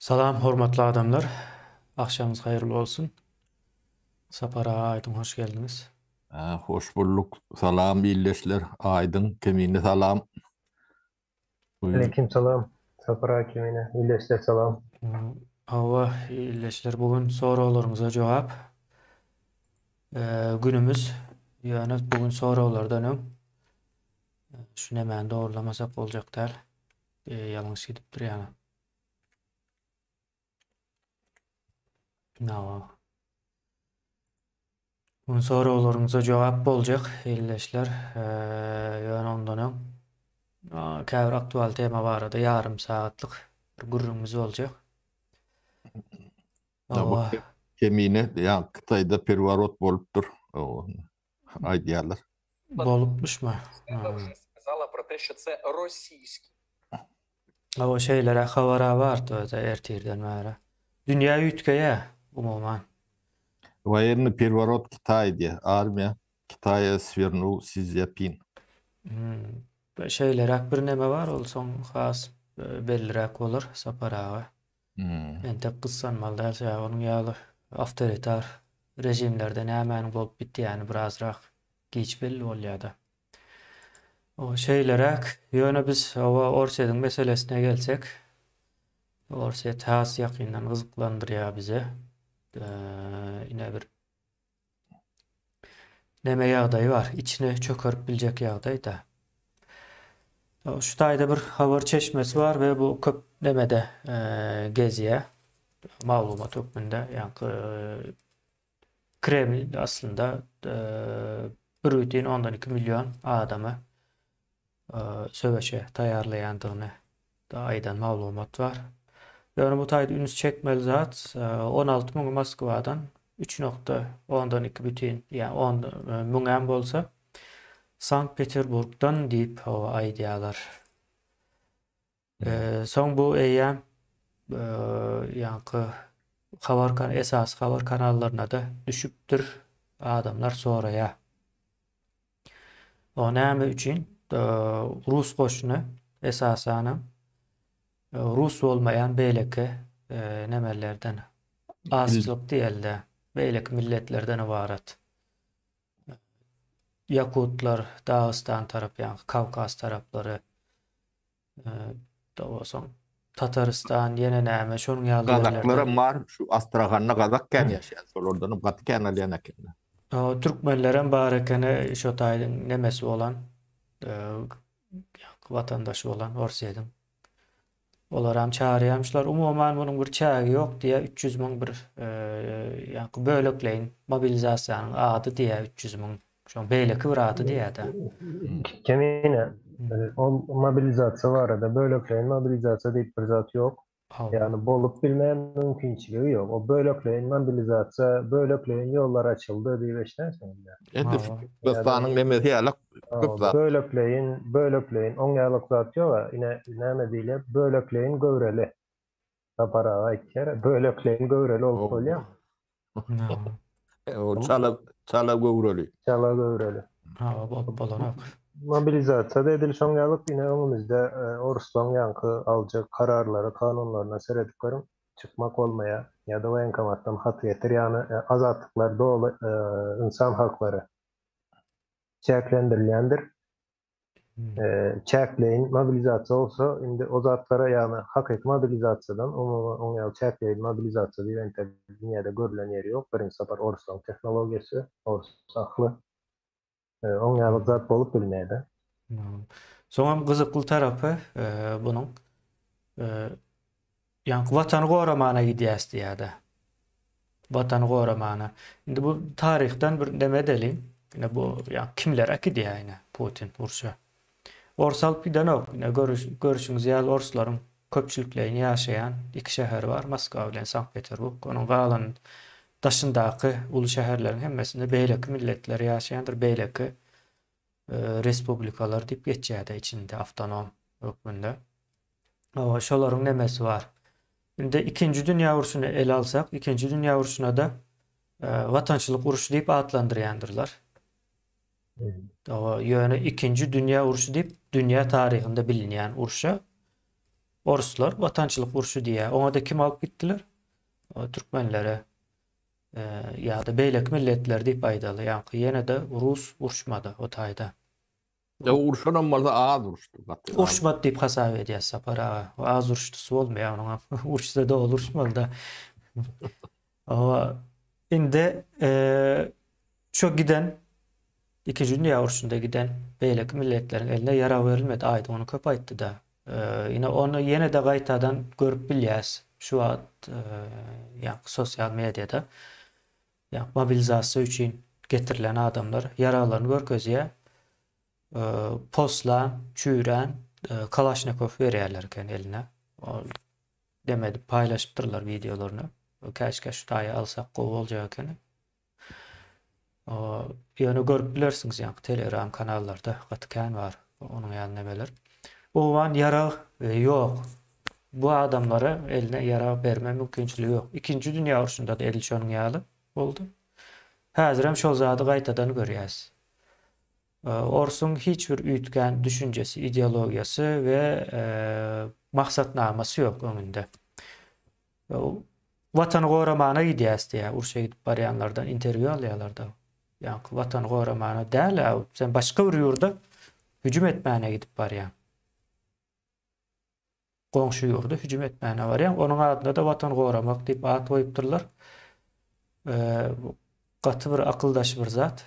Salam hormatly adamlar. Agşamyňyz haýyrly bolsun. Sapar aga Aýdyň hoş geldiňiz. Hoş bulduk. Salam ildeşler. Aýdyň Kemine salam. Aleýkim salam. Sapar aga Kemine ildeşler salam. Hawa ildeşler bu gün soraglaryňyza jogap günümiz. Ýöne bu gün soraglardan öň şu nemäni dogrulamasak boljak däl. Ýalňyş gidipdir ýaňy. Hawa. Bu soraglaryňyza jogap boljak, ildeşler. Ýöne ondan öň käbir aktual tema barada ýarym sagatlyk bir gürrüňimiz boljak. Hawa. Kemine, ýa Hytaýda perwarot bolupdyr. Aýdýarlar. Bolupmyşmy? Hawa şeýleräk habara bardy özi ertirden bäri. Dünýä üýtgeýä umuman. Woýennyý perworot Kitaý diýýär. Armiýa Kitaýa swernul Si Sziapin. Hmm. Şeýleräk bir neme bar, ol soň has belliräk bolar Sapar aga. Hmm. Entek gyssanmaly däl, sebäbi onuň ýaly awtoritar režimlerde nämäniň bolup bitýäni birazrak giç belli bolýar-da. O şeýleräk, ýöne biz hawa Orsýetiň meselesine gelsek, Orsýet has ýakyndan gyzyklandyrýar bize. Ine bir neme ýagdaýy bar, içine çökerip biljek ýagdaý-da. Şu taýda bir habar çeşmesi bar we bu köp nemede gezýär maglumat hökmünde, ýaňky Kreml aslynda 1,2 million adamy söweşe taýýarlaýandygyny aýdan maglumat bar. Ýöne bu taýda üns çekmeli zat 16 müňi Moskwadan 3,2 bütin ýa 10 müňem bolsa Sankt Peterburgdan diýip aýdýarlar. Soň bu eýýäm ýaňky habar esasy habar kanallaryna-da düşüpdir. Adamlar soraýar. O näme üçin rus goşuny esasanam rus bolmaýan beýleki nemelerden azçylyk diýelde beýleki milletlerden ybarat. Ýakutlar, Dagystan tarap ýaňky Kawkaz taraplary Soň Tatarystan ýene näme şonuň ýaly ýerlerde. Gazaklaram bar, şu Astrahanda gazak kän ýaşaýar, şolardanam gaty kän alýan ekenler. Türkmenlerem bar ekeni şo taýyň nemesi bolan, watandaşy bolan Orsýetiň. Olaram çagyrýarmyşlar. Umuman munuň bir çägi ýok diýýär, 300 müň bir ýaňky bölekleýin mobilizasiýanyň ady diýýär 300 müň. Şoň beýleki bir ady diýýär-de. Kemine, ol mobilizasiýa barada, bölekleýin mobilizasiýa diýip bir zat ýok. Ýagny bolup bilmeýän mümkinçiligi ýok. O bölekleýin mobilizasiýa, bölekleýin ýollar açyldy diýip eşidensiň indi. Edil şu Türkmenistanyň nemesi ýaly köp zat. Bölekleýin, bölekleýin, oň ýalyk zat ýok-a. Ine, näme diýilýär, bölekleýin göwreli. Sapar aga aýtýar, bölekleýin göwreli bolup bolýarmy? O çala çala göwreli. Çala göwreli. Ha, bolup bolanok. Mobilizasiýa da edil şoň ýalyk ine öňümizde e, oruslaň ýaňky aljak kararlary, kanunlaryna seredip görüň, çykmak bolmaýar. Ýa-da woýenkomatdan hat getir, ýagny e, azatlyklar doly e, ynsan haklary çäklendirilýändir. Çäkleýin mobilizasiýa bolsa, indi o zatlara, ýagny hakyky mobilizasiýadan, umuman oň ýaly çäkleýin mobilizasiýa diýip entek dünýäde görlen ýeri ýok. Birinji sapar oruslaryň tehnologiýasy, orus akly. Oň ýaly zat bolup bilmeýär-de. Soňam gyzykly tarapy bunuň Ýaňky watany goramana gidýäs diýýärde. Watany goramana. Indi bu taryhdan bir neme edeliň. Ine bu ýa kimler äkidýär ine Putin urşa. Ors alyp gidenok. Ine görüş, görüşüňiz ýaly orslaryň köpçülikleýin ýaşaýan iki şäheri bar, Moskwa bilen Sankt-Peterburg. Onuň galan daşyndaky uly şäherleriň hemmesinde beýleki milletler ýaşaýandyr, beýleki respublikalar diýip geçýär-de içinde awtonom hökmünde. Hawa, şolaryň nemesi bar. Indi ikinji dünýä urşuny ele alsak, ikinji dünýä urşuna-da e, watançylyk urşy diýip atlandyrýandyrlar. Hawa, ýöne ikinji dünýä urşy diýip dünýä taryhynda bilinýän urşa. Orslar watançylyk urşy diýýär. Oňa-da kim alyp gitdiler? Türkmenlere ýa-da beýleki milletler diýip aýdaly. Ýaňky ýene-de rus uruşmady o taýda. Ýa urşanam bolsa az uruşdy. Gaty az. Uruşmady diýip hasap edýär Sapar aga. Az uruşdysy bolmaýar onuňam. Uruşsa doly uruşmaly-da. Hawa, indi şo giden Ikinji dünýä urşunda giden beýleki milletleriň eline ýarag berilmedi. Aýdyň ony köp aýtdy-da. Ine ony ýene-de gaýtadan görüp bilýäs şu wagt ýaňky sosial mediada. Ýa mobilizasiýa üçin getirilen adamlar ýaraglaryny görkezýär. Poslan, çüýrän kalaşnikow berýärler eken eline. Ol dem edip paýlaşypdyrlar wideolaryny. Käşgä şu taýy alsak gowy boljak ekeni. Ýöne görüp bilersiňiz ýaňky telegram kanallarda gaty kän bar onuň ýaly nemeler. Owgan ýarag ýok. Bu adamlara eline ýarag berme mümkinçiligi ýok. Ikinji dünýä urşunda-da edil şonuň ýaly boldy. Häzirem şol zady gaýtadan görýäs. Orsuň hiç bir üýtgän düşünjesi, ideologiýasy we maksatnamasy ýok öňünde. Watany goramana gidýäs diýýär, urşa gidip barýanlardan interwýu alýarlar-da. Ýaňky watany goramana däl, sen başga bir ýurda hüjüm etmäne gidip barýaň. Goňşy ýurda hüjüm etmäne barýaň. Onuň adyna-da watan goramak diýip at goýupdyrlar. Gaty bir akyldaş bir zat.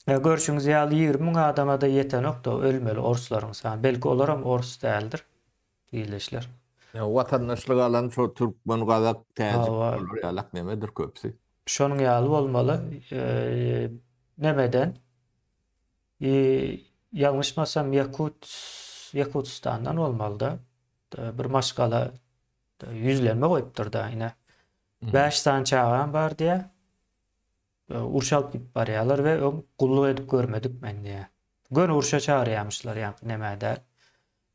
Görşüňiz ýaly 20 müň adama-da ýetenok-da ölmeli orslaryň sany. Belki olaram ors däldir. Ildeşler. Ýa watandaşlyk alan şo türkmen, gazak, täjik olar ýalak nemedir köpüsi. Şonuň ýaly bolmaly. Nemeden? Ýalňyşmasam Ýakut Ýakutystandan bolmalyda. Bir maşgala ýüzlenme goýupdyr-da ine. 5 sany çagam bar diýýär. Urşa alyp gidip barýarlar we öň gulluk edip görmedik men diýýär. Göni urşa çagyrýarmyşlar ýaňky nämä däl.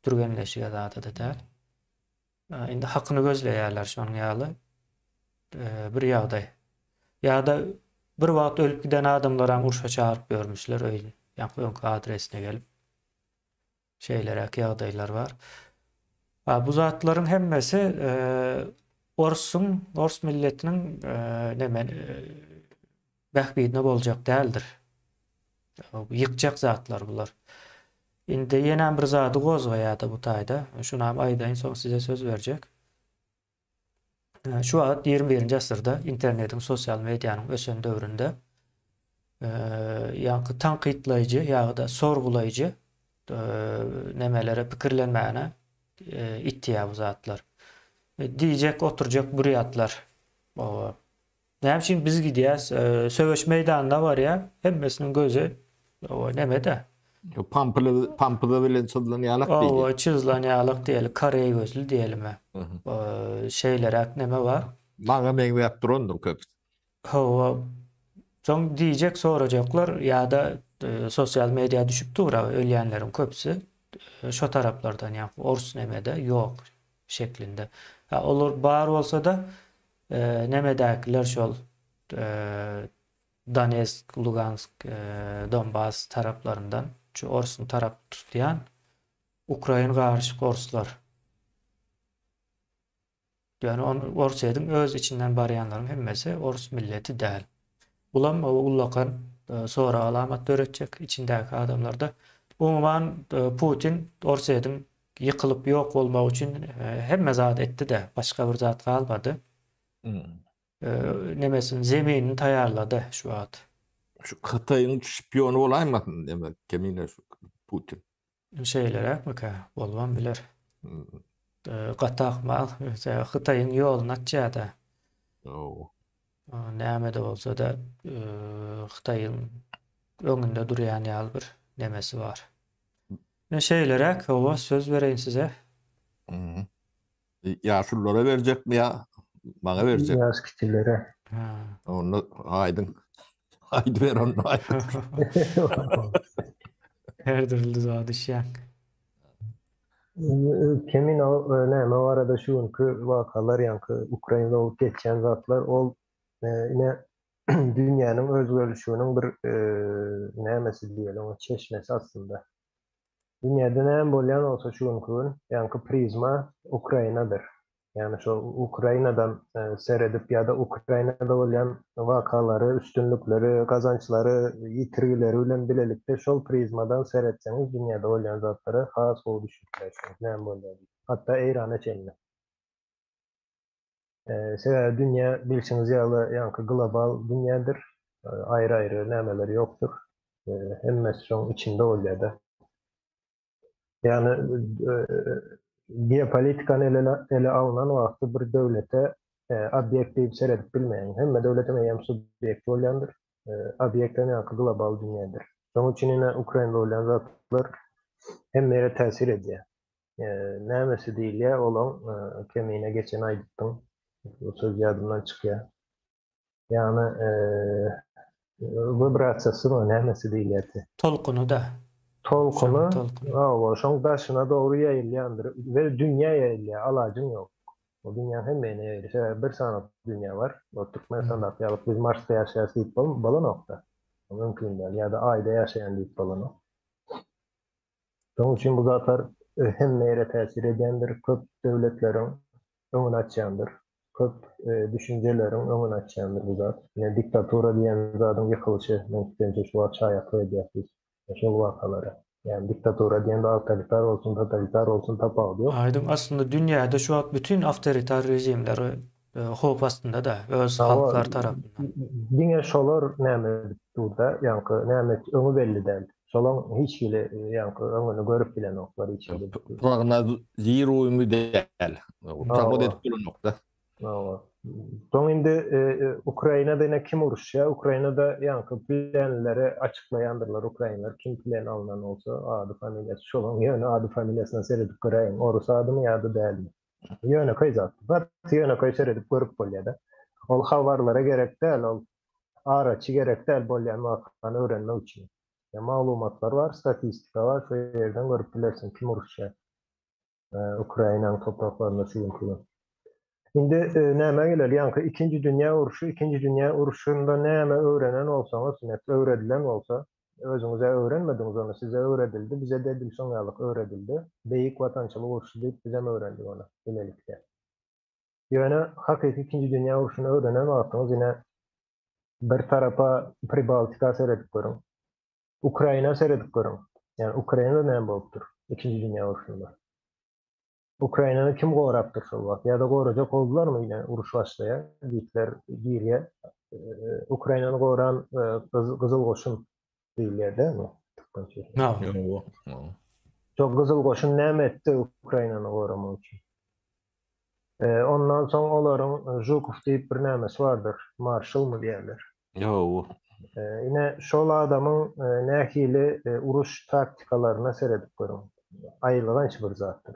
Türgenleşige zada-da däl. Indi hakyny gözleýärler şonuň ýaly bir ýagdaý. Ýa-da bir wagt ölüp giden adamlaram urşa çagyryp ýörmüşler öýli. Ýaňky öňki adresine gelip. Şeýleräk ýagdaýlar bar. Ha, bu zatlaryň hemmesi orsuň, ors milletiniň neme bähbidine boljak däldir. Ýykjak zatlar bular. Indi ýenäm bir zady gozgaýada bu taýda. Şunam aýdaýyn, soň size söz berjek. Şu wagt 21-nji asyrda internetiň, sosial medianyň ösen döwründe ýaňky tankytlaýjy ýa-da sorgulaýjy nemelere pikirlenmäne itýär bu zatlar. Diýjek oturjak burýatlar. Näme üçin biz gidýäs? Söweş meýdanyna barýar, hemmesiniň gözi o nemede? Pampyly, pampyza bilen çyzylan ýalak diýeli. Hawa, çyzylan ýalak diýeli, koreý gözli diýelimi. Şeýleräk neme bar. Maňa meňzäp durandyr köpüsi. Hawa. Soň diýjek, sorajaklar ýa-da sosial media düşüp dur-a ölýänleriň köpüsi şo taraplardan, ýa ors nemede ýok şeklinde. Ýa olar bar bolsa-da Nemedäkiler şol Donetsk, Lugansk, Donbas taraplaryndan şu orsuň tarap tutýan ukrain garyşyk orslar. Ýöne on Orsýetiň öz içinden barýanlaryň hemmesi ors milleti däl. Bulam ullakan sorag alamat döretjek içindäki adamlarda. Umuman Putin Orsýetiň Ýykylyp ýok bolmak üçin hemme zat etdi-de, başga bir zat galmady. Nemesini, zeminini taýýarlady şu wagt. Şu Hytaýyň şpiony bolaýmasyn neme Kemine şu Putin. Şeýleräkmikä? Bolubam biler. Gaty ahmal. Hytaýyň ýoluny açýar-da. Näme-de bolsa-da Hytaýyň öňünde durýan ýaly bir nemesi bar. Men şeýleräk, hawa, söz bereýin size. Ýaşululara berjekmi ýa maňa berjek? Ýaş kiçilere. Onda aýdyň. Aýdyber onda aýdyň. Her dürli zat düşýän. Kemin o näme barada şu günki wakalar ýaňky Ukrainada bolup geçýän zatlar ol ine dünýäniň özgerişiginiň bir nämesi diýeli oňa çeşmesi aslynda. Dünýäde näme bolýan bolsa şu günki gün, ýaňky prizma Ukrainadyr. Ýagny şo Ukrainadan seredip ýa-da Ukrainada bolýan wakalary, üstünlikleri, gazançlary, ýitirgileri bilen bilelikde şol prizmadan seretseňiz dünýäde bolýan zatlara has gowy düşünip bilersiňiz näme bolýar diýip. Hatda Eýrana çenli. Sebäbi dünýä bilşiňiz ýaly ýaňky global dünýädir. Aýry-aýry nämeler ýokdur. Hemmesi şoň içinde bolýar-da. Ýagny geopolitikany ele alnan wagty bir döwlete obýekt diýip seredip bilmeýäň. Hemme döwletiň eýýäm subýekti bolýandyr. Obýekt hem ýaňky global dünýädir. Şonuň üçin ine Ukrainada bolýan zatlar hemme ýere täsir edýär. Nämesi diýilýär, olaň kemine geçen aýdypdyň. Bu söz ýadymdan çykýar. Ýagny wibrasiýasymy nämesi diýilýärdi? Tolkuny-da. Tolkuny, hawa, şoň daşyna dogry ýaýylýandyr we dünýä ýaýylýar, alajyň ýok. O dünýäň hemme ýerine ýaýylýar. Sebäbi bir sany dünýä bar. O Türkmenistandaky ýaly biz Marsda ýaşaýarys diýip bolanok-da. Mümkin däl. Ýa-da Aýda ýaşaýan diýip bolanok. Şonuň üçin bu zatlar hemme ýere täsir edýändir, köp döwletleriň öňüni açýandyr, köp düşünjeleriň öňüni açýandyr bu zat. Ine diktatura diýen zadyň ýykylyşy, meň pikirimçe şu wagt şaýatlyk edýäris biz şol wakalara. Ýagny diktatura diýende awtoritar bolsun, totalitar bolsun tapawudy ýok. Aýdyň, aslynda dünýäde şu wagt bütin awtoritar režimler howp astynda-da, öz halklary tarapyndan. Diňe şolar näme edip dur-da, ýaňky näme öňi belli däl. Şolaň hiç hili ýaňky öňüni görüp bilenoklar hiç hili. Prognoziruýmy däl. Prognoz edip bolanok-da. Hawa. Soň indi Ukrainada ine kim uruşýar? Ukrainada ýaňky plenleri açyklaýandyrlar ukrainler. Kim plen alnan bolsa, ady familiýasy şolaň ýöne ady familiýasyna seredip göräýiň. Orus adymy ýa-da dälmi? Ýönekeý zat. Gaty ýönekeý seredip görüp bolýar-da. Ol habarlara gerek däl, ol araçy gerek däl bolýan wakany öwrenmek üçin. Ýa maglumatlar bar, statistika bar, şo ýerden görüp bilersiň kim uruşýar. Ukrainanyň topraklarynda şu günki gün. Indi nämä geleli, ýaňky ikinji dünýä urşy, ikinji dünýä urşunda näme öwrenen bolsaňyz, net öwredilen bolsa, Özüňiz-ä öwrenmediňiz ony, size öwredildi, bize-de edil şoň ýalyk öwredildi. Beýik Watançylyk urşy diýip bizem öwrendik ony bilelikde. Ýöne hakyky Ikinji dünýä urşuny öwrenen wagtyňyz ine bir tarapa Pribaltika seredip görüň. Ukraina seredip görüň. Ýagny Ukrainada näme bolupdyr Ikinji dünýä urşunda? Ukrainany kim gorapdyr şol wagt? Ýa-da gorajak boldularmy ine uruş başlaýar, Gitler girýär. Ukrainany goran Gyzyl goşun diýilýär dälmi türkmençe? Şol Gyzyl goşun näme etdi Ukrainany goramak üçin? Ondan soň olaryň Žukow diýip bir nämesi bardyr, marşalmy diýerler. Ýow. Ine şol adamyň nähili uruş taktikalaryna seredip görüň. Aýylganç bir zatdyr.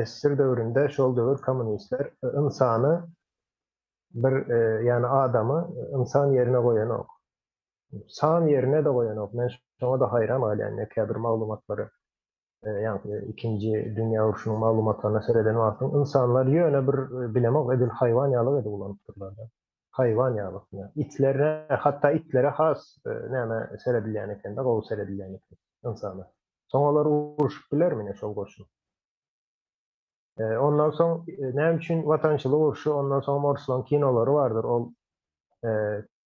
SSR döwründe şol döwür kommunistler ynsany bir ýagny adamy ynsan ýerine goýanok. San ýerine-de goýanok. Men şoňa-da haýran galýan käbir maglumatlary ýagny ikinji dünýä urşunyň maglumatlaryna sereden wagtyň ynsanlar ýöne bir bilemok edil haýwan ýaly edip ulanypdyrlar-da. Haýwan ýaly. Itlere, hatda itlere has näme seredilýän eken-de, gowy seredilýän eken ynsana. Soň olar urşup bilermi ine şol goşun? Ondan soň näme üçin watançylyk urşy, ondan soňam orslaryň kinolary bardyr, ol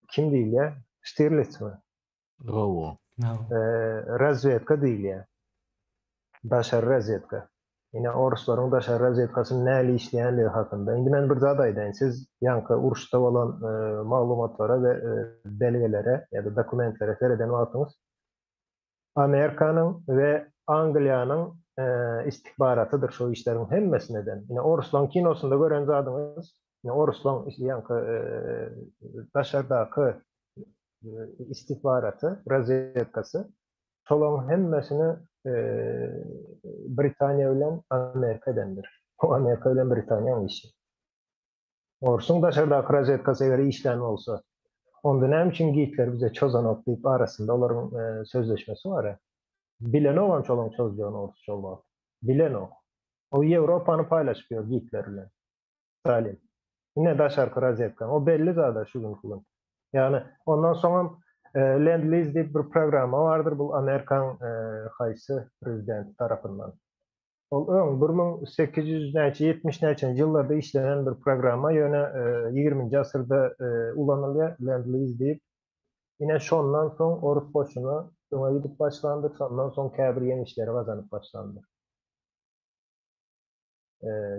kim diýilýär? Ştirlitsmi? Hawa. Razwedka diýilýär. Daşary razwedka. Ine orslaryň daşary razwedkasynyň nähili işleýändigi hakynda. Indi men bir zat aýdaýyn. Siz ýaňky uruşda bolan maglumatlara we belgelere ýa-da dokumentlere sereden wagtyňyz Amerikanyň we Angliýanyň istihbaratydyr şu işleriň hemmesini eden. Ine orslaryň kinosynda gören zadyňyz, ine orslaryň ýaňky daşardaky istihbaraty, razwedkasy şolaryň hemmesini Britaniýa bilen Amerika edendir. Bu Amerika bilen Britaniýanyň işi. Orsuň daşardaky razwedkasy eger işlän bolsa, onda näme üçin Gitler bize çozanok diýip arasynda olaryň sözleşmesi bar-a. Bilenogam şolaryň çozjagyny ors şol wagt. Bilenok. O Ýewropany paýlaşyp ýör Gitler bilen. Stalin. Ine daşarky razwedka. O belli zada şu günki gün. Ýagny ondan soňam Lend-Lease diýip bir programma bardyr, bu Amerikaň haýsy prezidenti tarapyndan. Ol öň 1800 näçe 70 näçenji ýyllarda işlenen bir programma, ýöne 20-nji asyrda ulanylýar, Lend-Lease diýip. Ine şondan soň orus goşuny öňe gidip başlandyr, şondan soň käbir ýeňişleri gazanyp başlandyr.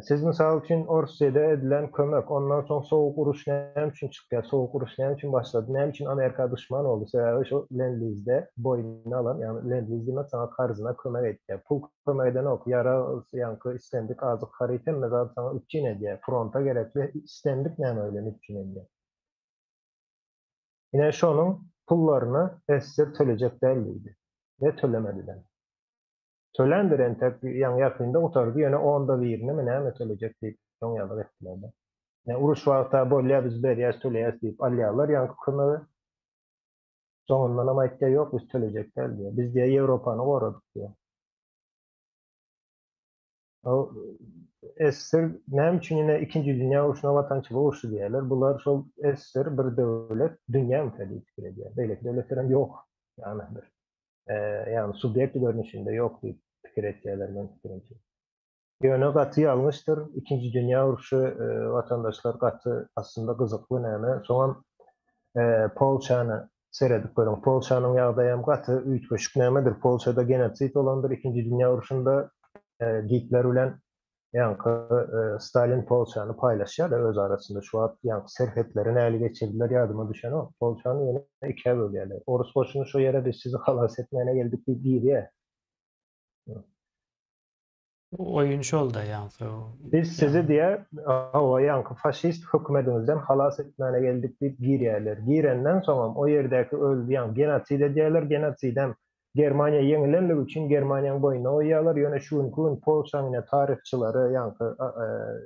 Siz mysal üçin Orsýede edilen kömek, ondan soň sowuk uruş näme üçin çykýar, sowuk uruş näme üçin başlady, näme üçin Amerika duşman boldy, sebäbi şu Lend-Lizde boýnuna alan, ýagny Lend-Liz diýmek saňa karzyna kömek etýär, pul kömek edenok, ýarag, ýaňky islendik azyk haryt hemme zat saňa üpjün edýär, fronta gerekli islendik näme bilen üpjün edýär. Ine şonuň pullaryny SSR tölejek däl diýdi we tölemedidem. Töländir entek ýaňy ýakynda gutardy ýöne onda birinimi näme tölejek diýip soň ýazyk etdilerde. Ýa uruş wagta bolýa biz berýäs töleýäs diýip alýarlar ýaňky kömegi. Soňundanam aýtýar ýok biz tölejek däl diýýär. Biz diýýär Ýewropany goradyk diýýär. O SSR näme üçin ine ikinji dünýä urşuna watançylyk urşy diýýärler. Bular şol SSR bir döwlet dünýä diýip pikir edýär. Beýleki döwletlerem ýok. Ýagny bir ýagny subýekt görnüşinde ýok diýip pikir etýärler meň pikirimçe. Ýöne gaty ýalňyşdyr. Ikinji dünýä urşy watandaşlar gaty aslynda gyzykly näme. Soňam Polşany seredip görüň. Polşanyň ýagdaýam gaty üýtgeşik nämedir. Polşada genosid bolandyr ikinji dünýä urşunda Gitler bilen Ýaňky Stalin Polşany paýlaşýar-da öz arasynda. Şu wagt ýaňky serhetleri näli geçirdiler ýadyma düşenok. Polşany ýene ikä bölýärler. Orus goşuny şo ýere biz sizi halas etmäne geldik diýip girýär. Oýun şol-da ýaňky. Biz sizi diýýär, hawa ýaňky faşist hökümediňizden halas etmäne geldik diýip girýärler. Girenden soňam o ýerdäki öl ýaňky genosid edýärler. Genosidem Germaniýa ýeňilenligi üçin Germaniýaň boýnuna goýýarlar, ýöne şu günki gün Polşaň ine taryhçylary, ýaňky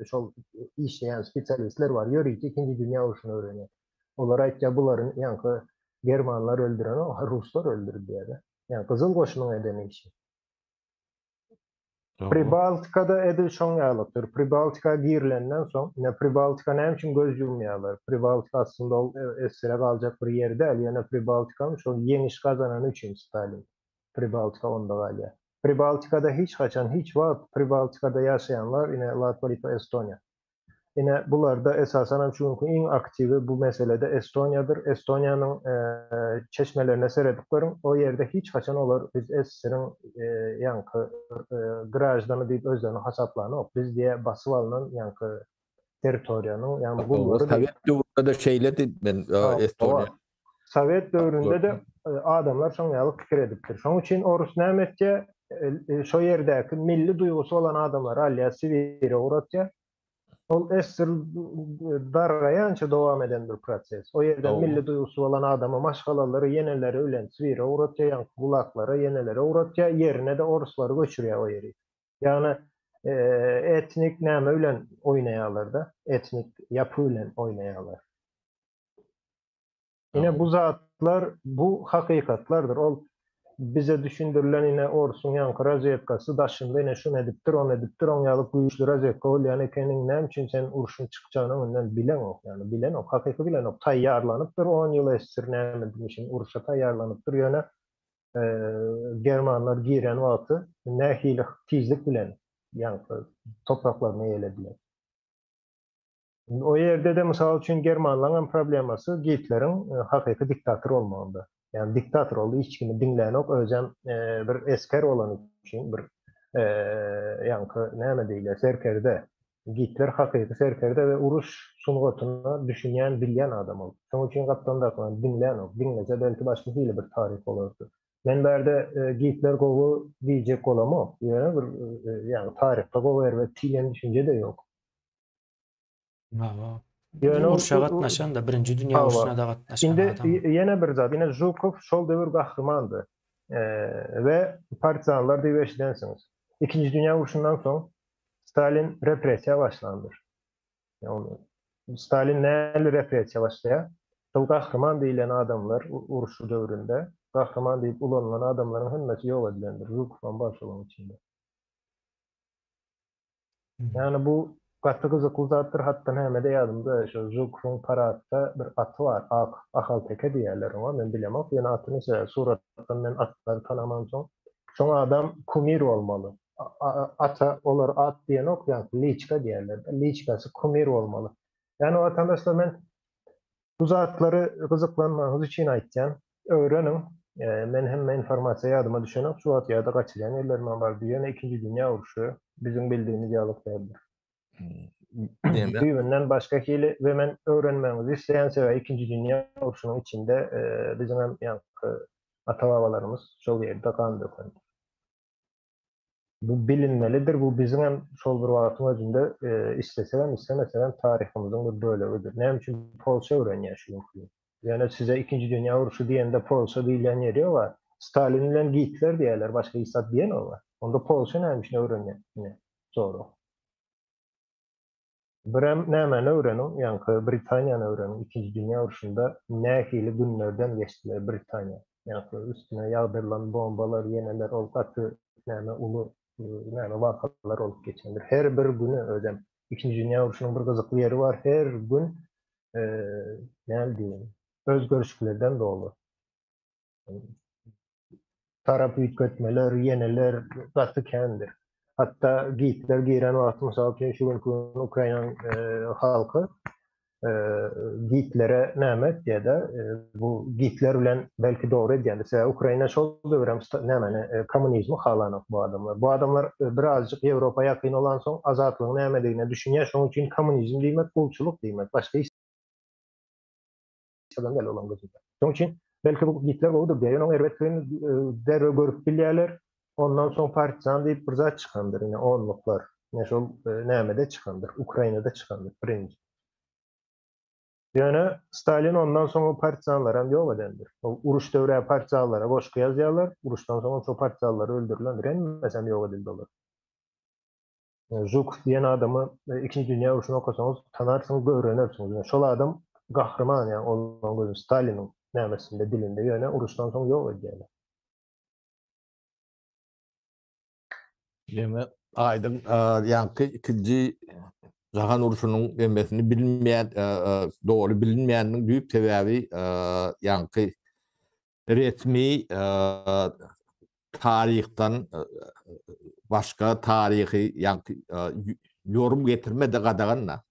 şol işleýän spesialistler bar, ýörite ikinji dünýä urşuny öwrenýän. Olar aýtýar bulary ýaňky germanlar öldürenok, ruslar öldürdi diýýär-de. Ýagny Gyzyl goşunyň eden işi. Pribaltikada edil şoň ýalykdyr. Pribaltika girilenden soň, ine Pribaltika näme üçin göz ýumýarlar? Pribaltika aslynda ol esere galjak bir ýer däl, ýöne Pribaltikany şol ýeňiş gazanany üçin Stalin Pribaltika onda galýar. Pribaltikada hiç haçan, hiç wagt Pribaltikada ýaşaýanlar, ine Latwiýa, Litwa, Estoniýa. Ine, bularda esasanam şu günki iň aktiwi bu meselede Estoniýadyr. Estoniýanyň çeşmelerine seredip görüň, o ýerde hiç haçan olar biz SSR-iň ýaňky graždany diýip özlerini hasaplanok. Biz diýe basyp alnan ýaňky territoriýanyň ýagny gullary. Sowet döwründe-de şeýledi men Estoniýa. Sowet döwründe-de adamlar şoň ýaly pikir edipdir. Şoň üçin orus näme etýär? Şo ýerdäki milli duýgusy bolan adamlary alýar, Sibire ugratýar. Ol SSR dargaýança dowam eden bir proses. O ýerde milli duýgusy bolan adamy maşgalalary, ýeneleri bilen Sibire ugratýar, ýaňky gulaklara, ýenelere ugratýar, ýerine-de oruslary göçürýär o ýeri. Ýagny etnik näme bilen oýnaýarlar-da, etnik ýapy bilen oýnaýarlar. Ine bu zatlar bu hakykatlardyr. Ol bize düşündirilen ine orsuň ýaňky razwedkasy daşynda ine şuny edipdir, ony edipdir, oň ýaly güýçli razwedka bolýan ekeniň näme üçin sen urşuň çykjagyny öňünden bileňok, ýagny bilenok, hakyky bilenok. Taýýarlanypdyr on ýyl SSR näme diýmişin urşa taýýarlanypdyr, ýöne germanlar giren wagty nähili tizlik bilen ýaňky topraklaryny eýelediler. O ýerde-de mysal üçin germanlaryň hem problemasy Gitleriň hakyky diktator bolmagynda. Ýagny diktator boldy, hiç kimi diňlänok, özem bir esger bolany üçin bir ýaňky näme diýilýär, serkerde. Gitler hakyky serkerde we uruş sungatyna düşünýän, bilýän adam ol. Şonuň üçin gapdaldakyny diňlänok. Diňlese belki başga hili bir taryh bolardy. Men bärde Gitler gowy diýjek bolamok. Ýöne bir ýagny taryhda gowy erbet diýlen düşünje-de ýok. Hawa. Ýöne urşa gatnaşan da, birinji dünýä urşuna da gatnaşan Indi adam. ýene bir zat, ine Žukow şol döwür gahrymandy. We partizanlar diýip eşidensiňiz. Ikinji dünýä urşundan soň Stalin repressiýa başlandyr. Ýagny Stalin näli repressiýa başlaýar? Şol gahryman diýlen adamlar urşy döwründe gahryman diýip ulanylan adamlaryň hemmesi ýok edilendir. Žukowam bar şolaryň içinde. Ýagny bu gaty gyzykly zatdyr, hatda nämede ýadymda şo Žukowyň paradda bir aty bar, ak ahalteke diýýärler oňa, men bilemok, ýöne atyny suratdan men atlary tanamamsoň, şoň adam kumir bolmaly. Ata olar at diýenok, ýaňky liçka diýerler. Liçkasy kumir bolmaly. Ýani watandaşlar men bu zatlary gyzyklanmagyňyz üçin aýtýan. Öwreniň. Men hemme informasiýa ýadyma düşenok şu wagt ýa-da gaçyrýan ýerlerim hem bardy. Ýöne ikinji dünýä urşy biziň bildigimiz ýaly däldir. Düýbünden başga hili we men öwrenmegiňizi isleýän sebäbi ikinji dünýä urşunyň içinde biziň hem ýaňky ata-babalarymyz şol ýerde gan dökendir. Bu bilinmelidir, bu biziň hem şol bir wagtyň özünde islesek hem islemesek hem taryhymyzyň bir bölegidir. Näme üçin polşa öwrenýär şu günki gün? Ýöne size ikinji dünýä urşy diýende polşa diýilýän ýeri ýok a. Stalin bilen Gitler diýýärler, başga hiç zat diýenok a. Onda polşa näme üçin öwrenýär? Ine, sorag. Birem nämäni öwreniň, ýaňky Britaniýany öwreniň, ikinji dünýä urşunda nähili günlerden geçdiler Britaniýa. Ýaňky üstüne ýagdyrylan bombalar, ýeneler ol gaty näme uly näme wakalar bolup geçendir. Her bir güni özem ikinji dünýä urşunyň bir gyzykly ýeri bar, her gün näme diýeýin, özgerişiklerden doly. Tarap üýtgetmeler, ýeneler gaty kändir. Hatda Gitler giren wagty, mysal üçin, şu günki gün Ukrainanyň halky Gitlere näme etýär-de, bu Gitler bilen belki dogry edýändir. Sebäbi Ukraina şol döwürem nämeni, kommunizmi halanok bu adamlar. Bu adamlar birazjyk Ýewropa ýakyn bolansoň, azatlygyň nämedigine düşünýär. Şonuň üçin kommunizm diýmek gulçulyk diýmek, başga hiç adam däl olaryň gözünde. Şonuň üçin belki bu Gitler gowudyr diýýär. Ýöne oň erbetligini derrew görüp bilýärler. Ondan soň partizan diýip bir zat çykandyr, ine onluklar. Ine şol nämede çykandyr, Ukrainada çykandyr birinji. Ýöne Stalin ondan soň o partizanlaram ýok edendir. O uruş döwrä partizanlara goşgy ýazýarlar, uruşdan soňam şo partizanlar öldürilendir, hemmesem ýok edildi olar. Žukow diýen adamy Ikinji dünýä urşuny okasaňyz tanarsyňyz, öwrenersiňiz. Ýöne şol adam gahryman ýa olaryň gözünde Staliniň nämesinde dilinde ýöne uruşdan soň ýok edýärler. Ýöne aýdyň ýaňky ikinji jahan urşunyň nemesini bilinmeýän doly bilinmeýäniniň düýp sebäbi ýaňky resmi taryhdan başga taryhy ýaňky ýorum getirme-de gadagan-da.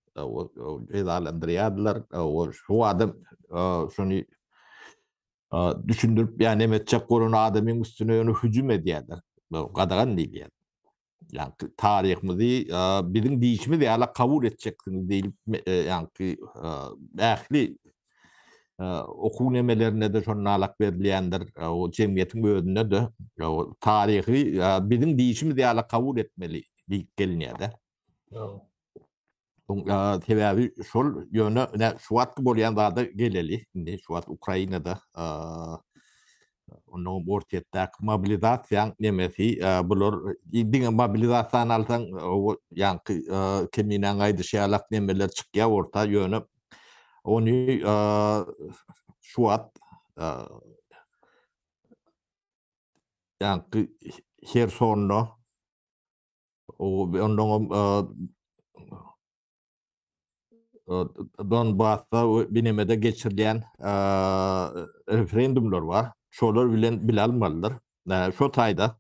Jezalandyrýardylar. Şu adam şony düşündirip ýa neme etjek bolan adamyň üstüne ýöne hüjüm edýärler. Gadagan diýilýär. Ýaňky taryhymyzy biziň diýişimiz ýaly kabul etjeksiňiz diýlip ýaňky ähli okuw nemelerinde-de şonda alak berilýändir. O jemgyýetiň özünde-de taryhy biziň diýişimiz ýaly kabul etmeli diýip gelinýär-de. Sebäbi şol ýöne ine şu wagtky bolýan zada geleli. Indi şu wagt Ukrainada ondan Orsýetdäki mobilizasiýaň nemesi bular diňe mobilizasiýany alsaň ýaňky Keminäň aýdyşy ýalak nemeler çykýar orta ýöne ony şu wagt ýaňky Hersonda Ondan Donbasda we binemede geçirilýän referendumlar bar. Şolar bilen bile almalydyr. Şo taýda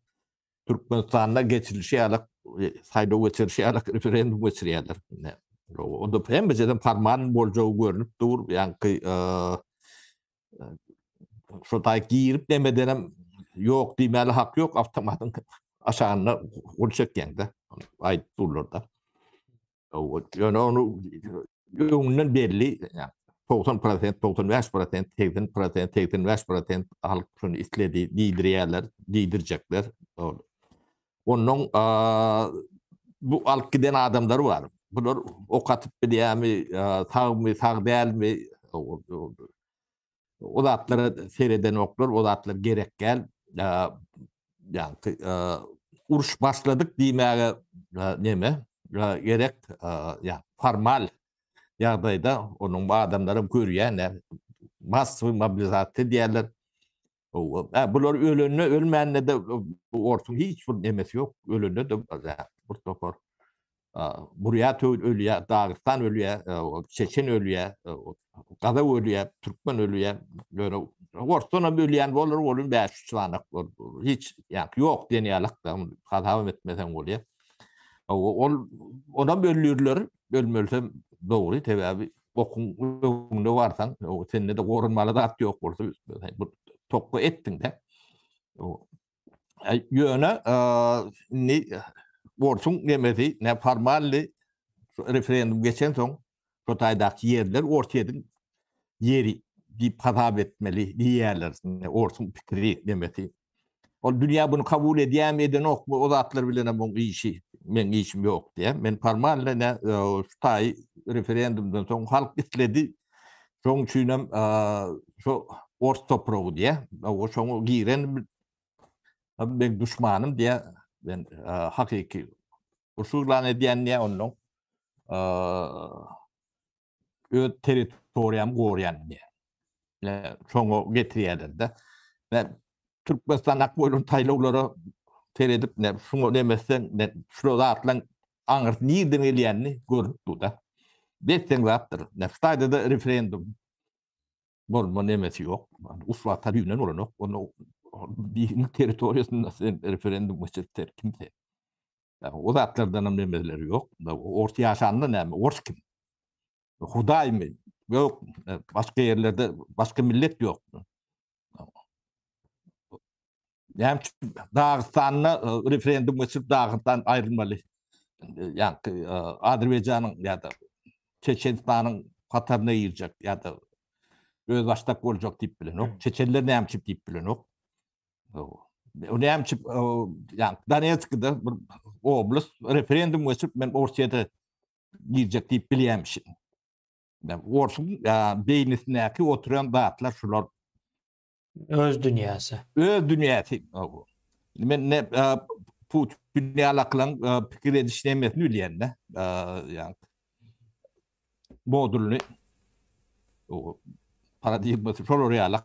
Türkmenistanda geçirilişi ýaly saýlaw geçirişi ýaly referendum geçirýärler. O da hemmejeden formal boljagy görnüp dur. Ýaňky Şo taý girip demedenem ýok diýmäli hak ýok awtomatyň aşagynda gol çekýäňde aýdyp durlar-da. Ýöne ony öňünden belli 90%, 95%, 80%, 85% halk şuny isledi diýdirýärler, diýdirjekler. Ondan bu alyp giden adamlar bar. Bular ok atyp bilýärmi, sagmy, sag dälmi? O zatlara seredenoklar, o zatlar gerek däl. Ýagny uruş başladyk diýmäge neme gerek, ýa formal ýagdaýda onuň adamlaram görýän, massowy mobilizasiýa diýýärler. Hä, bular ölende, ölmände-de bu orsuň hiç bir nemesi ýok. Ölende-de bir topar burýat ölýär, Dagystan ölýär, çeçen ölýär, gazak ölýär, türkmen ölýär. Ýöne Orsdan hem ölýän bolar, onuň 500 sany hiç ýa ýok diýen ýalak da hasap etmeseň bolýar. Ol onam öldürler, ölmelsem dogry, sebäbi okuň öňünde barsaň, sende de goranmaly zat ýok bolsa, bu tokga etdiň-de. Ýöne indi orsuň nemesi, ne formally referendum geçensoň, şo taýdaky ýerler Orsýetiň ýeri diýip hasap etmeli diýýärler. Orsuň pikiri nemesi. Ol dünýä bunu kabul edýärmi, edenokmy, o zatlar bilen hem oň işi, meň işim ýok diýýär. Men formalny ne şu taýy referendumdan soň halk isledi. Şoň üçin hem şo ors topragy diýýär. O şoňa giren meň duşmanym diýýär. Men hakyky uruş yglan edýän diýýär ondan. Öz territoriýamy gorýan diýýär. Şoňa getirýärler-de. Türkmenistan ak boýlan saýlawlara seredip, ne şuňa demesen, ne şu zatlaryň aňyrsy nirden gelýänini görüp dur-da. Desseň zatdyr. Ne Hytaýda-da referendum bolma nemesi ýok. Uslat tabiýinden bolanok. Onda biriniň territoriýasynda sen referendum geçirip kim sen? O zatlardan hem nemeleri ýok. Ors ýaşanda näme? Ors kim? Hudaýmy? Ýok. Başga ýerlerde başga millet ýok. Näme üçin Dagystanda e, referendum geçirip Dagystan aýrylmaly? Ýa-da e, Azerbaýjanyň ýa-da Çeçenistanyň hataryna girjek ýa-da özbaşdak boljak diýip bilenok. Çeçenler näme üçin diýip bilenok. O näme üçin ýa Donetskde bir oblast referendum geçirip men Orsýete girjek diýip bilýärmişin. Orsuň beýnisindäki oturan zatlar şular. Öz dünýäsi. Öz dünýäsi. Men ne Putin ýalaklaň pikir ediş nemesini bilýän-de. Ýa modulyny paradigmasy şolar ýalak.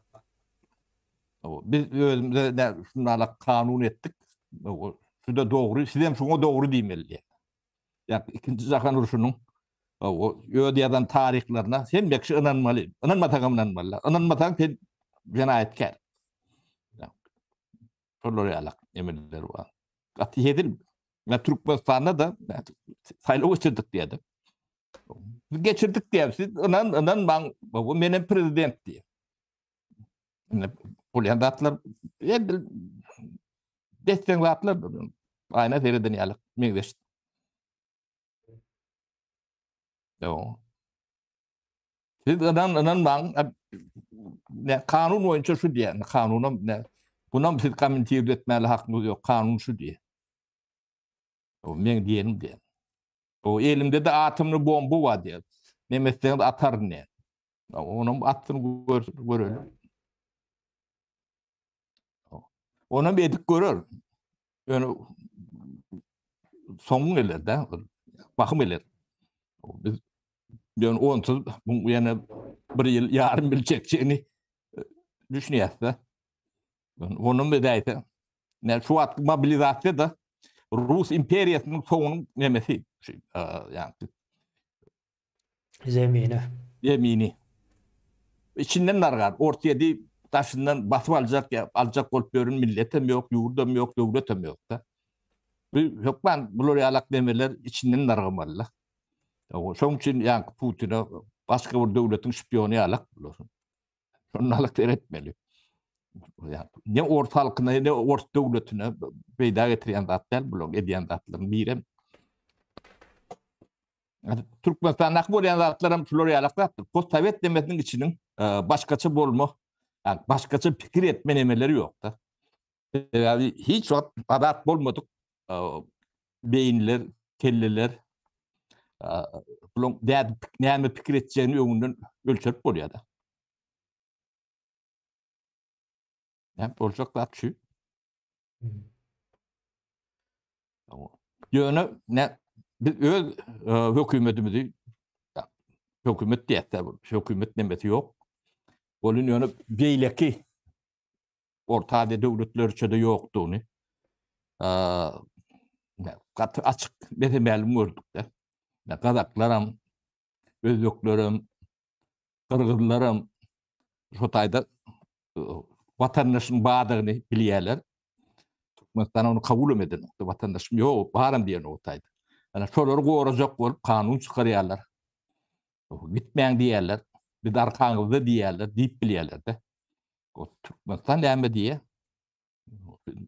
Biz özümize ne şunala kanun etdik. Şu da dogry, siz hem şuňa dogry diýmeli. Ýa ikinji jahan urşunyň öz ýazan taryhlaryna sen bekşi ynanmaly. Ynanmasaň hem ynanmaly. Ynanmasaň sen jenaýatkär. Şolar ýaly emirler bar. Gaty hezil. Ya Türkmenistanda da saýlaw geçirdik diýdi. Biz geçirdik diýip, siz ynan, ynanmaň, bu menem prezident diýip. Indi bolýan zatlar edil desseň zatlar aýna sereden ýaly meňzeş. Ýok. Siz ynan ynanmaň ne kanun boýunça şu diýen, kanunam ne bunam siz kommentirde etmäli hakyňyz ýok, kanun şu diýen. O meň diýenim diýen. O elimde de atomly bomba bar diýen. Neme etseňiz ataryn diýen. Onam atsyn gör, görelim. Onam edip görer. Ýöne soňun geler de, bahym geler. Biz ýöne onsuz bu ýene bir ýyl, ýarym ýyl çekjegini e, düşünýäs-de. Onam edäýse, ne şu wagt mobilizasiýa da Rus imperiýasynyň soňunyň nemesi, şu, e, ýa Zemini. Zemini. İçinden dargar. Orsýeti daşyndan basyp aljak, ýa aljak bolup ýörün milletem ýok, ýurdam ýok, döwletem ýok-da. Bu hökman bular ýalak nemeler içinden dargamaly-da. Şoň üçin ýaňky Putine başga bir döwletiň şpiony ýalak bular. Şondan alyp seretmeli. Ne ors halkyna, ne ors döwletine peýda getirýän zat däl bular edýän zatlaryň birem. Türkmenistandaky bolýan zatlar hem şular ýalak zatdyr. Postsowet demesiniň içiniň e, başgaça bolma, başgaça pikir etme nemeleri ýok-da. Sebäbi hiç wagt azat bolmadyk e, beýinler, kelleler e, bulaň näme pikir etjegini öňünden ölçerip bolýar-da. Näme boljak zat şu. Ýöne ne biz öz e, hökümetimizi hökümet diýýär, hökümet nemesi ýok. Bolun ýöne beýleki Orta Aziýa döwletleri içinde ýokdugyny e, gaty açyk mese-mälim gördük-de. Gazaklaram, özbeklerem, gyrgyzlaram şu taýda. Watandaşyň bardygyny bilýärler. Türkmenistan ony kabul hem edenok. Watandaşym ýok, baram diýenok taýda. Ana şolary gorajak bolup kanun çykarýarlar. Gitmäň diýýärler. Biz arkaňyzda diýýärler, diýip bilýärler-de. Türkmenistan näme diýýär?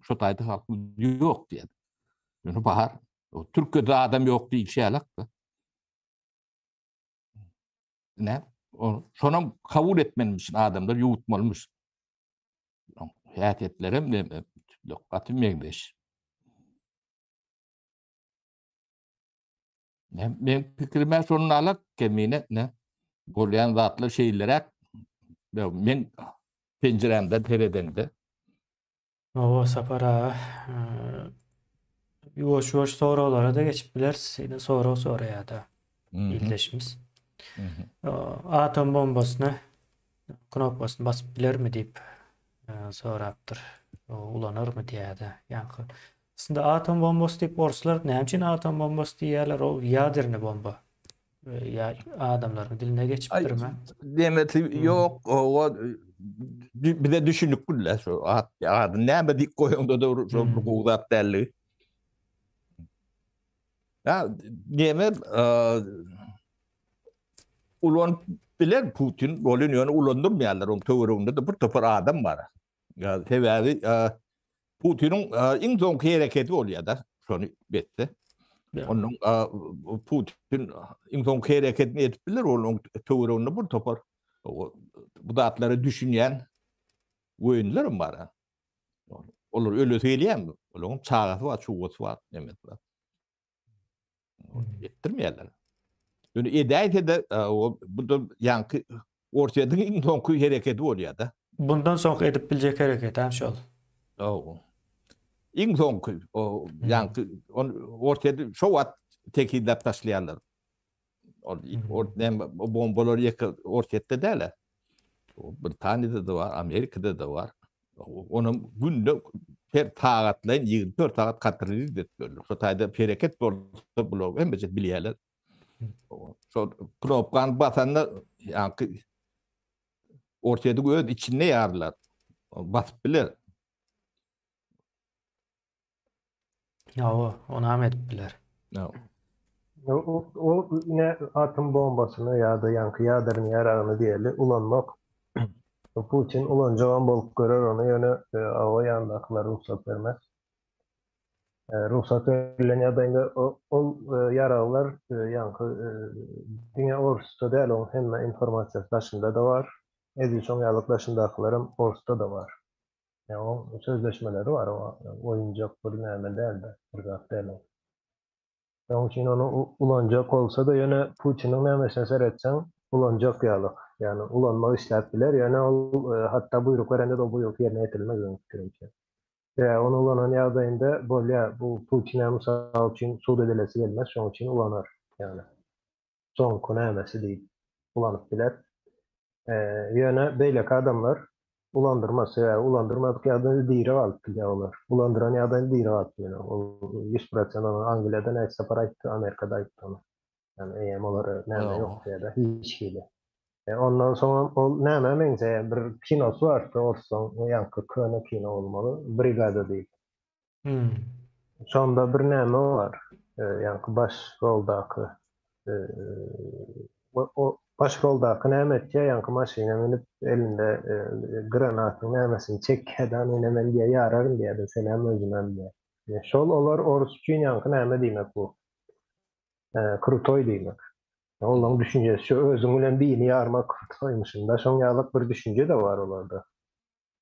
Şo taýda halkymyz ýok diýýär. Ýöne bar. Türkiýede adam ýok diýişýärler. Ne? Şonam kabul etmelimişin adamlar ýuwutmalymyş. Häsiýetlerem gaty meňzeş. Ne, men pikirime şonun alak kemine ne bolýan zatlar şeýleräk men penjirämden seredende. Hawa Sapar aga. Ýuwaş-ýuwaş soraglara-da geçip bileris. Ine sorag soraýar-da ildeşimiz. Atom bombasyny knopkasyny basyp bilermi diýip sorapdyr. Ulanarmy diýýär-de. Ýaňky Aslynda atom bombasy diýip orslar näme üçin atom bombasy diýýärler? Ol ýaderny bomba. Ýa adamlaryň diline geçipdirmi? Demesi ýok, o bize düşünikli şu at, ady näme diýip goýaňda da şol bir gowy zat dälligi. Ýa näme ulanyp biler Putin, bolýan ýöne ulandyrmaýarlar, onuň töwereginde-de bir topar adam bar. Sebäbi Putiniň iň soňky hereketi bolýar-da, şony betse. Onuň Putin iň soňky hereketini edip biler, onuň töwereginde bir topar bu zatlara düşünýän goýunlar hem bar. Olar ölesi gelýärmi? Olaryň çagasy bar, çugasy bar, nemesi bar. Etdirmeýärler. Ýöne edäýse-de, bu da ýaňky Orsýetiň iň soňky hereketi bolýar-da. Bundan soňky edip biljek hereketi hem şol. Hawa. Iň soňky, o ýaňky Orsýeti şo wagt tekizläp taşlaýarlar. Ol näme bombalar ýeke Orsýetde däl-ä. Britaniýada-da bar, Amerikada-da bar. Onam günde her sagatlaýyn 24 sagat kontrol etmeli. Şo taýda hereket bolsa bular hemmesi bilýärler. Şo knopkany basanda ýaňky Orsýetiň öz içinde ýarylar. Basyp biler. Hawa, onam edip biler. O ine atom bombasyny ýa-da ýaňky ýadrny ýaragyny diýeli ulanmak Putin ulanjagam bolup görer ony ýöne awa ýanyndakylar rugsat bermez. Rugsat berlen ýagdaýynda ol ýaraglar ýaňky diňe Orsda däl oň hemme informasiýasy daşynda-da bar. Edil şoň ýalyk daşyndakylaram Orsda-da bar. Ýa oň sözleşmeleri bar, o oýunjak bir näme däl-de, bir zat däl ol. Şonuň üçin ony ulanjak bolsa-da, ýöne Putiniň nämesine seretseň, ulanjak ýaly. Ýagny ulanmak isläp biler, ýöne ol hatda buýruk berende-de o buýruk ýerine ýetirilmez meniň pikirimçe. Sebäbi ony ulanan ýagdaýynda bolýa, bu Putine mysal üçin sud edilesi gelmez, şonuň üçin ulanar. Ýagny soňky nämesi diýip ulanyp biler. Ýöne beýleki adamlar ulandyrmaz. Sebäbi ulandyrmadyk ýagdaýynda diri galyp bilýär olar. Ulandyran ýagdaýynda diri galyp bilýär. Ol 100% ony Angliýada näçe sapar aýtdy, Amerikada aýtdy ony. Ýagny eýýäm olara näme ýok diýýär-de, hiç hili. Ondan soňam ol nämä meňzeýär, bir kinosy bardy orslaň, ýaňky köne kino bolmaly, Brigada diýip. Şonda bir näme bar, ýaňky baş roldaky o baş roldaky näme etýär, ýaňky maşyna münüp elinde granatyň nämesini çekýär-de, ine men diýýär, ýararyn diýýär-de, senem özümem diýýär. Şol olar orus üçin ýaňky näme diýmek bu? Krutoý diýmek. Olaryň düşünjesi şu özüň bilen birini ýarmak krutoýmyşyn-da, şoň ýalyk bir düşünje-de bar olarda.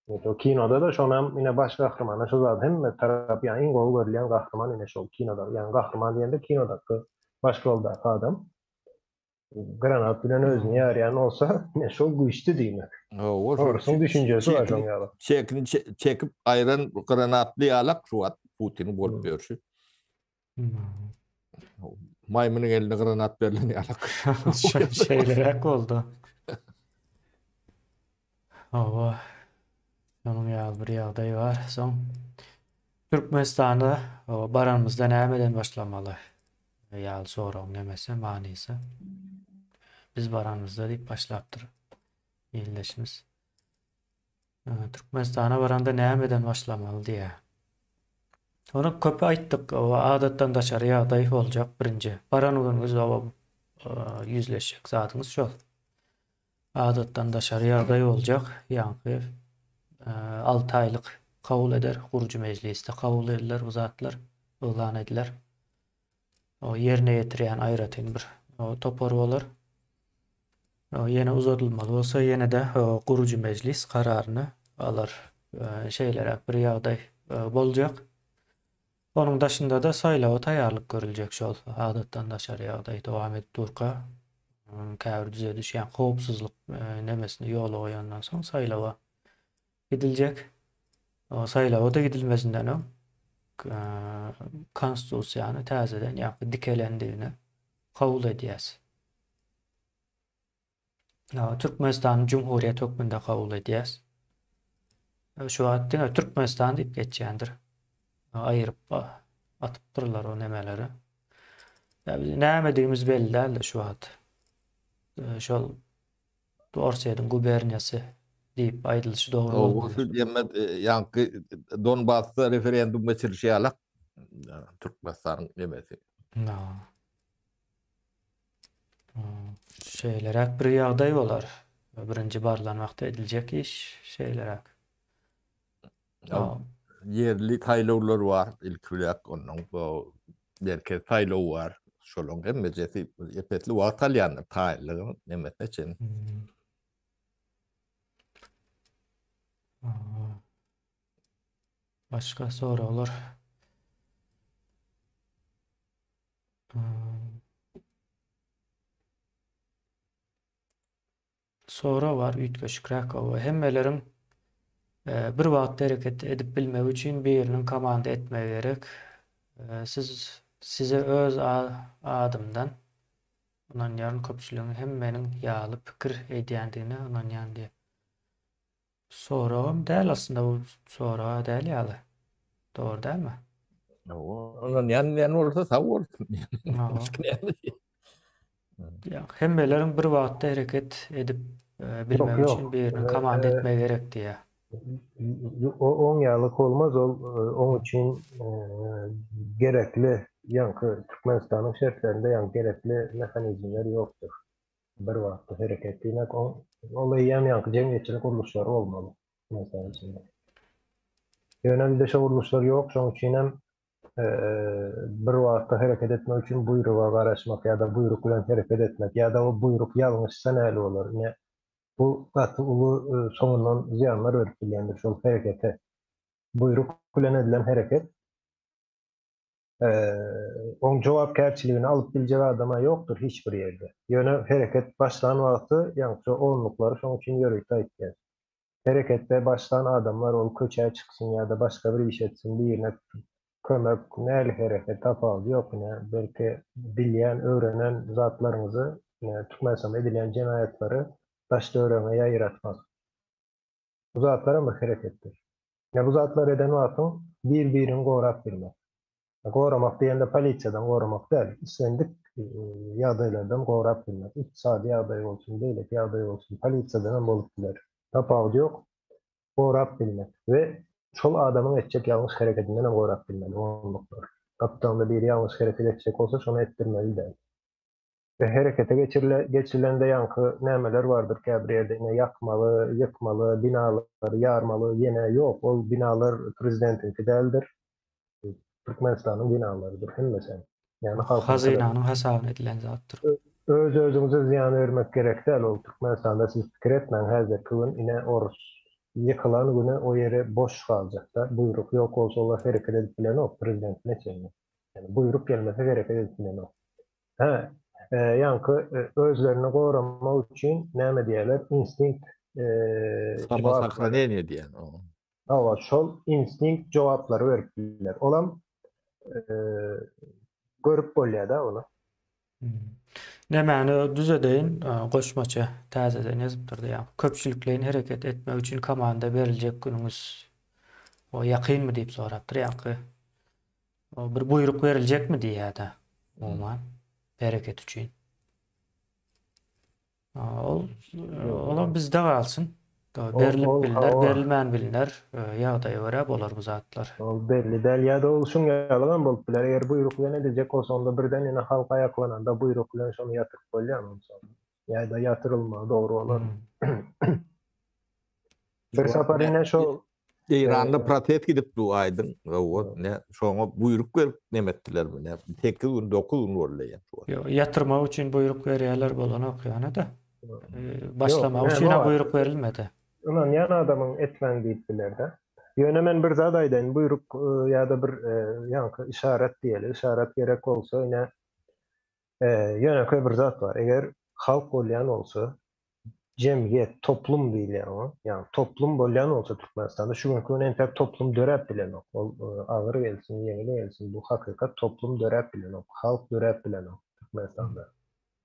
O kinoda-da şonam ine baş gahrymana şu zat hemme tarap ýa iň gowy görülýän gahryman ine şol kinoda ýa gahryman diýende kinodaky baş roldaky adam granat bilen özüni ýarýan bolsa ine şol güýçli diýmek. Hawa şol Orsuň düşünjesi bar şoň ýaly. Çekini çekip aýran granatly ýalak şu wagt Putiniň bolup ýörşi. Maýmynyň eline granat berlen ýalak. Şeýleräk boldy. Hawa. Şonuň ýaly bir ýagdaý bar. Soň Türkmenistana baranymyzda nämeden başlamaly? Ýaly soragyň nemesi, manysy. Biz baranymyzda diýip başlapdyr ildeşimiz. Türkmenistana baranda nämeden başlamaly diýýär. Ony köp aýtdyk, o adatdan daşary ýagdaý boljak birinji. Baran günüňiz o ýüzleşjek zadyňyz şol. Adatdan daşary ýagdaý boljak, ýaňky 6 aýlyk kabul eder, gurujy mejlisde kabul ediler bu zatlar, yglan ediler. O ýerine ýetirýän aýratyn bir topar bolar. Ýene uzadylmaly bolsa ýene-de gurujy mejlis kararyny alar. Şeýleräk bir ýagdaý boljak. Onuň daşynda-da saýlawa taýýarlyk görüljek şol adatdan daşary ýagdaý dowam edip durka käbir düzediş ýa howpsuzlyk nemesini ýola goýandan soň saýlawa gidiljek. Saýlawa-da gidilmezinden öň konstitusiýany täzeden ýa-da dikelendigini kabul edýäs. Türkmenistany jumhuriýet hökmünde kabul edýäs. Şu wagt diňe Türkmenistan diýip geçýändir. Aýyryp atypdyrlar o nemeleri. Nämedigimiz belli däldi şu wagt. Şol Orsýetiň guberniýasy diýip aýdylyşy dogry bolmaz. Dogry diýmek, ýaňky Donbasda referendum geçirilişi ýalak Türkmenistanyň nemesi. Şeýleräk bir ýagdaý bolar. Birinji barlan wagtda ediljek iş şeýleräk. Ýerli saýlawlar bar, ilki bilen ondan bu merkez saýlaw bar. Şolaryň hemmejesi epesli wagt alýandyr taýynlygyň nemesine çenli. Başga soraglar. Sorag bar üýtgeşikräk oba. Hemmeleriň bir wagtda hereket edip bilmegi üçin biriniň komanda etmegi gerek. Siz size öz adymdan ynanýaryn köpçüligiň hem meniň ýaly pikir edýändigine ynanýan diýip. Soragam däl aslynda bu soraga däl ýaly. Dogry dälmi? Ynanýan diýen bolsa sag bolsun. Başga näme diýeyim? Ýa hemmeleriň bir wagtda hereket edip bilmegi üçin biriniň komanda etmegi gerek diýýär. Oň ýaly bolmaz ol oň üçin gerekli ýaňky Türkmenistanyň şertlerinde ýaňky gerekli mehanizmler ýokdur. Bir wagtda hereket diýmek ol eýýäm ýaňky jemgyýetçilik gurluşlary bolmaly Türkmenistanyň içinde. Ýöne bizde şo gurluşlar ýok şoň üçinem bir wagtda hereket etmek üçin buýruga garaşmak ýa-da buýruk bilen hereket etmek ýa-da o buýruk ýalňyşsa näli bolar? Ine, bu gaty uly soňundan zyýanlar berip bilýändir şol herekete. Buýruk bilen edilen hereket oň jogapkärçiligini alyp biljek adama ýokdur hiç bir ýerde. Ýöne hereket başlan wagty ýaňky şo onluklary şoň üçin ýörite aýtýar. Hereketde başlan adamlar ol köçä çyksyn ýa-da başga bir iş etsin birine kömek näli hereket tapawudy ýok ine belki bilýän öwrenen zatlaryňyzy ine Türkmenistanda edilýän jenaýatlary daş töweregiňe ýaýratmak bu zatlaram bir hereketdir. Ine bu zatlary eden wagtyň bir biriňi gorap bilmek. Goramak diýende polisiýadan goramak däl, islendik ýagdaýlardan gorap bilmek. Ykdysady ýagdaý bolsun, beýleki ýagdaý bolsun, polisiýadan hem bolup biler. Tapawudy ýok. Gorap bilmek we şol adamyň etjek ýalňyş hereketinden hem gorap bilmeli onluklar. Gapdalynda biri ýalňyş hereket etjek bolsa, şony etdirmeli däl. We herekete geçirile geçirilende ýaňky nämeler bardyr käbir ýerde ine ýakmaly, ýykmaly, binalary ýarmaly ýene ýok ol binalar prezidentiňki däldir. Türkmenistanyň binalarydyr hemmesem. Ýagny halkyň Hazynanyň hasabyna edilen zatdyr. Öz özüňize zyýan bermek gerek däl ol Türkmenistanda siz pikir etmäň häzirki gün ine orus ýykylan güni o ýeri boş galjakda buýruk ýok bolsa olar hereket edip bilenok prezidentine çenli. Ýagny buýruk gelmese hereket edip bilenok. Hä, ýaňky özlerini goramak üçin näme diýýärler, instinkt Samosahraneniýe diýen. Hawa, şol instinkt jogaplary berip biler. Olam görüp bolýar-da ony. Nämäni düzedeýin, goşmaça täzeden ýazypdyrdy ýa. Köpçülikleýin hereket etmek üçin komanda beriljek günüňiz o ýakynmy diýip sorapdyr ýaňky. Bir buýruk beriljekmi diýýär-de. Umuman, bereket üçin. Ol olam bizde galsyn. Berlip bilner, berilmän bilner, ýagdaýa görä bolar bu zatlar. Ol belli däl ýa-da ol şuň ýalygam bolup biler, eger buýruk bilen ediljek bolsa onda birden ýene halk aýaklananda buýruk bilen şony ýatyryp bolýar onsoň. Ýa-da ýatyrylmagy dogry bolar. Bir sapar ine şo Eýranda protest gidip du aýdyň. Hawa, ne şoňa buýruk berip neme etdilermi? Ne 8 gün, 9 gün boldy ýa. Ýok, ýatyrmak üçin buýruk berýärler bolanok ýöne-de. Başlamak üçin buýruk berilmedi. Ynanýan adamyň etmäň diýip biler-de. Ýöne men bir zat aýdaýyn, buýruk ýa-da bir ýaňky yşarat diýeli, yşarat gerek bolsa ine ýönekeý bir zat bar. Eger halk bolýan bolsa, jemgyýet, toplum diýilýär oňa. Ýagny toplum bolýan bolsa Türkmenistanda şu günki gün entek toplum döräp bilenok. Ol agyr gelsin, ýeňil gelsin, bu hakykat toplum döräp bilenok, halk döräp bilenok Türkmenistanda.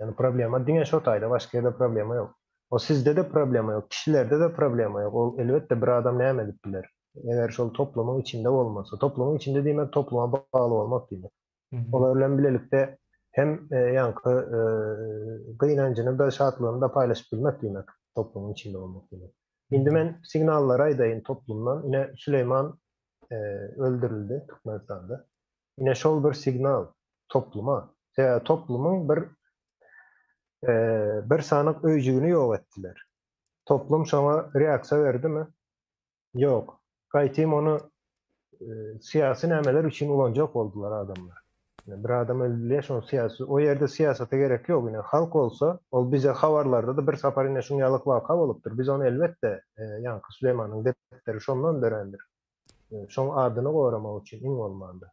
Ýagny problema diňe şo taýda, başga ýerde problema ýok. O sizde-de problema ýok, kişilerde-de problema ýok. Ol elbetde bir adam näme edip biler? Eger şol toplumyň içinde bolmasa. Toplumyň içinde diýmek topluma bagly bolmak diýmek. Olar bilen bilelikde hem ýaňky gynanjyny-da, şatlygyny-da paýlaşyp bilmek diýmek, toplumyň içinde bolmak diýmek. Indi men signallary aýdaýyn toplumdan. Ine Süleýman öldürildi Türkmenistanda. Ine şol bir signal topluma. Sebäbi toplumyň bir bir sanyk öýjügini ýok etdiler. Toplum şoňa reaksiýa berdimi? Ýok. Gaýtym ony syýasy nämeler üçin ulanjak boldular adamlar. Bir adam öldürilýär şoň syýasy o ýerde syýasata gerek ýok ine halk bolsa ol bize habarlarda-da bir sapar ine şuň ýalyk waka bolupdyr biz ony elbetde ýaňky Süleýmanyň depderi şondan dörändir. Şoň adyny goramak üçin iň bolmanda.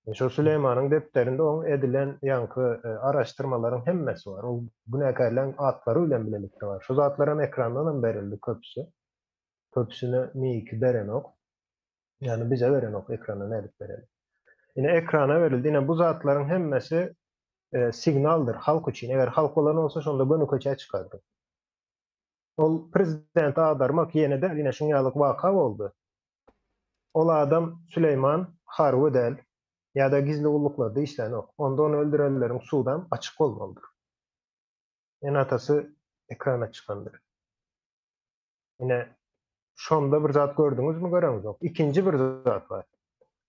Şo Süleýmanyň depderinde oň edilen ýaňky araşdyrmalaryň hemmesi bar. Ol günäkärleň atlary bilen bilelikde bar. Şo zatlaram ekrandanam berildi köpüsi. Köpüsini MİK berenok. Ýagny bize berenok ekrana nädip bereli. Ine ekrana berildi. Ine bu zatlaryň hemmesi signaldyr halk üçin. Eger halk bolan bolsa şonda göni köçä çykardy. Ol prezidenti agdarmak ýene däl ine şuň ýalyk waka boldy. Ol adam Süleýman harby däl ýa-da gizli gulluklarda işlänok. Onda ony öldürenleriň sudam açyk bolmalydyr. Ene-atasy ekrana çykandyr. Ine, şonda bir zat gördüňizmi, göreňizok. Ikinji bir zat bar.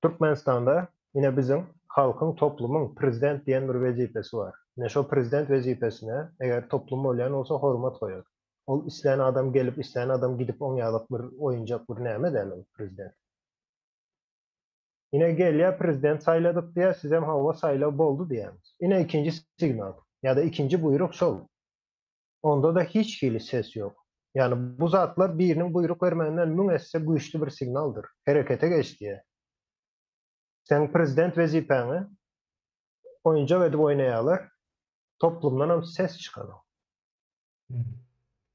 Türkmenistanda ine biziň halkyň, toplumyň prezident diýen bir wezipesi bar. Ine şo prezident wezipesine eger toplum bolýan bolsa hormat goýar. Ol islän adam gelip, islän adam gidip oň ýalyk bir oýunjak bir näme däl ol prezident. Ine gelýär prezident saýladyk diýýär, sizem hawa saýlaw boldy diýýäňiz. Ine ikinji signal ýa-da ikinji buýruk şol. Onda-da hiç hili ses ýok. Ýagny bu zatlar biriniň buýruk bermeginden müň esse güýçli bir signaldyr. Herekete geç diýýär. Seň prezident wezipäňi oýunjak edip oýnaýarlar, toplumdanam ses çykanok.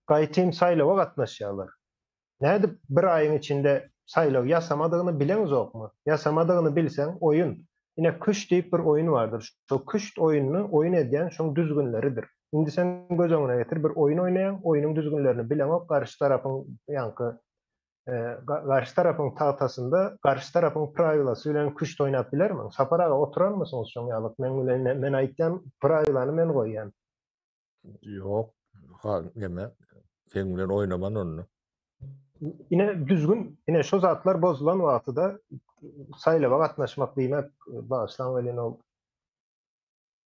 Gaýtym saýlawa gatnaşýarlar. Nädip bir aýyň içinde saýlaw ýasamadygyny bileňzokmy? Ýasamadygyny bilseň, oýun. Ine küşt diýip bir oýun bardyr. Şo küşt oýnuny oýun edýän şoň düzgünleridir. Indi sen göz öňüne getir, bir oýun oýnaýaň, oýnuň düzgünlerini bileňok, garşy tarapyň ýaňky garşy tarapyň tagtasynda garşy tarapyň prawilasy bilen küşt oýnap bilermiň? Sapar aga oturanmysyňyz şoň ýalyk meň bilen men aýtýan prawilany men goýýan. Ýok, ha neme, seň bilen oýnaman onda. Ine düzgün, ine şo zatlar bozulan wagty-da saýlawa gatnaşmak diýmek, bagyşlaň welin ol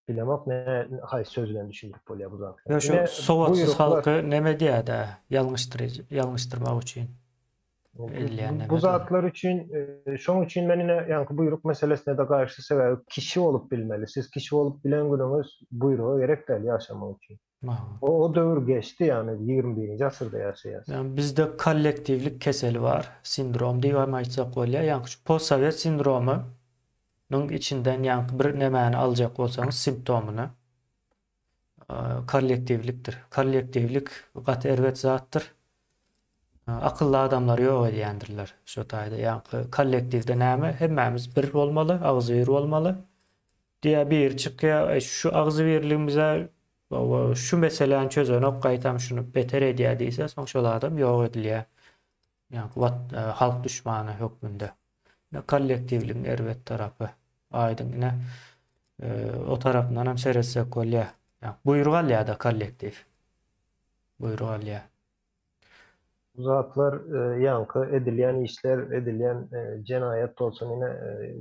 bilemok ne haýsy söz bilen düşündirip bolýar bu zatlary. Ýa şu sowatsyz halky neme edýär-dä, ýalňyşdyryjy, ýalňyşdyrmak üçin edilýän neme. Bu zatlar üçin, şoň üçin men ine ýaňky buýruk meselesine-de garşy, sebäbi kişi bolup bilmeli. Siz kişi bolup bilen günüňiz buýruga gerek däl ýaşamak üçin. O döwür geçdi, ýagny 21-nji asyrda ýaşaýas. Ýagny bizde kollektiwlik keseli bar, sindrom diýip hem aýtsak bolýar. Ýagny şu postsowet sindromy nyň içinden ýaňky bir nemäni aljak bolsaňyz simptomyny kollektiwlikdir. Kollektiwlik gaty erbet zatdyr. Akylly adamlary ýok edýändirler şo taýda. Ýaňky kollektiwde näme? Hemmämiz bir bolmaly, agzybir bolmaly. Diýýär, biri çykýar, e, şu agzybirligimize şu meseläni çözenok, gaýtam şuny beter edýär diýse, soň şol adam ýok edilýär. Ýaňky wat, e, halk duşmany hökmünde. Ine kollektiwligiň erbet tarapy. Aýdyň ine e, o tarapyndan hem seretsek bolýar. Ýa buýruk alýar-da kollektiw. Buýruk alýar. Bu zatlar ýaňky edilýän işler, edilýän jenaýat bolsun ine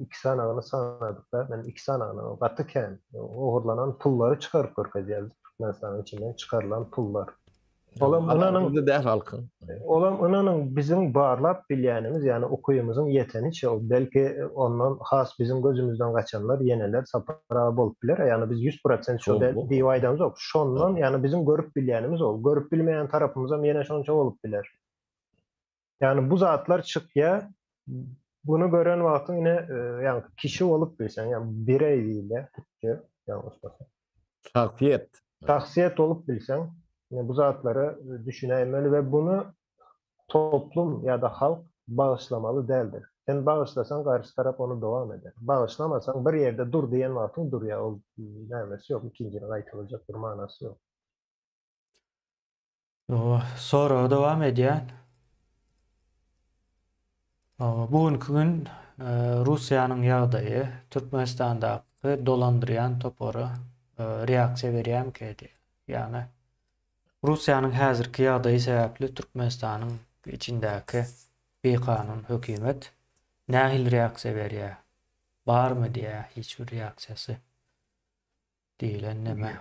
iki sanagyny sanadykda, men iki sanagyny gaty kän ogurlanan pullary çykaryp görkezýär Türkmenistanyň içinden çykarylan pullar. Olam ynanyň däl halkyň. Olam ynanyň biziň barlap bilýänimiz, ýagny ukyýymyzyň ýeteniçe, belki ondan has biziň gözümizden gaçanlar ýeneler Sapar aga bolup biler, ýagny biz 100% şo däl diýip aýdamzok. Şondan, ýagny biziň görüp bilýänimiz ol. Görüp bilmeýän tarapymyzam ýene şonça bolup biler. Ýagny bu zatlar çykýar. Bunu gören wagtyň ine, ýagny kişi bolup bilseň, ýagny bireý diýilýär türkçe, ýalňyşmasam. Şahsyýet. Şahsyýet bolup bilseň, ine bu zatlara düşünäýmeli we bunu toplum ýa-da halk bagyşlamaly däldir. Sen bagyşlasaň garşy tarap ony dowam eder. Bagyşlamasaň bir ýerde dur diýen wagtyň durýar, ol nämesi ýok, ikinjini gaýtalajak bir manasy ýok. Soragy dowam edýän. Bu günki gün Russiýanyň ýagdaýy Türkmenistandaky dolandyrýan topara reaksiýa berýärmikä diýýär. Ýagny Russiýanyň häzirki ýagdaýy sebäpli Türkmenistanyň içindäki bikanun hökümet nähili reaksiýa berýär? Barmy diýýär hiç bir reaksiýasy. Diýilen neme?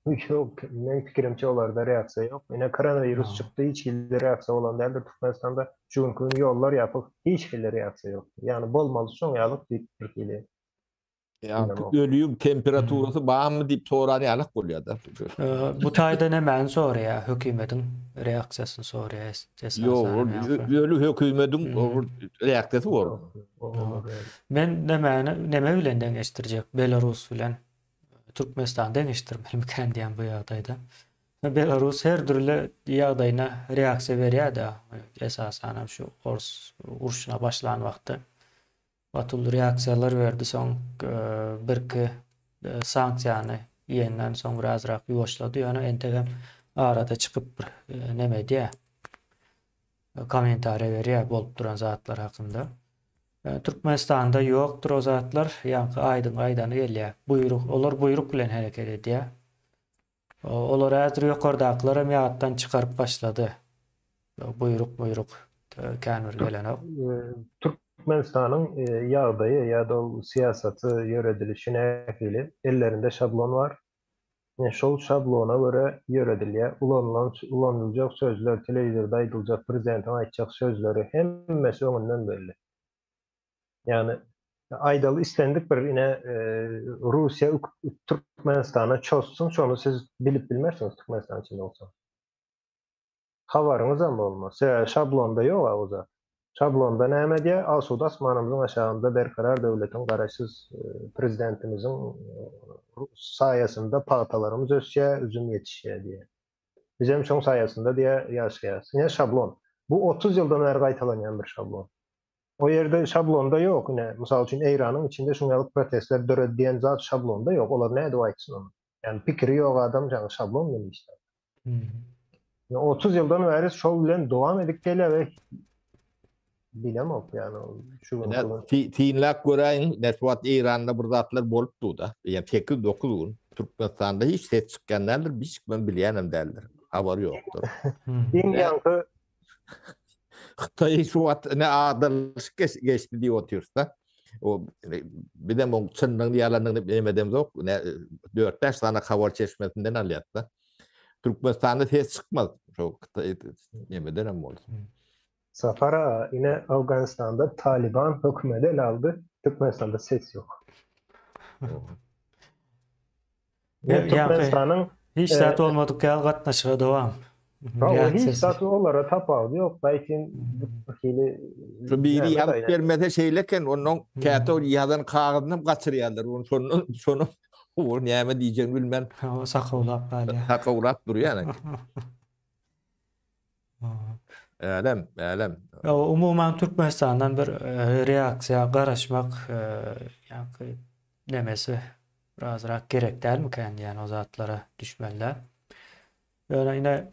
Ýok, meň pikirimçe olarda reaksiýa ýok. Ine koronawirus çykdy, hiç hili reaksiýa bolan däldir Türkmenistanda. Şu günki gün ýollar ýapyk, hiç hili reaksiýa ýok. Ýagny bolmaly şoň ýalyk diýip bir hili. Ýa ölüň temperaturasy barmy diýip soran ýalak bolýar-da. Bu taýda nämäni soraýar? Hökümetiň reaksiýasyny soraýar esasan. Ýok, öli hökümetiň reaksiýasy bor. Men nämäni näme bilen deňeşdirjek? Belarus bilen Türkmenistany deňeşdirmelimikän diýýän bu ýagdaýda. Belarus her dürli ýagdaýyna reaksiýa berýär-de, esasanam şu ors urşuna başlan wagty gaty reaksiýalar berdi, soň birki sanksiýany iýenden soň birazrak ýuwaşlady, ýöne entegem arada çykyp bir neme edýär. Kommentariýa berýär bolup duran zatlar hakynda. Türkmenistanda ýokdur o zatlar. Ýaňky aýdyň aýdany gelýär. Buýruk, olar buýruk bilen hereket edýär. Olar häzir ýokardakylar hem ýatdan çykaryp başlady. Buýruk, buýruk kän bir gelenok. Türkmenistanyň ýagdaýy ýa-da ol syýasaty ýöredilişi nähili? Ellerinde şablon bar. Ine şol şablona görä ýöredilýär. Ulanylan, ulanyljak sözler, telewizorda aýdyljak, prezidentiň aýtjak sözleri hemmesi öňünden belli. Ýagny aýdaly islendik bir ine Russiýa Türkmenistana çozsun, şony siz bilip bilmersiňiz Türkmenistan içinde bolsaňyz. Habaryňyzam bolmaz. Sebäbi şablonda ýog-a o zat. Şablonda näme diýýär? Asuda asmanymyzyň aşagynda berkarar döwletiň Garaşsyz Prezidentimiziň saýasynda pagtalarymyz ösýär, üzüm ýetişýär diýýär. Bizem şoň saýasynda diýýär ýaşaýarys. Ine şablon. Bu 30 ýyldan bäri gaýtalanýan bir şablon. O ýerde şablonda ýok. Ine, mysal üçin Eýranyň içinde şuň ýaly protestler döredi diýen zat şablonda ýok. Olar nädip aýtsyn ony? Ýagny pikiri ýok adam ýagny şablon bilen işlär. Hmm. 30 ýyldan bäri şol bilen dowam edip gelýär we bilemok ýagny şu gün. Synlap göräýiň, näçe wagt Eýranda bir zatlar bolupdy da. Ýa 8-9 gün Türkmenistanda hiç ses çykýan däldir, hiç kim bilýänem däldir. Habary ýokdur. Iň ýaňky Hytaý şu wagt ne agdarylyşyk geçdi diýip otyrys-da. O bizem oň çynlygyny ýalanlygyny bilmedemzok. Ne 4-5 sany habar çeşmesinden alýas-da. Türkmenistanda ses çykmaz. Şo Hytaý nemeden hem bolsun. Sapar aga, ine Awganystanda Taliban hökümeti ele aldy, Türkmenistanda ses ýok. Türkmenistanyň hiç zat bolmadyk ýaly gatnaşyga dowam. Hiç zat olara tapawudy ýok. Gaýtyn bir hili Şu biri ýazyp bermese şeýle eken, ondan käte ol ýazan kagyzyny hem gaçyrýarlar. Ony şondan şonu o näme diýjegini bilmän sakawlap galýar. Sakawlap durýar. Älem, älem. Umuman Türkmenistandan bir reaksiýa garaşmak ýaňky nemesi birazrak gerek dälmikän diýen o zatlara düşmeliler. Ýöne ine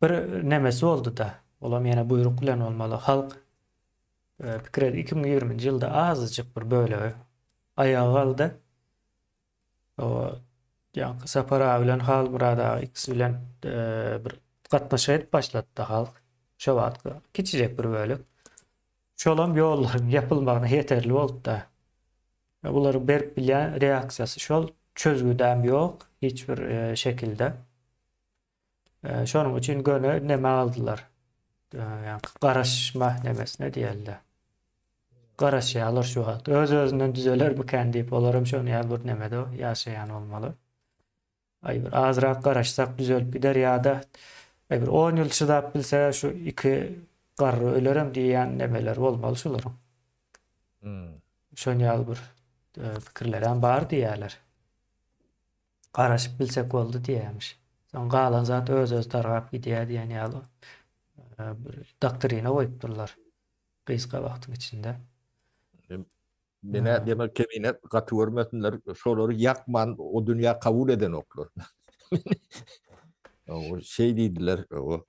bir nemesi boldy-da. Olam ýene buýruk bilen bolmaly. Halk pikir edip 2020-nji ýylda azajyk bir bölegi aýaga galdy. O ýaňky Sapar aga bilen Halmyrat aga ikisi bilen bir. gatnaşyk edip başlady-da halk. Şo wagt kiçijek bir bölek. Şolam ýollaryň ýapylmagyna ýeterli boldy-da. Bularyň berip bilýän reaksiýasy şol, çözgüdem ýok hiç bir şekilde. Şonuň üçin göni neme aldylar. Ýa-ni garaşma nemesine diýelde. Garaşýarlar şu wagt. Öz-özünden düzelermikän diýip, olaram şonuň ýaly bir nemede ýaşaýan bolmaly. Aý bir azrak garaşsak düzelip gider ýa-da aý bir on ýyl çydap bilse şu iki garry ölerem diýýän nemeleri bolmaly şularyň. Hmm. Şon ýaly bir e, pikirlerem bar diýýärler. Garaşyp bilsek boldy diýýärmiş. Soň galan zat öz-özi dargap gidýär diýen ýaly e, bir doktrina goýupdyrlar gysga wagtyň içinde. Menä demek kemine gaty görmesinler, şolary ýakman o dünýä kabul edenoklar. O şey diýdiler, o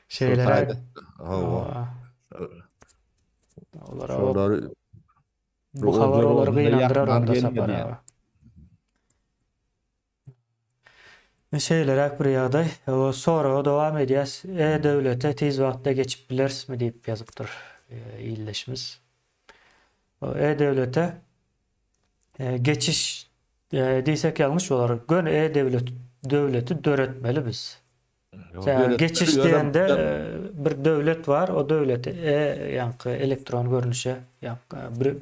Şeýleräk. Hawa. Olara Şolary bu habar olary gynandyrar onda Sapar aga. Şeýleräk bir ýagdaý. O soraga dowam edýäs. E-döwlete tiz wagtda geçip bilerismi diýip ýazypdyr ildeşimiz. O e-döwlete geçiş diýsek ýalňyş bolar. Göni e-döwlet döwleti döretmeli biz. Geçiş diýende bir döwlet bar, o döwleti e ýaňky elektron görnüşe, ýaňky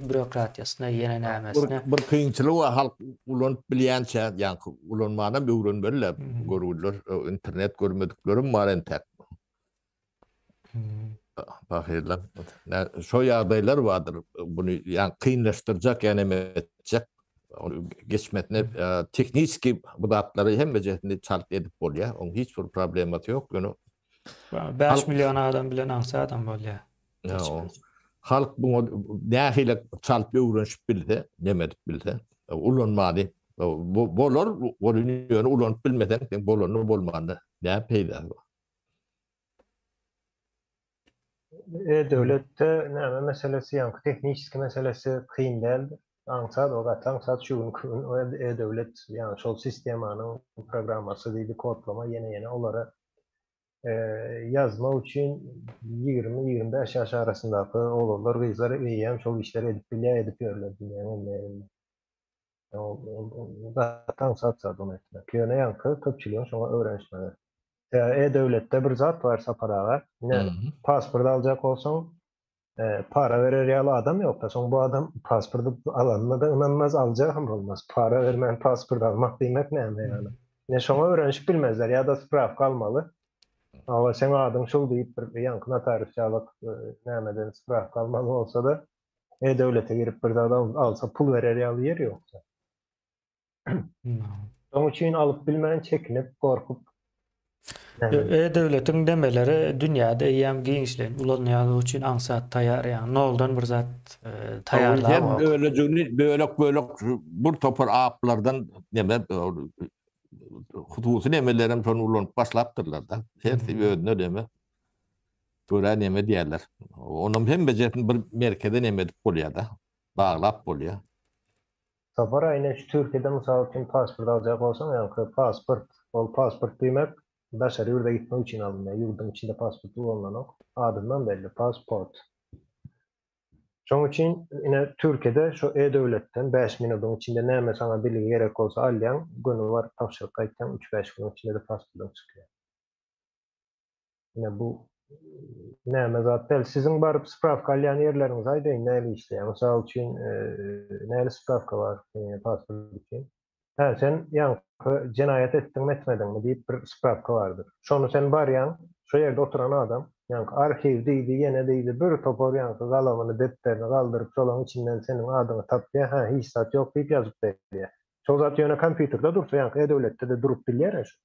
bürokratiýasyna, ýene nämesine. Bir kynçylygy bar, halk ulanyp bilýänçä, ýaňky ulanmanam öwrenmeliler, görgüliler, internet görmediklerim bar entäk. Pahyrlar. Şo ýagdaýlar bardyr. Buny ýa kynlaşdyrjak, ýa näme etjek. Geçmesine tehniki bu zatlary hemmejesini çalt edip bolýar. Oň hiç bir problemasy ýok. Ýöne 5 million adam bilen aňsat adam bolýar. Halk buňa nähili çalt öwrenişip bilse, neme edip bilse, ulanmany bolar, ýöne ulanyp bilmeseň, seň bolanyny bolmanyny näme peýdasy bar? E-döwletde näme meselesi, ýaňky tehniçeski meselesi kyn däldir. Aňsat, o gaty aňsat şu günki gün o e-döwlet, ýagny şol sistemanyň programmasy diýdi, kodlama ýene-ýene olara ýazmak üçin 20-25 ýaş arasyndaky oglanlar, gyzlar eýýäm şol işleri edip bilýär, edip ýörler dünýäniň hemme ýerinde. Gaty aňsat zat ony etmek. Ýöne ýaňky köpçüligiň şoňa öwrenişmegi. E-döwletde bir zat bar Sapar aga. Ine, pasport aljak bolsaň, para berer ýaly adam ýok-da. Soň bu adam pasporty alanyna-da ynanmaz, aljagam bolmaz. Para bermän pasport almak diýmek näme ýaly. Ine, şoňa öwrenişip bilmezler ýa-da sprawka almaly. Hawa, seň adyň şul diýip bir ýaňky notarius ýalyk nämeden sprawka almaly bolsa-da, E-döwlete girip bir zat alsa pul berer ýaly ýer ýok-da. Şonuň üçin alyp bilmän çekinip, gorkup. E-döwletiň demeleri dünýäde eýýäm giňişleýin ulanylýanlygy üçin aňsat taýýar, ýagny noldan bir zat taýýarlap. Her bölejigini bölek-bölek bir topar aplardan neme hususy nemelerem şony ulanyp başlapdyrlar-da. Hersi özüne neme görä neme diýerler. Onam hemmejesini bir merkeze neme edip bolýar-da, baglap bolýar. Sapar aýna şu Türkiýede mysal üçin pasport aljak bolsaň ýaňky pasport ol pasport diýmek daşary ýurda gitmek üçin alynýar ýurduň içinde pasport ulanylanok adyndan belli pasport şoň üçin ine Türkiýede şu e-döwletden 5 minudyň içinde näme saňa bilgi gerek bolsa alýaň göni baryp tabşyryp gaýtýaň 3-5 günüň içinde-de pasportyň çykýar. Ine bu näme zat däl. Siziň baryp sprawka alýan ýerleriňizi aýdaýyn, näle işleýär. Mysal üçin, näle sprawka bar pasport üçin? Hä, sen ýaňky jenaýat etdiňmi, etmediňmi diýip bir sprawka bardyr. Şony sen barýaň, şo ýerde oturan adam, ýaňky arhiw diýdi, ýene diýdi, bir topar ýaňky galamyny, depderini galdyryp, şolaň içinden seniň adyňy tapýar, hä, hiç zat ýok diýip ýazyp berýär. Şol zat ýöne kompýuterde dursa, ýaňky e-döwletde-de durup bilýär-ä şu.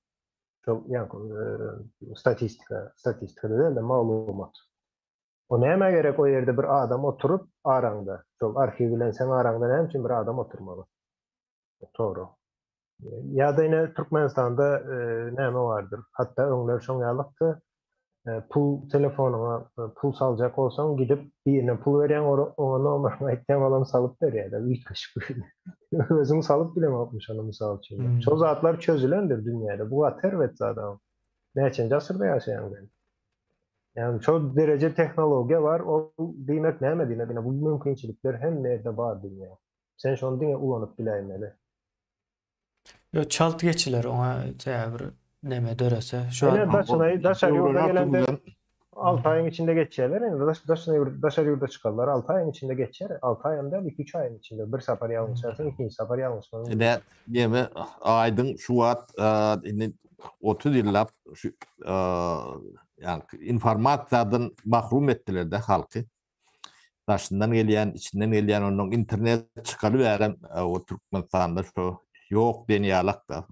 Şol ýaňky statistika, statistika däl-de maglumat. O nämä gerek o ýerde bir adam oturyp araňda, şol arhiw bilen seň araňda näme üçin bir adam oturmaly? Toru. Ýa-da ine Türkmenistanda näme bardyr? Hatda öňler şoň ýalykdy. Pul telefonyňa pul saljak bolsaň gidip birine pul berýäň oňa nomeryňy aýtýaň olam salyp berýär-de üýtgeşik özüň salyp bileňokmyş ony mysal üçin. Şol zatlar çözülendir dünýäde bu gaty erbet zat. Näçenji asyrda ýaşaýaň sen? Ýagny şo dereje tehnologiýa bar, ol diýmek näme diýmek? Ine bu mümkinçilikler hemme ýerde bar dünýä. Sen şony diňe ulanyp biläýmeli. Ýok, çalt geçiler oňa tä bir neme dörese. Şu Ine daşyna daşary ýurda gelende 6 aýyň içinde geçýärler. Indi daş daşyna ýurt daşary ýurda çykarlar 6 aýyň içinde geçer. 6 aýam däl, 2-3 aýyň içinde. Bir sapar ýalňyşarsyň, ikinji sapar ýalňyşmaň. Ine neme aýdyň şu wagt indi 30 ýyllap şu ýa informasiýadan mahrum etdiler-de halky. Daşyndan gelýän, içinden gelýän ondan internet çykaly bärem o Türkmenistanda şu ýok diýen ýalak-da.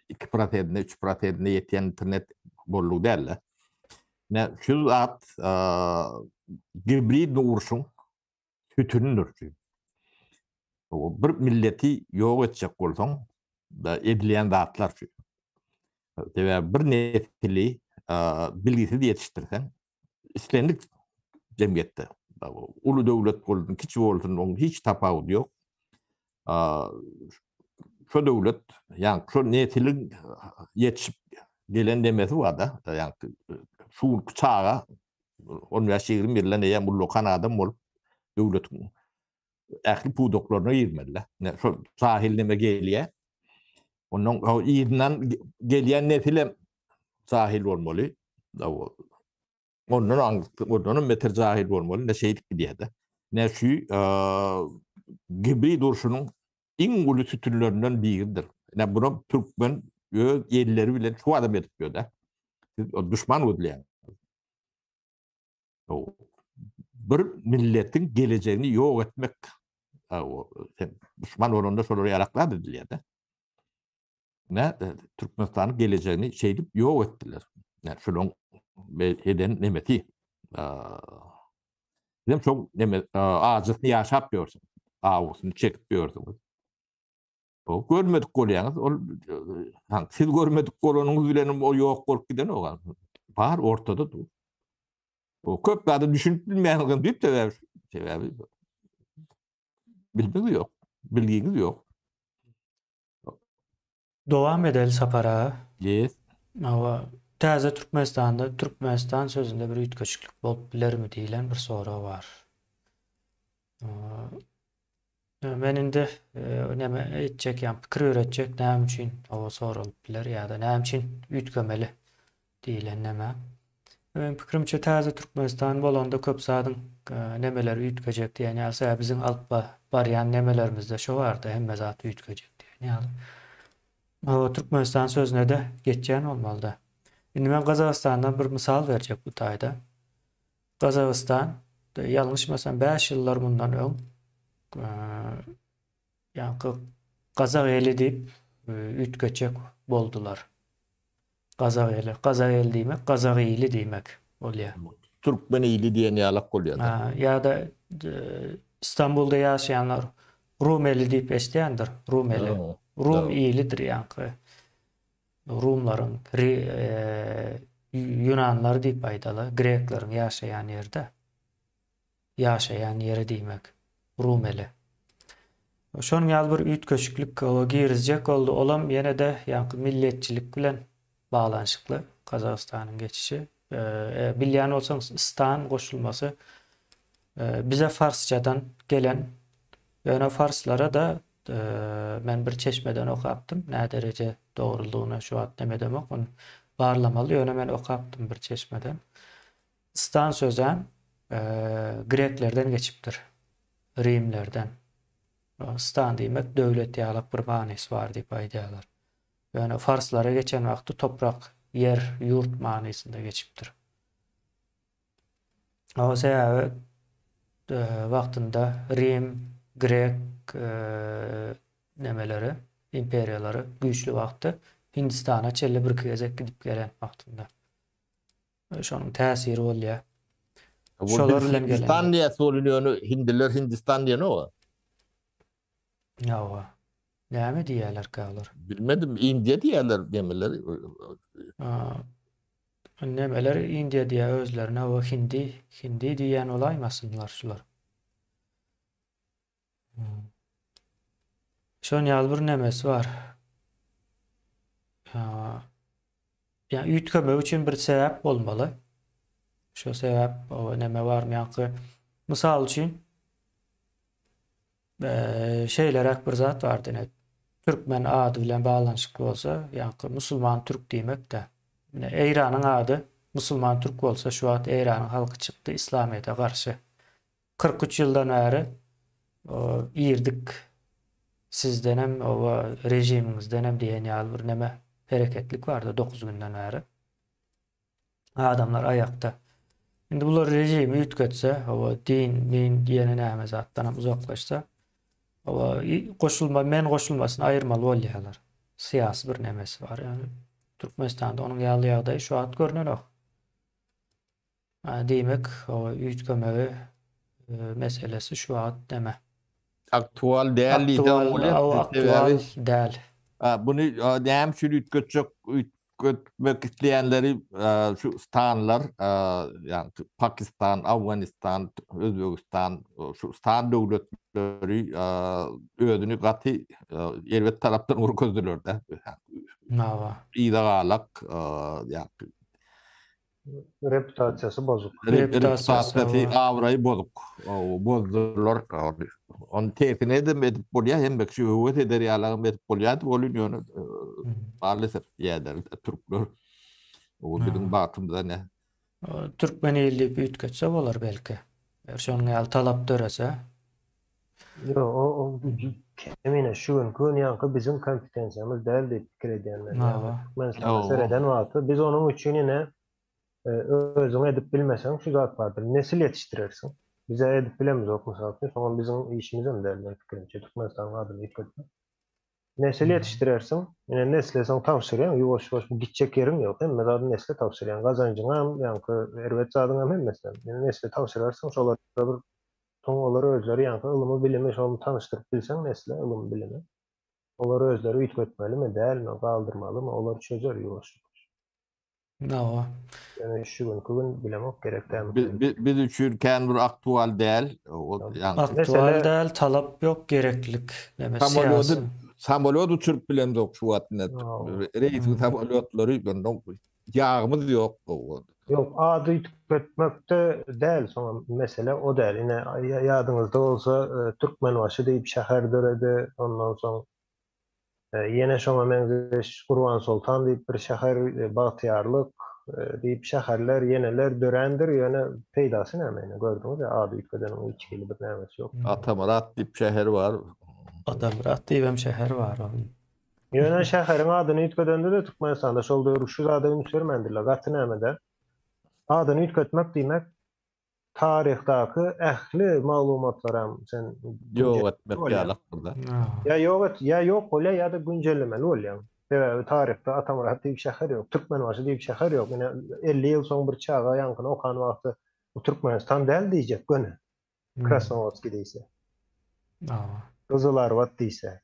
2 prosentine, 3 prosentine ýetýän internet boldugy däl-de. Ne şu zat gibrid urşuň sütünidir şu. Bir milleti ýok etjek bolsaň, edilýän zatlar şu. Sebäbi bir nesli bilgisiz ýetişdirseň, islendik jemgyýetde uly döwlet bolsun, kiçi bolsun, onuň hiç tapawudy ýok. Şo döwlet, ýagny şo nesliň ýetişip gelen nemesi bar-da, ýagny şu günki çaga 15-20 ýyldan eýýäm ullakan adam bolup döwletiň ähli pudaklaryna girmeli. Şo jahil neme gelýär. Ondan yzyndan gelýän nesil hem jahil bolmaly. Ondan ondan hem beter jahil bolmaly. Ne şeýdip gidýär-de. Ne şu gibrid urşunyň iň uly sütünlerinden biridir. Ne bunu türkmen öz elleri bilen şu adam edip ýör-de. Siz duşman gözleýäňiz. Bir milletiň gelejegini ýok etmek sen duşman bolanda şolara ýaraklar edilýär-de. Ne Türkmenistanyň gelejegini şeýdip ýok etdiler. Ne şolaryň eden nemesi. Sizem şol neme ajysyny ýaşap ýörsüň. Awusyny çekip ýörsüňiz. O görmedik bolýaňyz, ol siz görmedik bolanyňyz bilen o ýok bolup gidenok. Bar ortada dur. O köp zada düşünip bilmeýäniňiziň düýp sebäbi sebäbi bilimiňiz ýok, bilgiňiz ýok. Dowam edeli Sapar aga. Yes. Hawa, täze Türkmenistanda Türkmenistan sözünde bir üýtgeşiklik bolup bilermi diýlen bir sorag bar. Men indi näme etjek, ýa pikir ýöretjek, näme üçin hawa soralyp biler ýa-da näme üçin üýtgemeli diýlen näme. Meniň pikirimçe täze Türkmenistan bolanda köp zadyň nemeleri üýtgejek diýen ýaly, sebäbi biziň alyp barýan nemelerimizde şo barda hemme zat üýtgejek diýen ýaly. Hawa Türkmenistan sözüne-de geçýän bolmalyda. Indi men Gazagystandan bir mysal berjek bu taýda. Gazagystan, ýalňyşmasam 5 ýyllar mundan öň ýaňky Gazak eli diýip üýtgetjek boldular. Gazak eli, gazak eli diýmek, gazak ili diýmek bolýar. Türkmen ili diýen ýalak bolýar. Ýa-da Istanbulda ýaşaýanlar Rum eli diýip eşidýändir, Rum eli. Rum ilidir ýaňky. Rumlaryň, ýunanlar diýip aýdaly, grekleriň ýaşaýan ýerde. Ýaşaýan ýeri diýmek. Rumeli. Şonuň ýaly bir üýtgeşiklik girizjek boldy. Olam ýene-de ýaňky milletçilik bilen baglanyşykly Gazagystanyň geçişi. Bilýän bolsaňyz stan goşulmasy bize farsçadan gelen ýöne farslara-da men bir çeşmeden okapdym. Nä dereje dogrulygyna şu wagt neme edemok, ony barlamaly. Ýöne men okapdym bir çeşmeden. Stan sözem greklerden geçipdir. Rimlerden. Stan diýmek döwlet ýalak bir manysy bar diýip aýdýarlar. Ýöne farslara geçen wagty toprak, ýer, ýurt manysynda geçipdir. O sebäbi wagtynda Rim, grek nemeleri, imperiýalary güýçli wagtda Hindistana çenli birki gezek gidip gelen wagtynda. Şonuň täsiri bolýar. Şolar bilen gelen. Hindistan diýýär, ol ýöne hindiler Hindistan diýenok. Ýa. Näme diýýärlerkä olar? Bilmedim, Indiýa diýýärler nemeler. Nemeler Indiýa diýýär özlerine, o hindi, hindi diýýän bolaýmasynlar şular. Şon ýaly bir nemesi bar. Ýa üýtgemek üçin bir sebäp bolmaly. Şo sebäp o neme barmy ýaňky mysal üçin şeýleräk bir zat bardy ine türkmen ady bilen baglanyşykly bolsa ýaňky musulman türk diýmek-de. Ine Eýranyň ady musulman türk bolsa şu wagt Eýranyň halky çykdy islamyýete garşy. 43 ýyldan bäri irdik sizdenem oba režimiňizdenem diýen ýaly bir neme hereketlik bardy 9 günden bäri. Adamlar aýakda. Indi bular režimi üýtgetse, oba din, min diýene näme zatdanam uzaklaşsa, oba goşulma, men goşulmasyny aýyrmaly bolýarlar. Syýasy bir nemesi bar. Ýani Türkmenistanda onuň ýaly ýagdaý şu wagt görnenok. Diýmek, o üýtgemegi meselesi şu wagt neme? Aktual däl diýseň bolýar. Aktual däl. Buny näme üçin üýtgetjek, üýtgetmek isleýänleri şu stanlar, ýagny Pakistan, Afganistan, Özbegistan, şu stan döwletleri özüni gaty erbet tarapdan görkezdiler-de. Hawa. Yza galak, ýagny Reputasiýasy bozuk. Reputasiýasy, abraýy bozuk. Bozdular. Ony tersine edem edip bolýar, hemme kişi höwes eder ýalagam edip bolýardy, ol ýöne maalesef diýýärler türkler. O biziň bagtymyza ne? Türkmen ili diýip üýtgetse bolar belki. Eger şonuň ýaly talap dörese. Ýok, o kemine şu günki gün ýaňky biziň kompetensiýamyz däl diýip pikir edýän men. Ýagny Türkmenistana sereden wagty biz onuň üçin ine özüň edip bilmeseň şu zat bardyr. Nesil ýetişdirersiň. Bize edip bilemizok mysal üçin. Soňam biziň işimizem däl meň pikirimçe Türkmenistanyň adyny üýtgetmek. Nesil ýetişdirersiň. Ine nesle soň tabşyrýaň ýuwaş-ýuwaş bu gitjek ýeriň ýok. Hemme zady nesle tabşyrýaň. Gazanjyňam, ýaňky erbet zadyňam hemmesinem. Ine nesle tabşyrarsyň şolara bir Soň olar özleri ýaňky ylymy bilimi şony tanyşdyryp bilseň nesle ylymy bilimi. Olar özleri üýtgetmelimi dälmi galdyrmalymy olar çözer ýuwaş ýuwaş. Hawa. Ýöne şu günki gün bilemok gerek dälmi. Biz üçin kän bir aktual däl. Aktual däl talap ýok gereklilik neme syýasy. Samolýot uçuryp bilemzok şu wagt ine. Reýsiň samolýotlary Ýagymyz ýok. Ýok, ady üýtgetmekde däl soňam mesele o däl. Ine, ýadyňyzda bolsa, Türkmenbaşy diýip şäher döredi, ondan soň ýene şoňa meňzeş Gurbansoltan diýip bir şäher, Bagtyýarlyk diýip şäherler ýeneler dörändir, ýöne peýdasy näme ine, gördüňiz-ä, ady üýtgedeniň hiç hili bir nämesi ýok. Atamyrat diýip şäher bar. Atamyrat diýibem şäher bar. Ýöne şäheriň adyny üýtgedende-de Türkmenistanda şol döwür şu zada üns bermändirler. Gaty nämede? Adyny üýtgetmek diýmek taryhdaky ähli maglumatlaram sen ýok etmek ýalak burada. Ýa ýok et, ýa ýok bolýar ýa-da güncellemeli bolýaň. Sebäbi taryhda Atamyrat diýip şäher ýok, Türkmenbaşy diýip şäher ýok. Ine 50 ýyl soň bir çaga ýaňkyny okan wagty bu Türkmenistan däl diýjek göni. Krasnowodskiý diýse. Gyzylarbat diýse.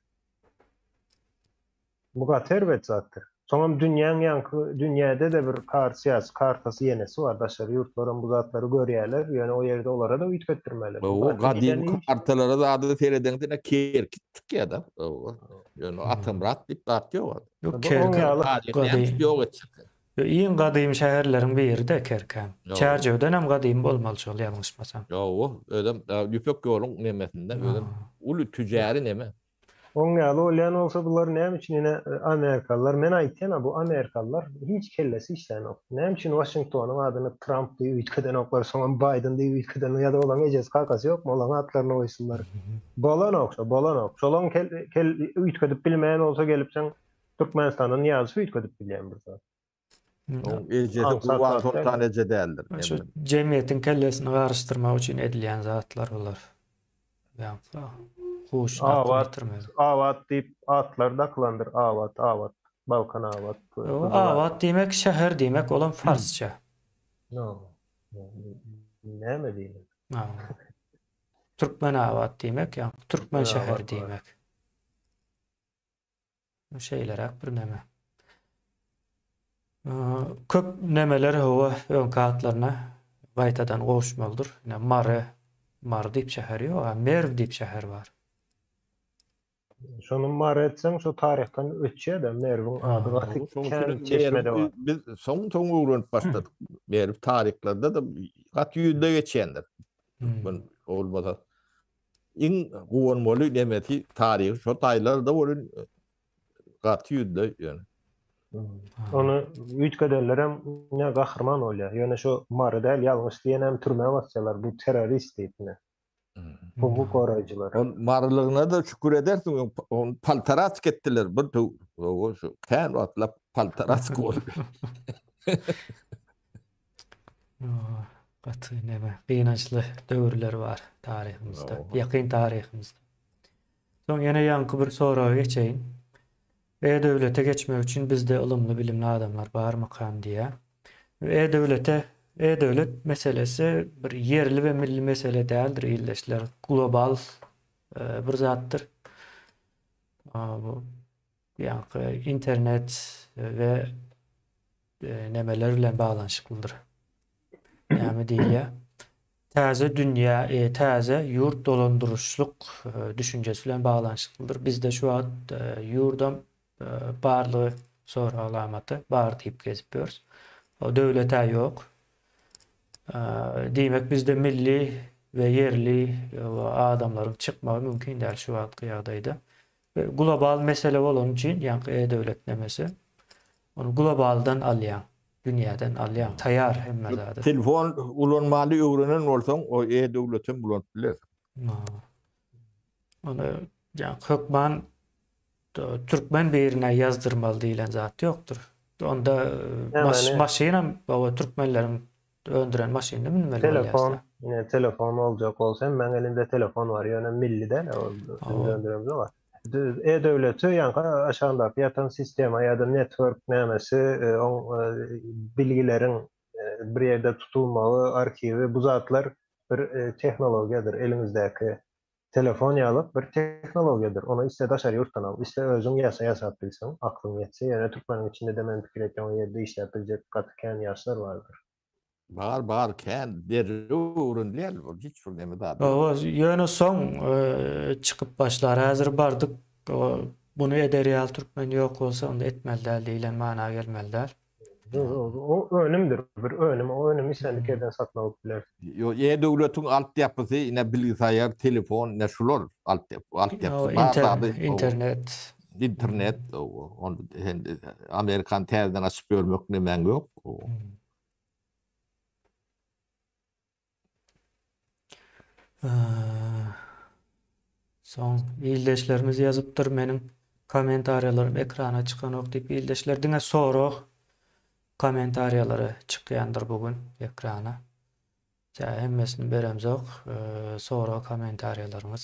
Bu gaty erbet zatdyr. Soňam dünýäň ýaňky dünýäde-de bir kar syýasy kartasy ýenesi bar. Daşary ýurtlaram bu zatlary görýärler. Ýöne o ýerde olara-da üýtgetdirmeli. Bu gadymy kartalara zada seredeňde ine Kerki çykýar-da. Ýöne Atamyrat diýip zat ýok. Ýok Kerki ýok etjek. Iň gadymy şäherleriň biri-de Kerkäm. Çärjewdenem gadymy bolmaly şol ýalňyşmasam. Ýowa, özem Ýüpek ýoluň nemesinde, özem uly tüjäri neme. Oň ýaly bolýan bolsa bular näme üçin ine amerikalylar men aýtýan-a bu amerikalylar hiç kellesi işlänok. Näme üçin Waşingtonyň adyny Tramp diýip üýtgedenoklar soňam Baýden diýip üýtgeden ýa-da olaň ejesi kakasy ýokmy olaň atlaryny goýsunlar. Bolanok şo bolanok. Şolaň kel üýtgedip bilmeýän bolsa gelip sen Türkmenistanda Nyýazow üýtgedip bilýän bir zat. Oň ejesi Gurban Soltan eje däldir. Şu jemgyýetiň kellesini garyşdyrmak üçin edilýän zatlar bular. Huşuny aklyny ýitirmeli. Abat diýip atlar dakylandyr. Abat, Abat, Balkan Abat. Abat diýmek şäher diýmek, olam farsça. Näme diýmek? Türkmenabat diýmek, ýa türkmen şäheri diýmek. Şeýleräk bir neme. Köp nemeler hawa öňki atlaryna gaýtadan gowuşmalydyr. Ine Mary, Mary diýip şäher ýok, a Merw diýip şäher bar. Şony Mary etseň şo taryhdan öçýär-de Merwiň ady gaty kän çeşmede bar. Biz soň-soň öwrenip başladyk. Merw taryhlarda-da gaty ýüzde geçýändir. Türkmen bolmasa iň guwanmaly nemesi taryhy şo taýlarda welin gaty ýüzde ýöne. Ony üýtgedenlerem ine gahryman bolýar. Ýöne şo Mary däl ýalňyş diýenem türmä basýarlar bu terrorist diýip ine. Hukuk goraýjylar. Ol marylygyna-da şükür edersiň, ony paltaraçk etdiler bir töw, şu kän wagtlap paltaraçk boldy. Gaty neme, gynançly döwürler bar taryhymyzda, ýakyn taryhymyzda. Soň ýene ýaňky bir soraga geçeýin. E-döwlete geçmek üçin bizde ylymly-bilimli adamlar barmykan diýýär. E-döwlete, e-döwlet meselesi bir ýerli we milli mesele däldir ildeşler. Global e, bir zatdyr. Bu ýaňky internet we e, nemeler bilen baglanyşyklydyr. Näme diýilýär? Täze dünýä, e, täze ýurt dolandyryşlyk e, düşünjesi bilen baglanyşyklydyr. Bizde şu wagt e, ýurdam e, barlygy sorag alamaty bar diýip gezip ýörüs. O döwlet-ä ýok. E, diýmek bizde milli we ýerli e, adamlaryň çykmagy mümkin däl şu wagtky ýagdaýda. Global mesele bolany üçin, ýaňky e-döwlet nemesi, ony globaldan alýaň, dünýäden alýaň, taýar hemme zady. Telefon ulanmany öwrenen bolsaň, o e-döwletem ulanyp bilersiň. Ony ýaňky hökman türkmen birine ýazdyrmaly diýlen zat ýokdur. Onda maşynam türkmenleriň öndüren maşynyna münmeli bolýar. Telefon, ine telefon boljak bolsa hem meň elimde telefon bar, ýöne milli däl, ol biz öndüremzok. E-döwleti ýaňky aşagyndaky ýatan sistema ýa-da network nämesi, oň bilgileriň bir ýerde tutulmagy, arhiwi, bu zatlar bir tehnologiýadyr, eliňizdäki telefon ýaly bir tehnologiýadyr. Ony isle daşary ýurtdan al, isle özüň ýasa ýasap bilseň, aklyň ýetse, ýöne türkmeniň içinde-de men pikir etýän o ýerde işläp biljek gaty kän ýaşlar bardyr. Bar bar kän derrew öwrenilýär ol hiç bir neme zat. Hawa ýöne soň çykyp başlar häzir bardyk muny eder ýaly türkmen ýok bolsa onda etmeli däl diýlen mana gelmeli däl. O önümdir bir önüm o önümi islendik ýerden satyn alyp bilersiň. Ýok e-döwletiň altyapysy ine bilgisaýar telefon ine şular altyapysy bar zady internet. Internet ony sen Amerikany täzeden açyp ýörmek nemäň ýok. Soň ildeşlerimiz ýazypdyr meniň kommentariýalarym ekrana çykanok diýip ildeşler diňe sorag kommentariýalary çykýandyr bu gün ekrana. Tä hemmesini beremzok sorag kommentariýalaryňyz.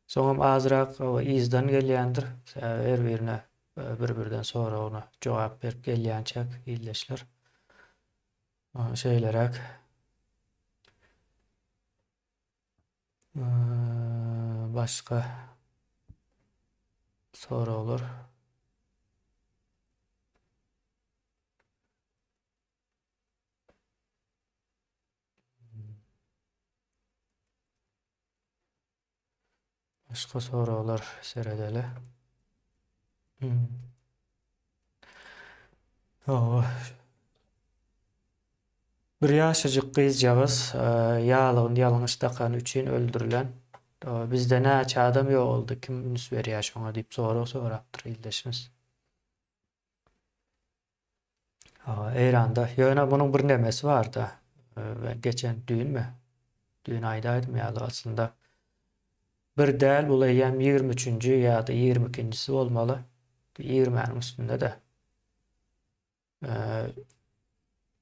Soňam azrak yzdan gelýändir. Sebäbi her birine bir-birden soragyna jogap berip gelýänçäk ildeşler. Şeýleräk. Başga soraglar. Başga soraglar seredeli. Hmm. Hawa. Bir ýaşajyk gyzjagaz e, ýalygyny ýalňyş dakany üçin öldürilen. E, bizde näçe adam ýogaldy, kim üns berýär şoňa diýip sorag sorapdyr ildeşimiz. Eýranda. Ýöne munuň bir nemesi barda. Ben geçen düýnmi? Düýn aýdaýdym ýaly aslynda. Bir däl, bul eýýäm 23-nji ýa-da 22-njisi bolmaly. 20-niň üstünde-de.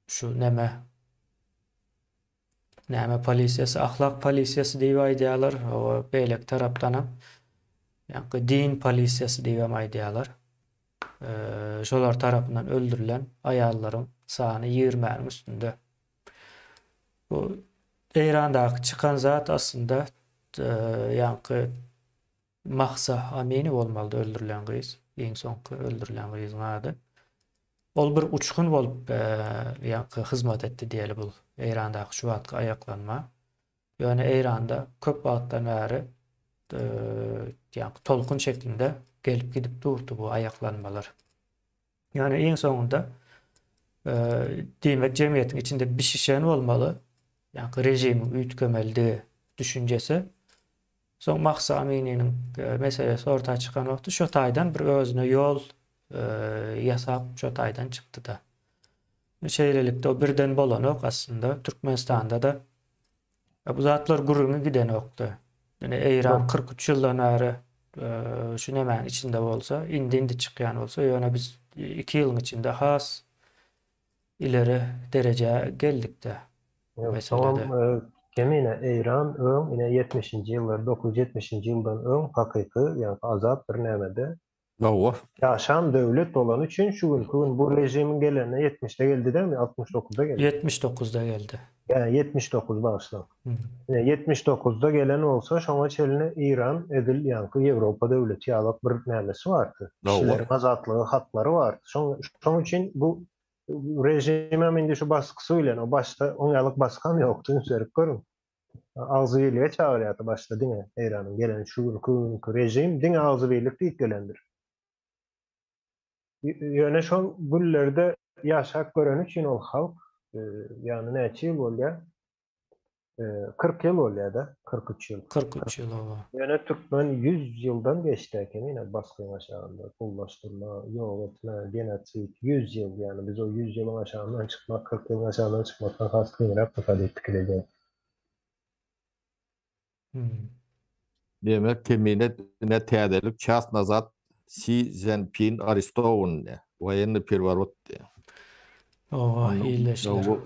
Şu neme näme polisiýasy, ahlak polisiýasy diýip aýdýarlar. O beýleki tarapdanam ýa-da din polisiýasy diýip hem aýdýarlar. Şolar tarapyndan öldürilen aýallaryň sany ýigrimäniň üstünde. Bu Eýrandaky çykan zat aslynda ýaňky Mahsa Amini bolmalydy öldürilen gyz. Iň soňky öldürilen gyzyň ady. Ol bir uçgun bolup ýaňky hyzmat etdi diýeli bu Eýrandaky şu wagtky aýaklanma. Ýöne Eýranda köp wagtdan bäri. Ýa tolkun şeklinde gelip gidip durdy bu aýaklanmalar. Ýöne iň soňunda diýmek jemgyýetiň içinde bişişen bolmaly, ýa režimiň üýtgemelidigi düşünjesi. Soň Mahsa Amininiň meselesi orta çykan wagty şo taýdan bir özüne ýol ýasap şo taýdan çykdy-da. Şeýlelikde o birden bolanok aslynda. Türkmenistanda-da bu zatlar gürrüňi gidenokdy. Ýöne Eýran 43 ýyldan bäri şu nemäniň içinde bolsa, indi-indi çykýan bolsa, ýöne biz 2 ýylyň içinde has ileri derejä geldik-de. Meselede. Kemine Eýran öň ine 70-nji ýyllar, 970-nji ýyldan öň hakyky, ýagny azat bir nämede Hawa. Ýaşan döwlet bolany üçin şu günki gün bu režimiň gelenine ýetmişde geldi dälmi, 69-da geldi. 79-da geldi. Ýa 79 bagyşlaň. Ine 79-da gelen bolsa şoňa çenli Eýran edil ýaňky Ýewropa döwleti ýalak bir nämesi bardy. Kişileriň azatlygy, haklary bardy. Şoň şoň üçin bu režimem indi şu basgysy bilen o başda oň ýalak basgam ýokdy üns berip görüň. Agzybirlige çagyrýardy başda diňe Eýranyň gelen şu günki günki režim diňe agzybirlik diýip gelendir. Ýöne şol günlerde ýaşap göreni üçin ol halk ýagny näçe ýyl bolýar? 40 ýyl bolýar-da, 43 ýyl. 43 ýyl oba. Ýöne türkmen 100 ýyldan geçdi eken ine basgyň aşagynda, gullaşdyrma, ýok etme, genosid 100 ýyl, ýagny biz o 100 ýylyň aşagyndan çykmak, 40 ýylyň aşagyndan çykmakdan has kynrakdyr diýip pikir edýän. Diýmek, Kemine ne täzelik ças nazad Si Szinpin arestowany, woýennyý perworot diýýär. Oba, illeşler.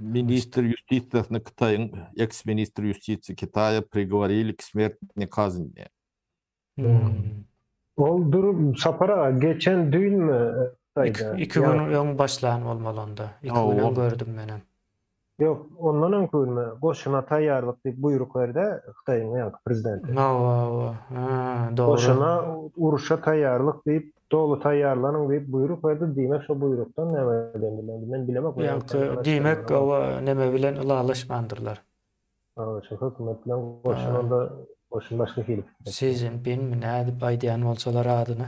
Ministr ýustisiýasyny Hytaýyň eks-ministr ýustisiýa Kitaýa prigovorili k smertni kazni diýýär. Ol dur Sapar aga geçen düýnmi Hytaýda? Iki gün öň başlan bolmaly onda. Iki gün öň gördüm menem. Ýok, ondan öňki günmi goşuna taýýarlyk diýip buýruk berdi Hytaýyň ýaňky prezidenti. Hawa, hawa. Hä, dogry. Goşuna uruşa taýýarlyk diýip, doly taýýarlanyň diýip buýruk berdi, diýmek şo buýrukdan näme edendirler indi men bilemok. Ýaňky diýmek hawa neme bilen ylalaşmandyrlar. Hawa, şo hökümet bilen goşun onda goşun başga hili pikir etdi. Si Szinpinmi nädip aýdýan bolsalar adyny.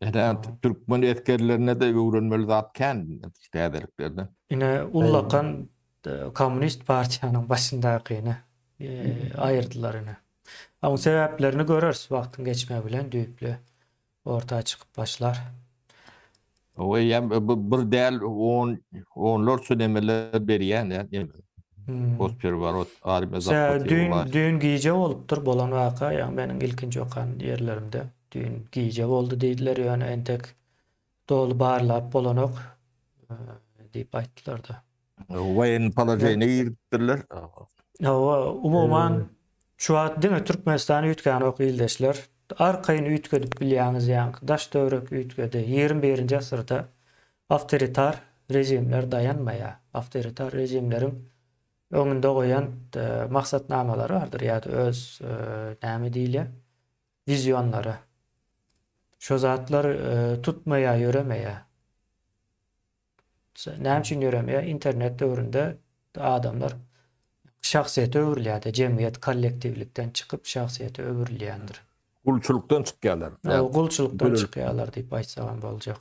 Ine türkmen esgerlerine-de öwrenmeli zat kän şu täzeliklerden. Ine ullakan kommunist partiýanyň başyndakyny aýyrdylar ine. Oň sebäplerini göreris wagtyň geçmegi bilen düýpli orta çykyp başlar. O eýýäm bir däl on onlarça nemeler berýän ýa neme. Post perwarot armiýa zapasy. Düýn düýn gije bolupdyr bolan waka ýa meniň ilkinji okan ýerlerimde. Düýn gije boldy diýdiler, ýöne entek doly barlap bolanok diýip aýtdylar-da. Woýennyý položeniýe giripdirler. Hawa, umuman şu wagt diňe Türkmenistan üýtgänok ildeşler. Arkaýyn üýtgedip bilýäňiz ýaňky daş-töwerek üýtgedi. 21-nji asyrda awtoritar režimler daýanmaýar. Awtoritar režimleriň öňünde goýan maksatnamalary bardyr ýa-da öz näme diýilýär? Wizionlary. Şo zatlar tutmaýar, ýöremeýär. Näme üçin ýöremeýär? Internet döwründe adamlar şahsyýete öwrülýär-de, jemgyýet kollektiwlikden çykyp şahsyýete öwrülýändir. Gulçulykdan çykýarlar. Gulçulykdan çykýarlar diýip aýtsagam boljak.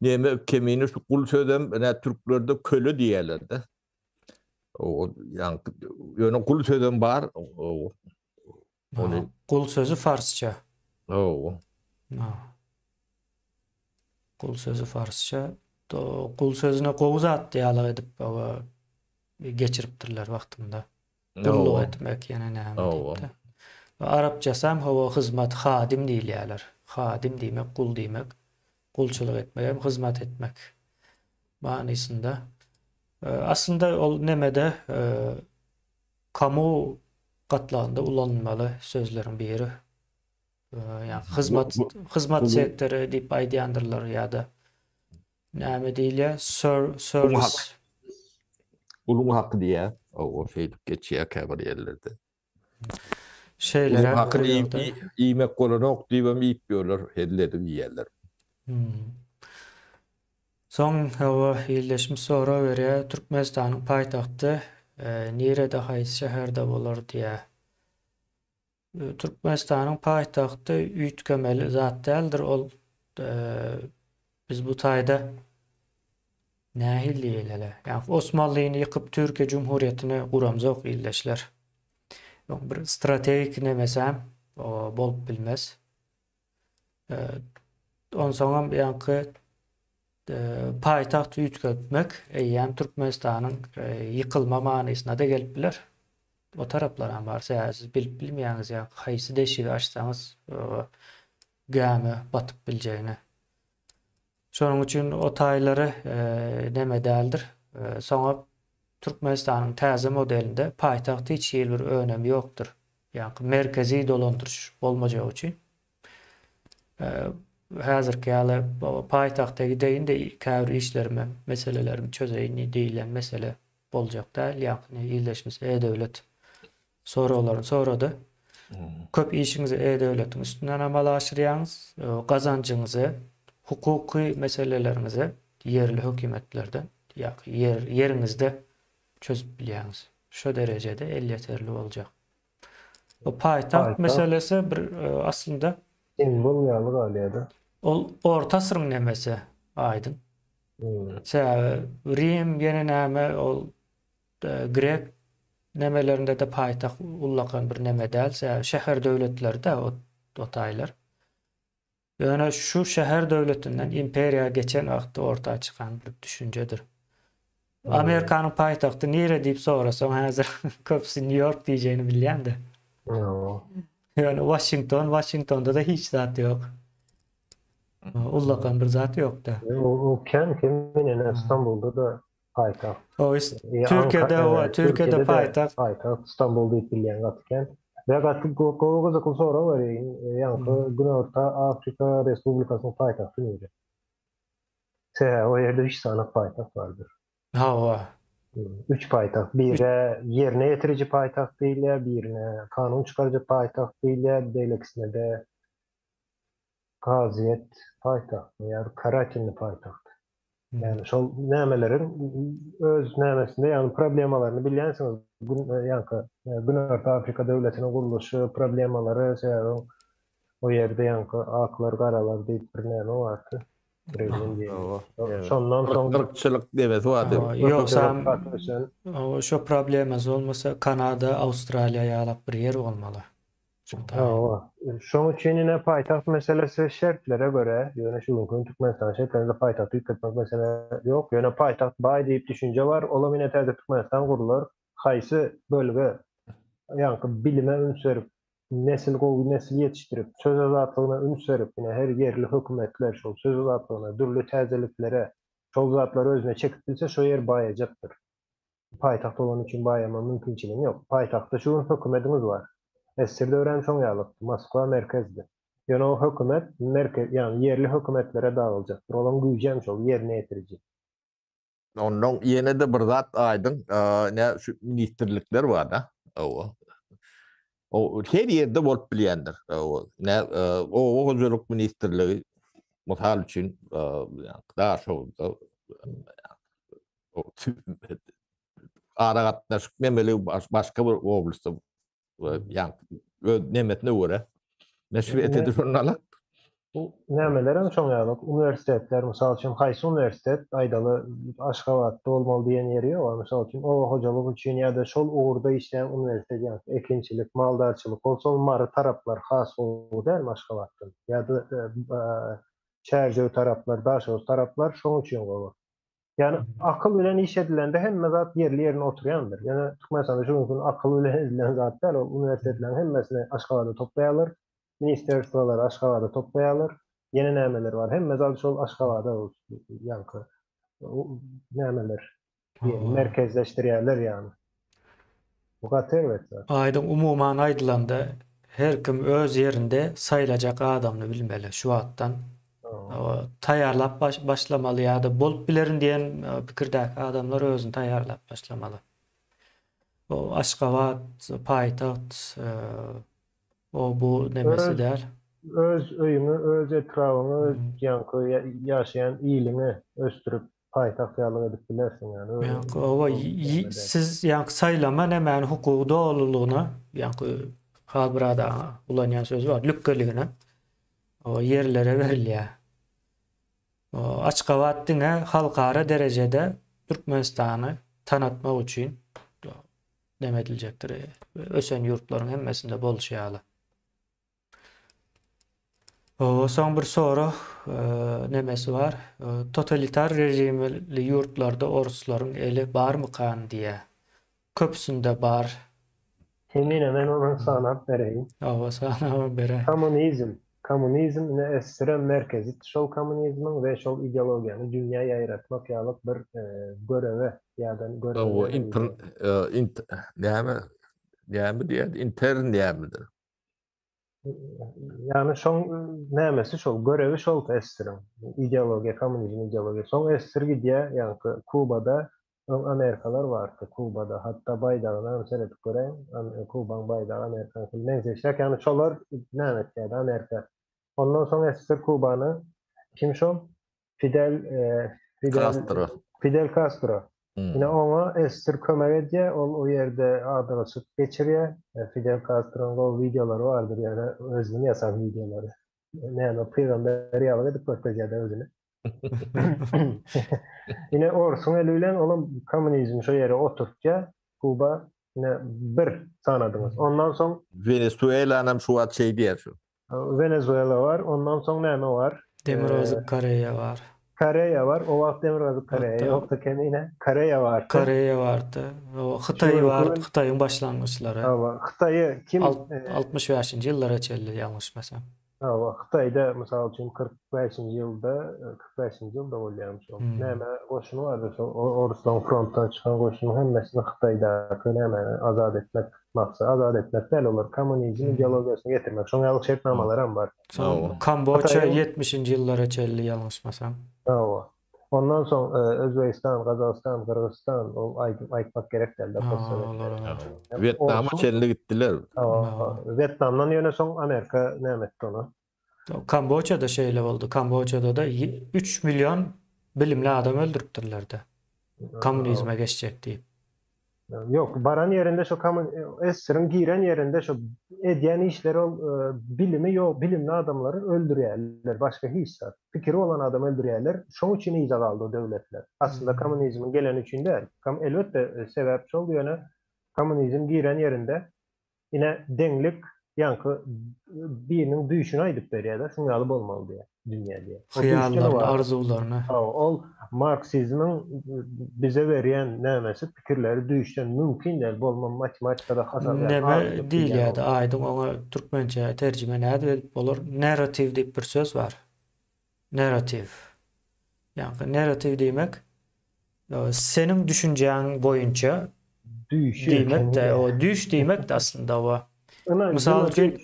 Neme kemine şu gul sözem ine türklerde köle diýýärler-de. O ýaňky ýöne gul sözem bar. Ony gul sözi farsça. Hawa. Gul sözi farsça. Gul sözüne gowy zat ýaly edip geçiripdirler wagtynda. Gulluk etmek ýene näme diýip-de. Arapçasam hawa hyzmat, hadim diýilýärler. Hadim diýmek gul diýmek. Gulçulyk etmek hem hyzmat etmek manysynda. Aslynda ol nemede Kamu gatlagynda ulanylmaly sözleriň biri. Ýa hyzmat hyzmat sektory diýip aýdýandyrlar ýa-da näme diýilýär? Service. Guluň haky diýýär. O şeýdip geçýär käbir ýerlerde. Şeýleräk hakyny iýmek bolanok diýibem iýip ýörler, hezil edip iýýärler. Soň hawa ildeşimiz sorag berýär, Türkmenistanyň paýtagty nirede haýsy şäherde bolar diýýär. Türkmenistanyň paýtagty üýtgemeli zat däldir. Ol biz bu taýda nähili diýeli? Ýa Osmanlyny ýykyp Türkiýe Cumhuriyetini guramzok ildeşler. Bir strategik nemesem bolup bilmez. Onsoňam ýaňky paýtagt üýtgetmek eýýäm Türkmenistanyň ýykylma manysyna-da gelip biler. O taraplaram bar. Sebäbi siz bilip bilmeýäňiz ýa haýsy deşigi açsaňyz gämi batyp biljegini. Şonuň üçin o taýlary neme däldir. Soňa Türkmenistanyň täze modelinde paýtagt hiç hili bir önemi ýokdur. Ýaňky merkezi dolandyryş bolmajagy üçin. Häzirki ýaly paýtagta gideýin-de käbir işlerimi, meselelerimi çözeýin diýlen mesele boljak däl. Ýaňky ildeşimiz e-döwlet soraglaryny sorady. Köp işiňizi e-döwletiň üstünden amala aşyrýaňyz. Gazanjyňyzy, hukuky meseleleriňizi ýerli hökümetlerden ýa ýer ýeriňizde çözüp bilýäňiz. Şo derejede elýeterli boljak. Bu paýtagt meselesi bir aslynda simwol ýaly galýar-da. Ol orta asyryň nemesi aýdyň. Sebäbi Rim ýene näme ol grek nemelerinde-de paýtagt ullakan bir neme däl. Sebäbi şäher döwletleri-de o taýlar. Ýöne şu şäher döwletinden imperiýa geçen wagtda orta çykan bir düşünjedir. Amerikanyň paýtagty nire diýip sorasaň häzir köpüsi Nýu-Ýork diýjegini bilýän-de. Ýöne Waşington, Waşingtonda-da hiç zat ýok. Ullakan bir zat ýok-da. O kän kemine Stambulda-da paýtagt. O Türkiýede o Türkiýede paýtagt. Paýtagt Stambul diýip bilýän gaty kän. We gaty gowy gyzykly sorag bereýin. Ýaňky Günorta Afrika Respublikasynyň paýtagty nire? Sebäbi o ýerde üç sany paýtagt bardyr. Hawa. Üç paýtagt. Biri ýerine ýetiriji paýtagt diýilýär, birine kanun çykaryjy paýtagt diýilýär, beýlekisine-de Kazyýet paýtagtmy ýa karatinli paýtagt. Ýagny şol nämeleriň öz nämesinde ýagny problemalaryny bilýänsiňiz. Gün ýaňky Günorta Afrika döwletiniň gurluşy, problemalary sebäbi o ýerde ýaňky aklar, garalar diýip bir näme bardy. Režim diýen. Şondan soň yrkçylyk demesi bardy. Ýogsam şo problemasy bolmasa Kanada, Awstraliýa ýalak bir ýer bolmaly. Hawa. Şoň üçin ine paýtagt meselesi şertlere görä, ýöne şu günki gün Türkmenistan şertlerinde paýtagty üýtgetmek mesele ýok. Ýöne paýtagt baý diýip düşünje bar, olam ine täze Türkmenistan gurlar. Haýsy bölge ýaňky bilime üns berip, nesil gowy nesil ýetişdirip, söz azatlygyna üns berip, ine her ýerli hökümetler şol söz azatlygyna, dürli täzeliklere, şol zatlary özüne çekip bilse şo ýer baýajakdyr. Paýtagt bolany üçin baýama mümkinçiligiň ýok. Paýtagtda şu gün hökümediňiz bar. SSR döwrem şoň ýalykdy. Moskwa merkezdi. Ýöne o hökümet merkez, ýagny ýerli hökümetlere dagyljakdyr. Olaň güýjem şol, ýerine ýetiriji. Onnoň ýene-de bir zat aýdyň, ine şu ministrlikler bar-da. Hawa. O her ýerde bolup bilýändir. Hawa. Ine oba hojalyk ministrligi mysal üçin Daşoguzda aragatnaşyk nemeli başga bir oblastda ýa öz nemesine görä meşhur etedi şondan alak. Bu nämeler hem şoň ýaly uniwersitetler mysal üçin haýsy uniwersitet aýdaly Aşgabatda bolmaly diýen ýeri ýok. Mysal üçin oba hojalyk üçin ýa-da şol ugurda işleýän uniwersitet ýa ekinçilik, maldarçylyk bolsa ol Mary taraplar has gowy dälmi Aşgabatdan ýa-da Çärjew taraplar, Daşoguz taraplar şoň üçin gowy. Ýagny akyl bilen iş edilende hemme zat ýerli-ýerine oturýandyr. Ýöne Türkmenistanda şu günki gün akyl bilen edilen zat däl, ol uniwersitetleriň hemmesini Aşgabada toplaýarlar, ministerstwolary Aşgabada toplaýarlar, ýene nämeler bar, hemme zat şol Aşgabada ýaňky nämeler diýeli merkezleşdirýärler ýagny. Bu gaty erbet zat. Aýdyň umuman aýdylanda her kim öz ýerinde saýlajak adamyny bilmeli şu wagtdan taýýarlap başlamaly ýa-da bolup bilerin diýen pikirdäki adamlar özüni taýýarlap başlamaly. O Aşgabat paýtagt o bu nemesi däl. Öz öýüňi, öz etrabyňy, öz ýaňky ýaşaýan iliňi ösdürip paýtagt ýaly edip bilersiň ýaly. Ýaňky oba siz ýaňky saýlama nämäni hukugy dolulygyna ýaňky. Halmyrat aga ulanýan sözi bar, lükgeligine o ýerlere berilýär. O Aşgabat diňe halkara derejede Türkmenistany tanatmak üçin neme ediljekdir. Ösen ýurtlaryň hemmesinde bolşy ýaly. Soň bir sorag nemesi bar. Totalitar režimli ýurtlarda oruslaryň eli barmykan diýýär. Köpüsinde bar. Kemine men ony sanap bereýin. Hawa sanabam beräý. Kommunizm. Kommunizm ine ösdüren merkezi şol kommunizmiň we şol ideologiýany dünýä ýaýratmak ýalyk bir görewe ýa-da görewe. Hawa inter int näme näme diýýär intern nämedir? Ýagny şoň nämesi şol, görewi şol SSR-iň. Ideologiýa, kommunizm ideologiýa. Soň SSR gidýär, ýaňky Kubada öň amerikalar bardy Kubada. Hatda baýdagyna hem seredip göräýiň. Kubaň baýdagy amerikanyňky meňzeşräk. Ýagny şolar näme etýärdi Amerika. Ondan soň SSR Kubany kim şol? Fidel Fidel Kastro. Fidel Kastro. Ine oňa SSR kömek edýär, ol o ýerde adalaşyk geçirýär. Fidel Kastroň gowy wideolary bardyr, ýöne özüniň ýasan wideolary. Näme pygamber ýaly edip görkezýär-de özüni. Ine orsuň eli bilen olam kommunizmi şo ýere oturtýar. Kuba ine bir sanadyňyz. Ondan soň Wenesuelanam şu wagt şeý diýýär şu. Wenezuela bar, ondan soň näme bar? Demirgazyk Koreýa bar. Koreýa bar, o wagt Demirgazyk Koreýa ýokdy kemine. Koreýa bardy. Koreýa bardy. O Hytaý bardy, Hytaýyň başlangyçlary. Hawa, Hytaýy kim? 65-nji ýyllara çenli ýalňyşmasam. Hawa, Hytaýda mysal üçin 45-nji ýylda, 45-nji ýylda bolýarmyş ol. Näme goşuny bardy şol oruslaryň frontdan çykan goşunyň hemmesini Hytaýdaky nämäni azat etmek maksat, azat etmek däl olar kommunizm ideologiýasyny getirmek. Şoň ýaly şertnamalaram bar. Soň Kamboça 70-nji ýyllara çenli ýalňyşmasam. Hawa. Ondan soň Özbegistan, Gazagystan, Gyrgyzystan ol aýdyp aýtmak gerek dälde postsowetler. Wýetnama çenli gitdiler. Hawa. Wýetnamdan ýöne soň Amerika näme etdi ony? Kamboçada şeýle boldy. Kamboçada-da 3 million bilimli adam öldüripdirler-de. Kommunizme geçjek diýip. Ýok, baran ýerinde şo kommun SSR-iň giren ýerinde şo edýän işleri ol bilimi ýok, bilimli adamlary öldürýärler, başga hiç zat. Pikiri bolan adamy öldürýärler. Şoň üçin yza galdy o döwletler. Aslynda kommunizmiň geleni üçin däl. Elbetde sebäp şol, ýöne kommunizm giren ýerinde Ine, deňlik ýaňky biriniň düýşüni aýdyp berýär-de, şuň ýaly bolmaly diýýär, dünýä diýýär. O düýşde Hyýallaryny, arzuwlaryny. Hawa, ol marksizmiň bize berýän nämesi, pikirleri düýşden mümkin däl, bolma matematikada hasap ýaly Neme diýilýärdi, aýdyň oňa türkmençe terjime nädip edip bolar? Narratiw diýip bir söz bar. Narratiw. Ýaňky narratiw diýmek, seniň düşünjäň boýunça Düýşi diýmek-de, o düýş diýmek-de aslynda o. Mysal üçin,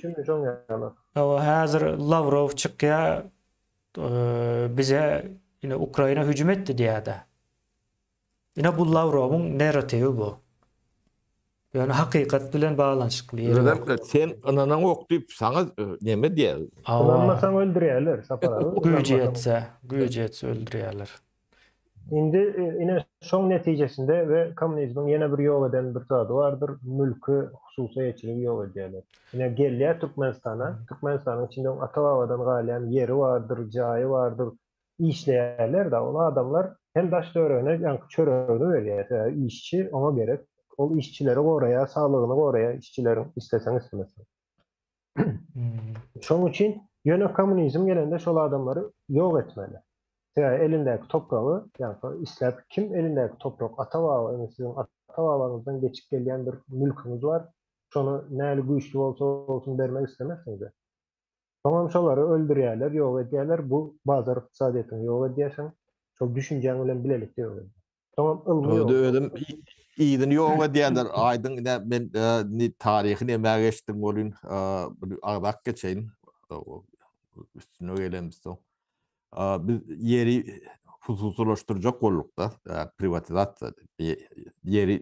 o häzir Lawrow çykýar, bize ine Ukraina hüjüm etdi diýýär-de. Ine bu Lawrowyň narratiwi bu. Ýöne hakykat bilen baglanyşykly ýeri ýok. Özem sen ynanaňok diýip saňa neme diýer. Ynanmasaň öldürýärler Sapar aga. Güýji ýetse, güýji ýetse öldürýärler. Indi ine şoň netijesinde we kommunizmiň ýene bir ýok eden bir zady bardyr, mülki, hususy eýeçiligi ýok edýärler. Ine gelýär Türkmenistana, Türkmenistanyň içinde oň ata-babadan galýan ýeri bardyr, jaýy bardyr, işleýärler-de, ol adamlar hem daş-töweregine ýaňky çöregini berýär, sebäbi işçi oňa gerek. Ol işçileri goraýar, saglygyny goraýar işçileriň, isleseň islemeseň. Şonuň üçin ýöne kommunizm gelende şol adamlary ýok etmeli. Sebäbi elindäki topragy, ýaňky isläp kim elindäki toprak, ata-baba, indi siziň ata-babaňyzdan geçip gelýän bir mülküňiz bar, şony näli güýçli bolsa bolsun bermek islemezsiňiz-ä. Soňam şolary öldürýärler, ýok edýärler. Bu bazar ykdysadyýetini ýok edýärsiň. Şol düşünjäň bilen bilelikde ýok edýär. Soňam ylmy ýok. Özüm yzyny ýok edýärler. Aýdyň ine men ni taryhy nämä geçdim welin bir agzap geçeýin. Üstüne gelemizsoň. Biz ýeri hususylaşdyrjak bolduk-da, priwatizasiýa ýeri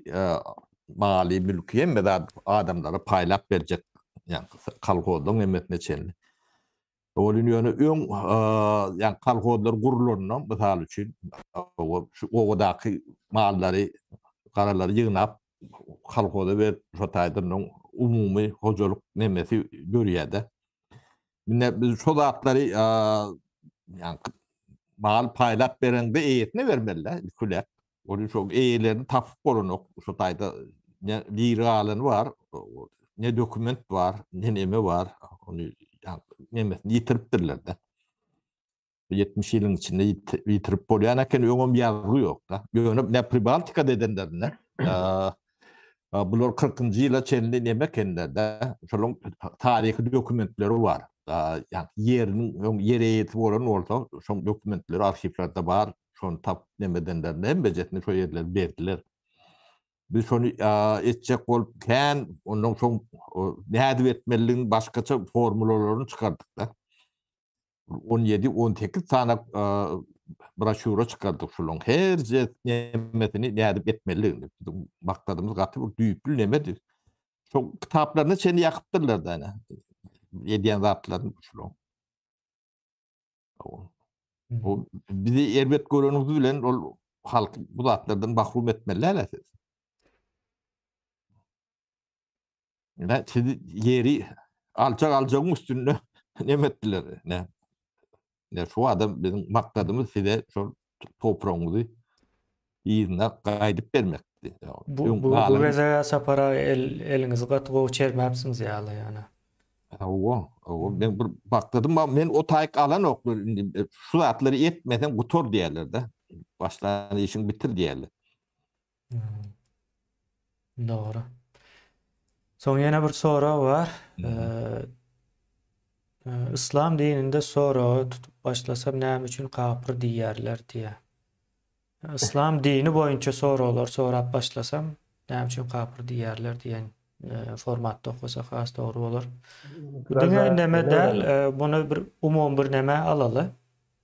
maly, mülki hemme zat adamlara paýlap berjek, ýagny kolhozlaryň hemmesine çenli. Ol ýöne öň ýagny kolhozlar gurlanda, mysal üçin, şu obadaky mallary, garalary ýygnap kolhoza berip, şo taýdan öň. umumy hojalyk nemesi dörýär-de. Indi biz şo zatlary ýa mal paýlap bereňde eýesine bermeli-dä, ilki Ony şo eýelerini tapyp bolanok. Şo taýda ne diri galany bar, ne dokument bar, ne neme bar. Ony nemesini ýitiripdirler-de. 70 ýylyň içinde ýitirip bolýan eken, öňem ýazgy ýok-da. Ýöne ne Pribaltikada edenlerinde bular 40-njy ýyla çenli neme ekenler-de, şolaryň taryhy dokumentleri bar. Ýa ýeriniň öň ýer eýesi bolan bolsa, şoň dokumentleri arhiwlerde bar. Şony tapyp neme edenlerinde hemmejesini şo ýerleri berdiler. Biz şony etjek bolup kän ondan soň nädip etmelidigini başgaça formulalaryny çykardyk-da. 17-18 sany broşýura çykardyk şularyň her nemesini nädip etmelidigini. Biziň maksadymyz gaty bir düýpli nemedi. Şo kitaplaryna çenli ýakypdyrlar-da ene. Edýän zatlaryny şularyň. Bu bizi erbet göreniňiz bilen ol halky bu zatlardan mahrum etmeli däl siz. Ne sizi ýeri aljak aljagyň üstünde neme etdiler. Ne? Ne şu adam biziň maksadymyz size şol topragyňyzy yzyna gaýdyp bermekdi. Bu bu, bu gezek Sapar aga el, eliňizi gaty gowy çermäpsiňiz ýaly ýana. Hawa, hawa men bir bakdym, men o taýyk alanok indi şu zatlary etmeseň gutar diýerler-de. Başlan işiň bitir diýerler. Hmm. Dogry. Soň ýene bir sorag bar. Yslam dininde soraga tutup başlasam näme üçin kapyr diýýärler diýýär. Yslam dini boýunça soraglar sorap başlasam näme üçin kapyr diýýärler diýen formatda okasak has dogry bolar. Diňe neme däl, muny bir umumy bir neme alaly.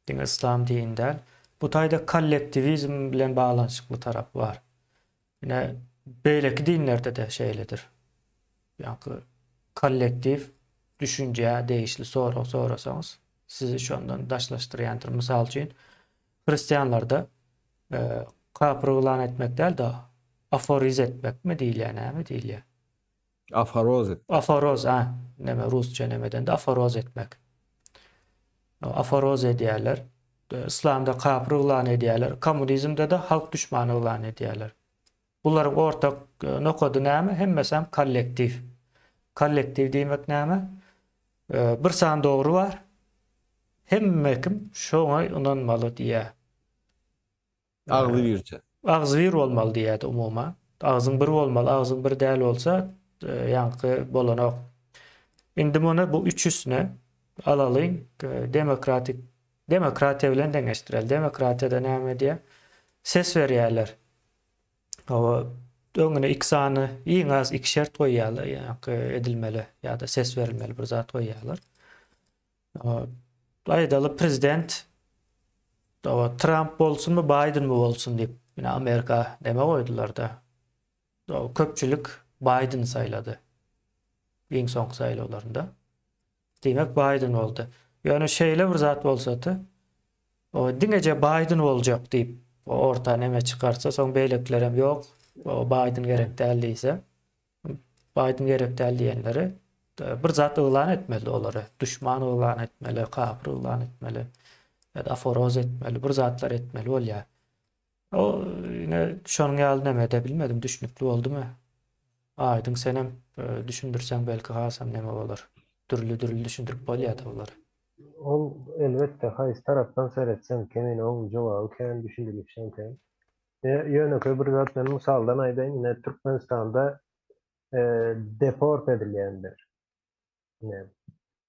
Diňe yslam dini däl. Bu taýda kollektiwizm bilen baglanyşykly tarap bar. Ine, beýleki dinlerde-de şeýledir. Ýaňky kollektiw düşünjä degişli sorag sorasaňyz, sizi şondan daşlaşdyrýandyr. Mysal üçin, hristianlarda kapyr yglan etmek däl-de, aforiz etmekmi diýilýär, näme diýilýär? Aforoz etmek. Aforoz, a, neme rusça nemeden-de aforoz etmek. Aforoz edýärler. Yslamda kapyr yglan edýärler. Kommunizmde-de halk duşmany yglan edýärler. Bularyň ortak e, nokady näme? Hemmesem kollektiw. Kollektiw diýmek näme? E, bir san dogry bar. Hemme kim şoňa ynanmaly diýýär. Agzybirçe. Agzybir bolmaly diýýärdi umuman. Agzyň bir bolmaly, agzyň bir däl bolsa, e, ýaňky bolanok. Indi muny bu üçüsine alalyň, e, demokratik demokratiýa bilen deňeşdireli. Demokratiýada näme diýýär? Ses berýärler. Hawa, öňüne iki sany, iň az iki şert goýýarlar, ýaňky edilmeli ýa-da ses berilmeli bir zat goýýarlar. Aýdaly prezident Tramp bolsunmy, Baýdenmi bolsun diýip, ine Amerika neme goýdular-da. Köpçülik Baýdeni saýlady. Iň soňky saýlawlarynda. Diýmek Baýden boldy. Ýöne şeýle bir zat bolsady, o diňeje Baýden boljak diýip, orta neme çykarsa, soň beýlekilerem ýok, Baýden gerek däl diýse, Baýden gerek däl diýenleri bir zat yglan etmeli olary. Duşman yglan etmeli, kapyr yglan etmeli, ýa-da aforoz etmeli, bir zatlar etmeli bolýar. O ine şonuň ýaly neme-de bilmedim, düşnükli boldumy? Aýdyň senem e, düşündirseň belki hasam neme bolar. Dürli-dürli düşündirip bolýar-da bulary. Ol elbetde haýsy tarapdan seretseň kemine oň jogaby kän düşündirilişem kän. Ýönekeý bir zat men mysaldan aýdaýyn, ine Türkmenistanda deport edilýänler. Ine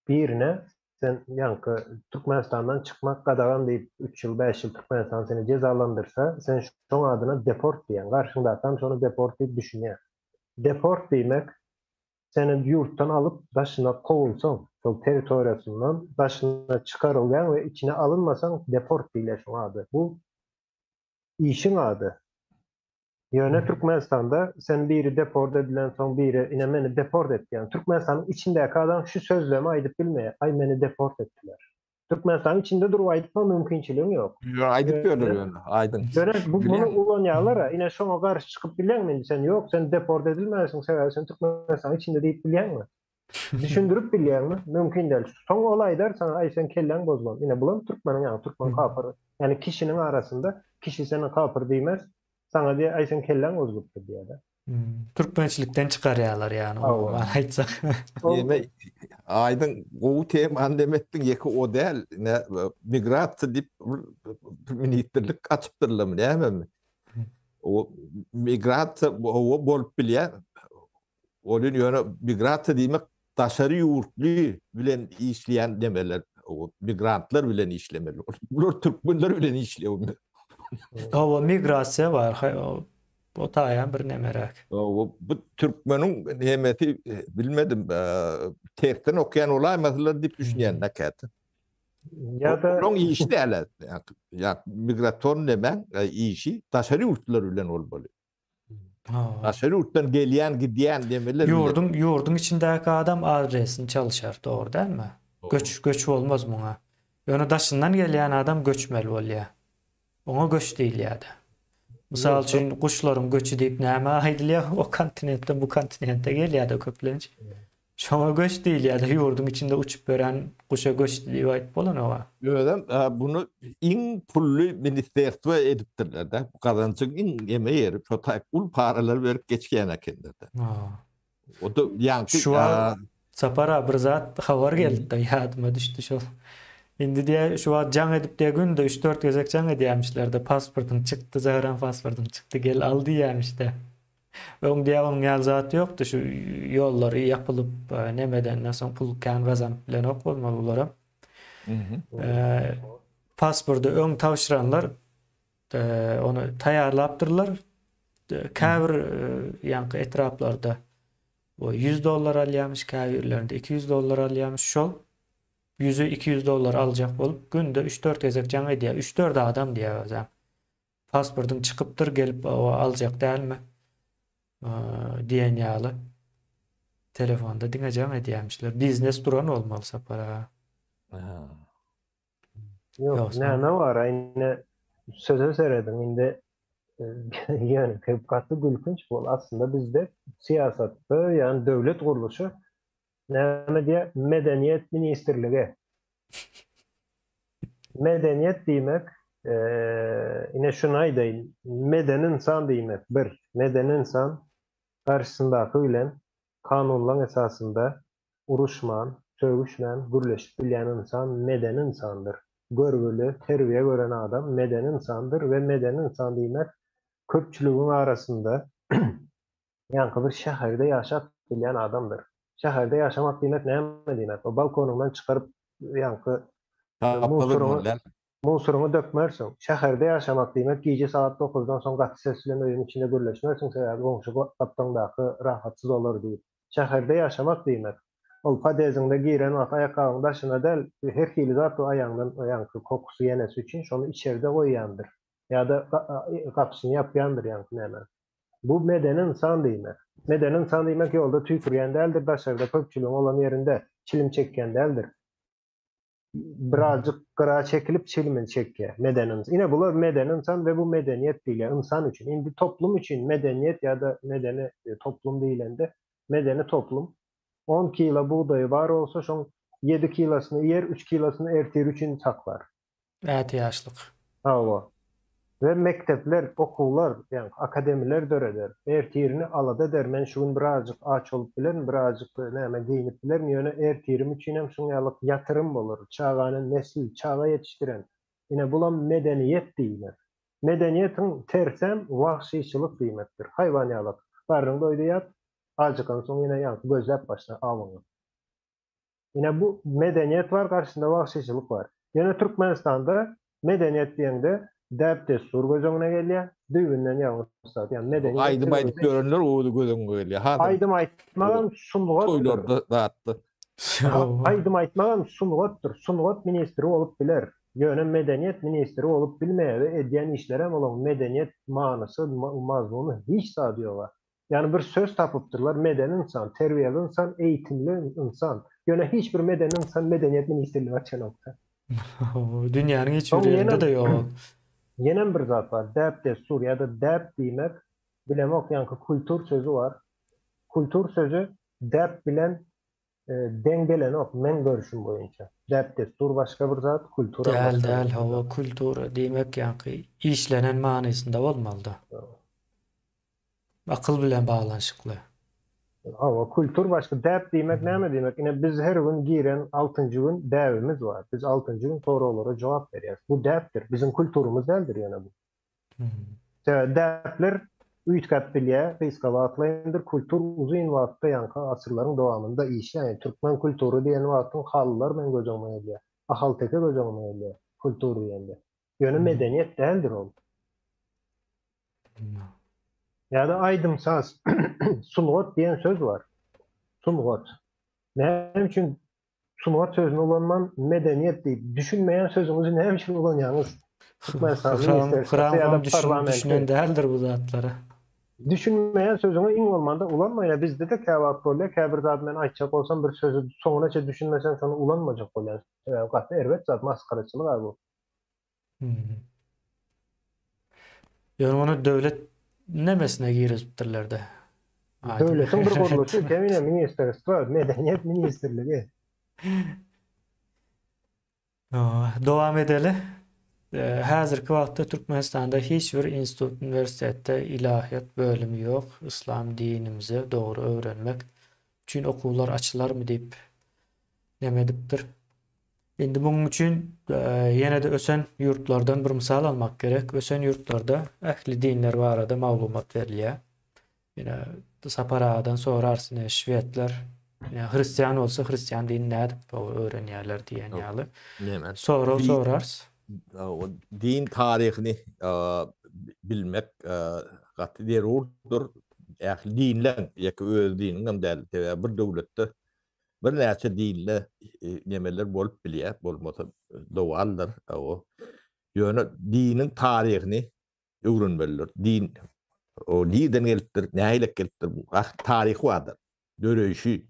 birine sen ýaňky Türkmenistandan çykmak gadagan diýip 3 ýyl, 5 ýyl Türkmenistan seni jezalandyrsa, sen şoň adyna deport diýýäň. Garşyňdaky hem şony deport diýip düşünýär. Deport diýmek seni ýurtdan alyp daşyna kowulsaň, şol territoriýasyndan daşyna çykarylýaň we içine alynmasaň deport diýilýär şoň ady. Bu işiň ady. Ýöne Türkmenistanda sen biri deport edilen soň biri ine meni deport etdi. Ýagny Türkmenistanyň içindäki adam şu sözlemi aýdyp bilmeýär. Aý meni deport etdiler. Türkmenistanyň içinde durup aýtma mümkinçiligiň ýok. Ýöne aýdyp ýörler ýöne, aýdyň. Ýöne bu muny ulanýarlar-a, ine şoňa garşy çykyp bilýäňmi indi sen? Ýok, sen deport edilmänsiň, sebäbi sen Türkmenistanyň içinde diýip bilýäňmi? Düşündirip bilýäňmi? Mümkin däl. Soň ol aýdar saňa, aý sen kelläň bozulan. Ine bulam türkmeniň ýaňy türkmen kapyr. Ýani kişiniň arasynda kişi seni kapyr diýmez, saňa diýer, aý sen kelläň bozulypdyr diýer-de. Türkmençilikden çykarýarlar ýagny umuman aýtsak. Ýene aýdyň gowy temany neme etdiň ýeke o däl ine migrasiýa diýip bir ministrlik açypdyrlarmy nämemi. O migrasiýa owa bolup bilýär. Ol ýöne migrasiýa diýmek daşary ýurtly bilen işleýän nemeler, migrantlar bilen işlemeli. Bular türkmenler bilen işleýär. Hawa, migrasiýa bar. O taýam bir nemeräk. Bu türkmeniň nemesi bilmedim, tersden okýan bolaýmasylar diýip düşünýän käte. Ýa-da Onuň işi däl. Ýa migrasion neme işi daşary ýurtlar bilen bolmaly. Daşary ýurtdan gelýän, gidýän demeler. Ýurduň ýurduň içindäki adam adresini çalyşar, dogry dälmi? Göç göç bolmaz muňa. Ýöne daşyndan gelýän adam göçmeli bolýar. Oňa göç diýilýär-de. Mysal üçin, guşlaryň göçi diýip nämä aýdylýar? O kontinentden bu kontinente gelýär-de köplenç. Şoňa göç diýilýär-de, ýurduň içinde uçup ýören guşa göçdi diýip aýdyp bolanok-a. Özem muny iň pully ministerstwo edipdirler-de. Gazanjyň iň eme ýeri şo taýp uly paralar berip geçýän ekenler-de. O-da ýaňky Şu wagt Sapar aga bir zat habar geldi-de ýadyma düşdi şol. Indi diýýär şu wagt jaň edip diýýär günde üç-dört gezek jaň edýärmişler-de pasportyň çykdy, zagran pasportyň çykdy gel al diýýärmiş-de. Öň diýýär onuň ýaly zat ýokdy şu ýollary ýapylyp nemedenden soň pul kän gazanyp bilenok bolmaly bularam. Pasporty öň tabşyranlar ony taýýarlapdyrlar. Käbir ýaňky etraplarda o 100 dollar alýarmyş, käbirlerinde 200 dollar alýarmyş. Şol ýüze 200 dollar aljak bolup günde 3-4 gezek jaň edýär. 3-4 adam diýýär özem. Pasportyň çykypdyr gelip aljak dälmi diýen ýaly telefonda diňe jaň edýämişler. Biznes duran bolmaly Sapar aga. Ýok, näme bar indi söze serediň indi ýöne gaty gülkünç bol aslynda bizde syýasatda ýagny döwlet gurluşy näme diýýär medeniýet ministrligi Medeniýet diýmek, ine şuny aýdaýyn, medeni ynsan diýmek, bir, medeni ynsan garşysyndaky bilen kanunlaň esasynda uruşman, sögüşmän gürleşip bilýän ynsan medeni ynsandyr. Görgüli, terbiýe gören adam medeni ynsandyr we medeni ynsan diýmek köpçüligiň arasynda ýaňky bir şäherde ýaşap bilýän adamdyr. Şäherde ýaşamak diýmek näme diýmek? O balkonyňdan çykaryp ýaňky musuryňy musuryňy dökmersiň. Şäherde ýaşamak diýmek gije sagat dokuzdan soň gaty ses bilen öýüň içinde gürleşmersiň sebäbi goňşy gapdaňdaky rahatsyz bolar diýip. Şäherde ýaşamak diýmek, ol podýezdiňde giren wagty aýakgabyň daşyna däl, her hili zat bu aýagyňdan ýaňky kokusy ýenesi üçin şony içerde goýýandyr. Ýa-da gapysyny ýapýandyr ýaňky näme. Bu medeni ynsan diýmek. Medeni ynsan diýmek ýolda tüýkürýän däldir, daşarda köpçüligiň bolan ýerinde çilim çekýän däldir. Birazjyk gyra çekilip çilimini çekýär. Medeni ynsan. Ine bular medeni ynsan we bu medeniýet diýilýär ynsan üçin. Indi toplum üçin medeniýet ýa-da medeni toplum diýilende medeni toplum on kilo bugdaýy bar bolsa şoň ýedi kilosyny iýer, üç kilosyny ertir üçin saklar. Ätiýaçlyk. Hawa. We mekdepler, okuwlar, ýagny akademiler döreder. Ertirini alada eder, men şu gün birazjyk aç bolup bilerin, birazjyk näme geýnip bilerin, ýöne ertirim üçinem şuň ýalyk ýatyrym bolar, çagany nesil, çaga ýetişdiren. Ine bulam medeniýet diýmek. Medeniýetiň tersem wagşyçylyk diýmekdir. Haýwan ýalak. Garnyň doýdy ýat, ajykansoň ýene ýaňky gözläp başla awyňy. Ine bu medeniýet bar garşysynda wagşyçylyk bar. Ýöne Türkmenistanda medeniýet diýeňde däp-dessur göz öňüne gelýär. Düýbünden ýalňyş zat. Ýagny medeniýet Aýdym aýdyp ýörenler özi göz öňüňe gelýär. Hasam Aýdym aýtmagam sungatdyr. Toýlarda zatda. Aýdym aýtmagam sungatdyr. Sungat ministri bolup biler. Ýöne medeniýet ministri bolup bilmeýär we edýän işlerem olaň medeniýet manysy, mazmuny hiç zady ýoga. Ýagny bir söz tapypdyrlar, medeni ynsan, terbiýeli ynsan, eýitimli ynsan. Ýöne hiç bir medeni ynsan medeniýet ministrligi açanokda. Dünýäniň hiç bir ýerinde-de ýok ol. Ýenem bir zat bar, däp-dessur ýa-da däp diýmek, bilemok ýaňky kultur sözi bar. Kultur sözi däp bilen deň gelenok meň görüşim boýunça. Däp-dessur başga bir zat, kulturam başga bir zat. Däl, däl, hawa, kultura diýmek ýaňky işlenen manysynda bolmalyda. Akyl bilen baglanyşykly. Hawa, kultur başga. Däp diýmek näme diýmek? Ine biz her gün giren altynjy gün däbimiz bar. Biz altynjy gün soraglara jogap berýäris. Bu däpdir. Biziň kulturymyz däldir ýöne bu. Sebäbi däpler üýtgäp bilýär, gysga wagtlaýyndyr. Kultur uzyn wagtda ýaňky asyrlaryň dowamynda işleýär. Ýani türkmen kultury diýen wagtyň halylar meň göz öňüme gelýär. Ahalteke göz öňüme gelýär kultur diýende. Ýöne medeniýet däldir ol. Ýa-da aýdym-saz, sungat diýen söz bar. Sungat. Näme üçin sungat sözüni ulanman medeniýet diýip, düşünmeýän sözüňizi näme üçin ulanýaňyz? Türkmenistan ministerstwosy ýa-da parlamenti. Düşünen däldir bu zatlara. Düşünmeýän sözüňi iň bolmanda ulanma. Ýa bizde-de käwagt bolýar, käbir zady men aýtjak bolsam bir sözi soňunaça düşünmesem şony ulanmajak bolýan. Sebäbi gaty erbet zat, masgaraçylyk-a bu. Ýöne muny döwlet nemesine girizipdirler-de. Döwletiň bir gurluşy kemine ministerstwo, medeniýet ministrligi. Dowam edeli. Häzirki wagtda Türkmenistanda hiç bir institut, uniwersitetde ilahiýat bölümi ýok. Yslam dinimizi dogry öwrenmek üçin okuwlar açylarmy diýip neme edipdir. Indi munuň üçin ýene-de ösen ýurtlardan bir mysal almak gerek. Ösen ýurtlarda ähli dinler barada maglumat berilýär. Ine, Sapar agadan sorarys, ine, şwedler ine, hristian bolsa hristian dinini nädip öwrenýärler diýen ýaly. Näme? Sorag sorarys. Din taryhyny bilmek gaty zerurdyr. Ähli dinleň, ýeke öz diniňem däl, sebäbi bir döwletde Birnäçe dinde nemeler bolup bilýär, bolmasa dowaldyr. Ýöne diniň taryhyny öwrenmelidir. Din o nirden gelipdir, nähili gelipdir, ah taryhy bardyr. Döreýşi,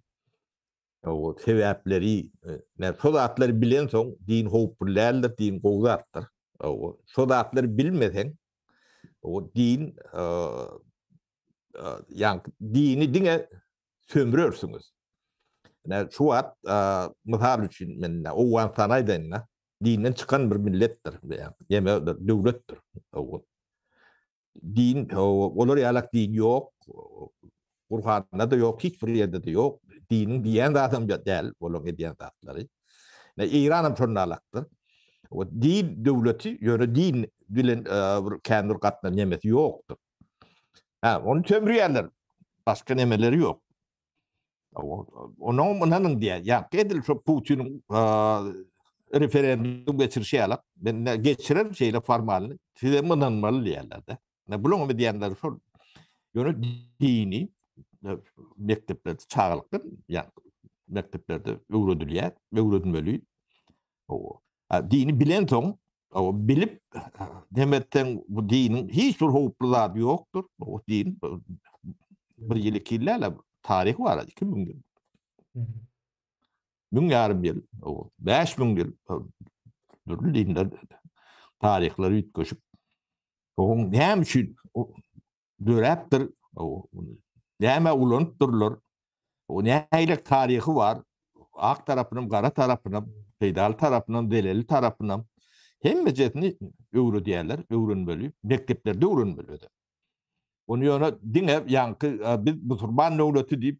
o sebäpleri, näme şo zatlary bilensoň din howply däldir, din gowy zatdyr. O şo zatlary bilmeseň, o din ýa dini diňe sömürersiňiz. Ine şu wagt mysal üçin men Owganystany aýdaýyn-da, dinden çykan bir milletdir, ýa döwletdir. Din, olar ýalak din ýok, Gurhanda-da ýok, hiç bir ýerde-de ýok. Diniň diýen zadam däl, olaryň edýän zatlary. Ine Eýran hem şonda alakdyr. Din döwleti, ýöne din bilen bir kän bir gatna nemesi ýokdur. Ha, ony sömürýärler. Başga nemeleri ýok. Onuň ynanyň diýýär. Ýa edil şu Putiniň referendum geçirişi ýaly. Men geçirer şeýle formalny. Siz hem ynanmaly diýýärler-de. Ne bulaň diýenleri şol. Ýöne dini mekdeplerde çagalykdan ýa mekdeplerde öwredilýär, öwredilmeli. Dini bilensoň, bilip demetseň bu diniň hiç bir howply zady ýokdur. Bu din bir ýyl iki ýyl däl, taryhy bar, 2000 ýyl. Müň ýarym ýyl, 5000 ýyl dürli dinler taryhlary üýtgeşik. Oň näme üçin döräpdir, näme ulanypdyrlar, o nähili taryhy bar, ak tarapynam, gara tarapynam, peýdaly tarapynam, zelelli tarapynam hemmejesini öwredýärler, öwrenmeli, mekdeplerde öwrenmeli özem. Ony ýöne diňe ýaňky biz musulman döwleti diýip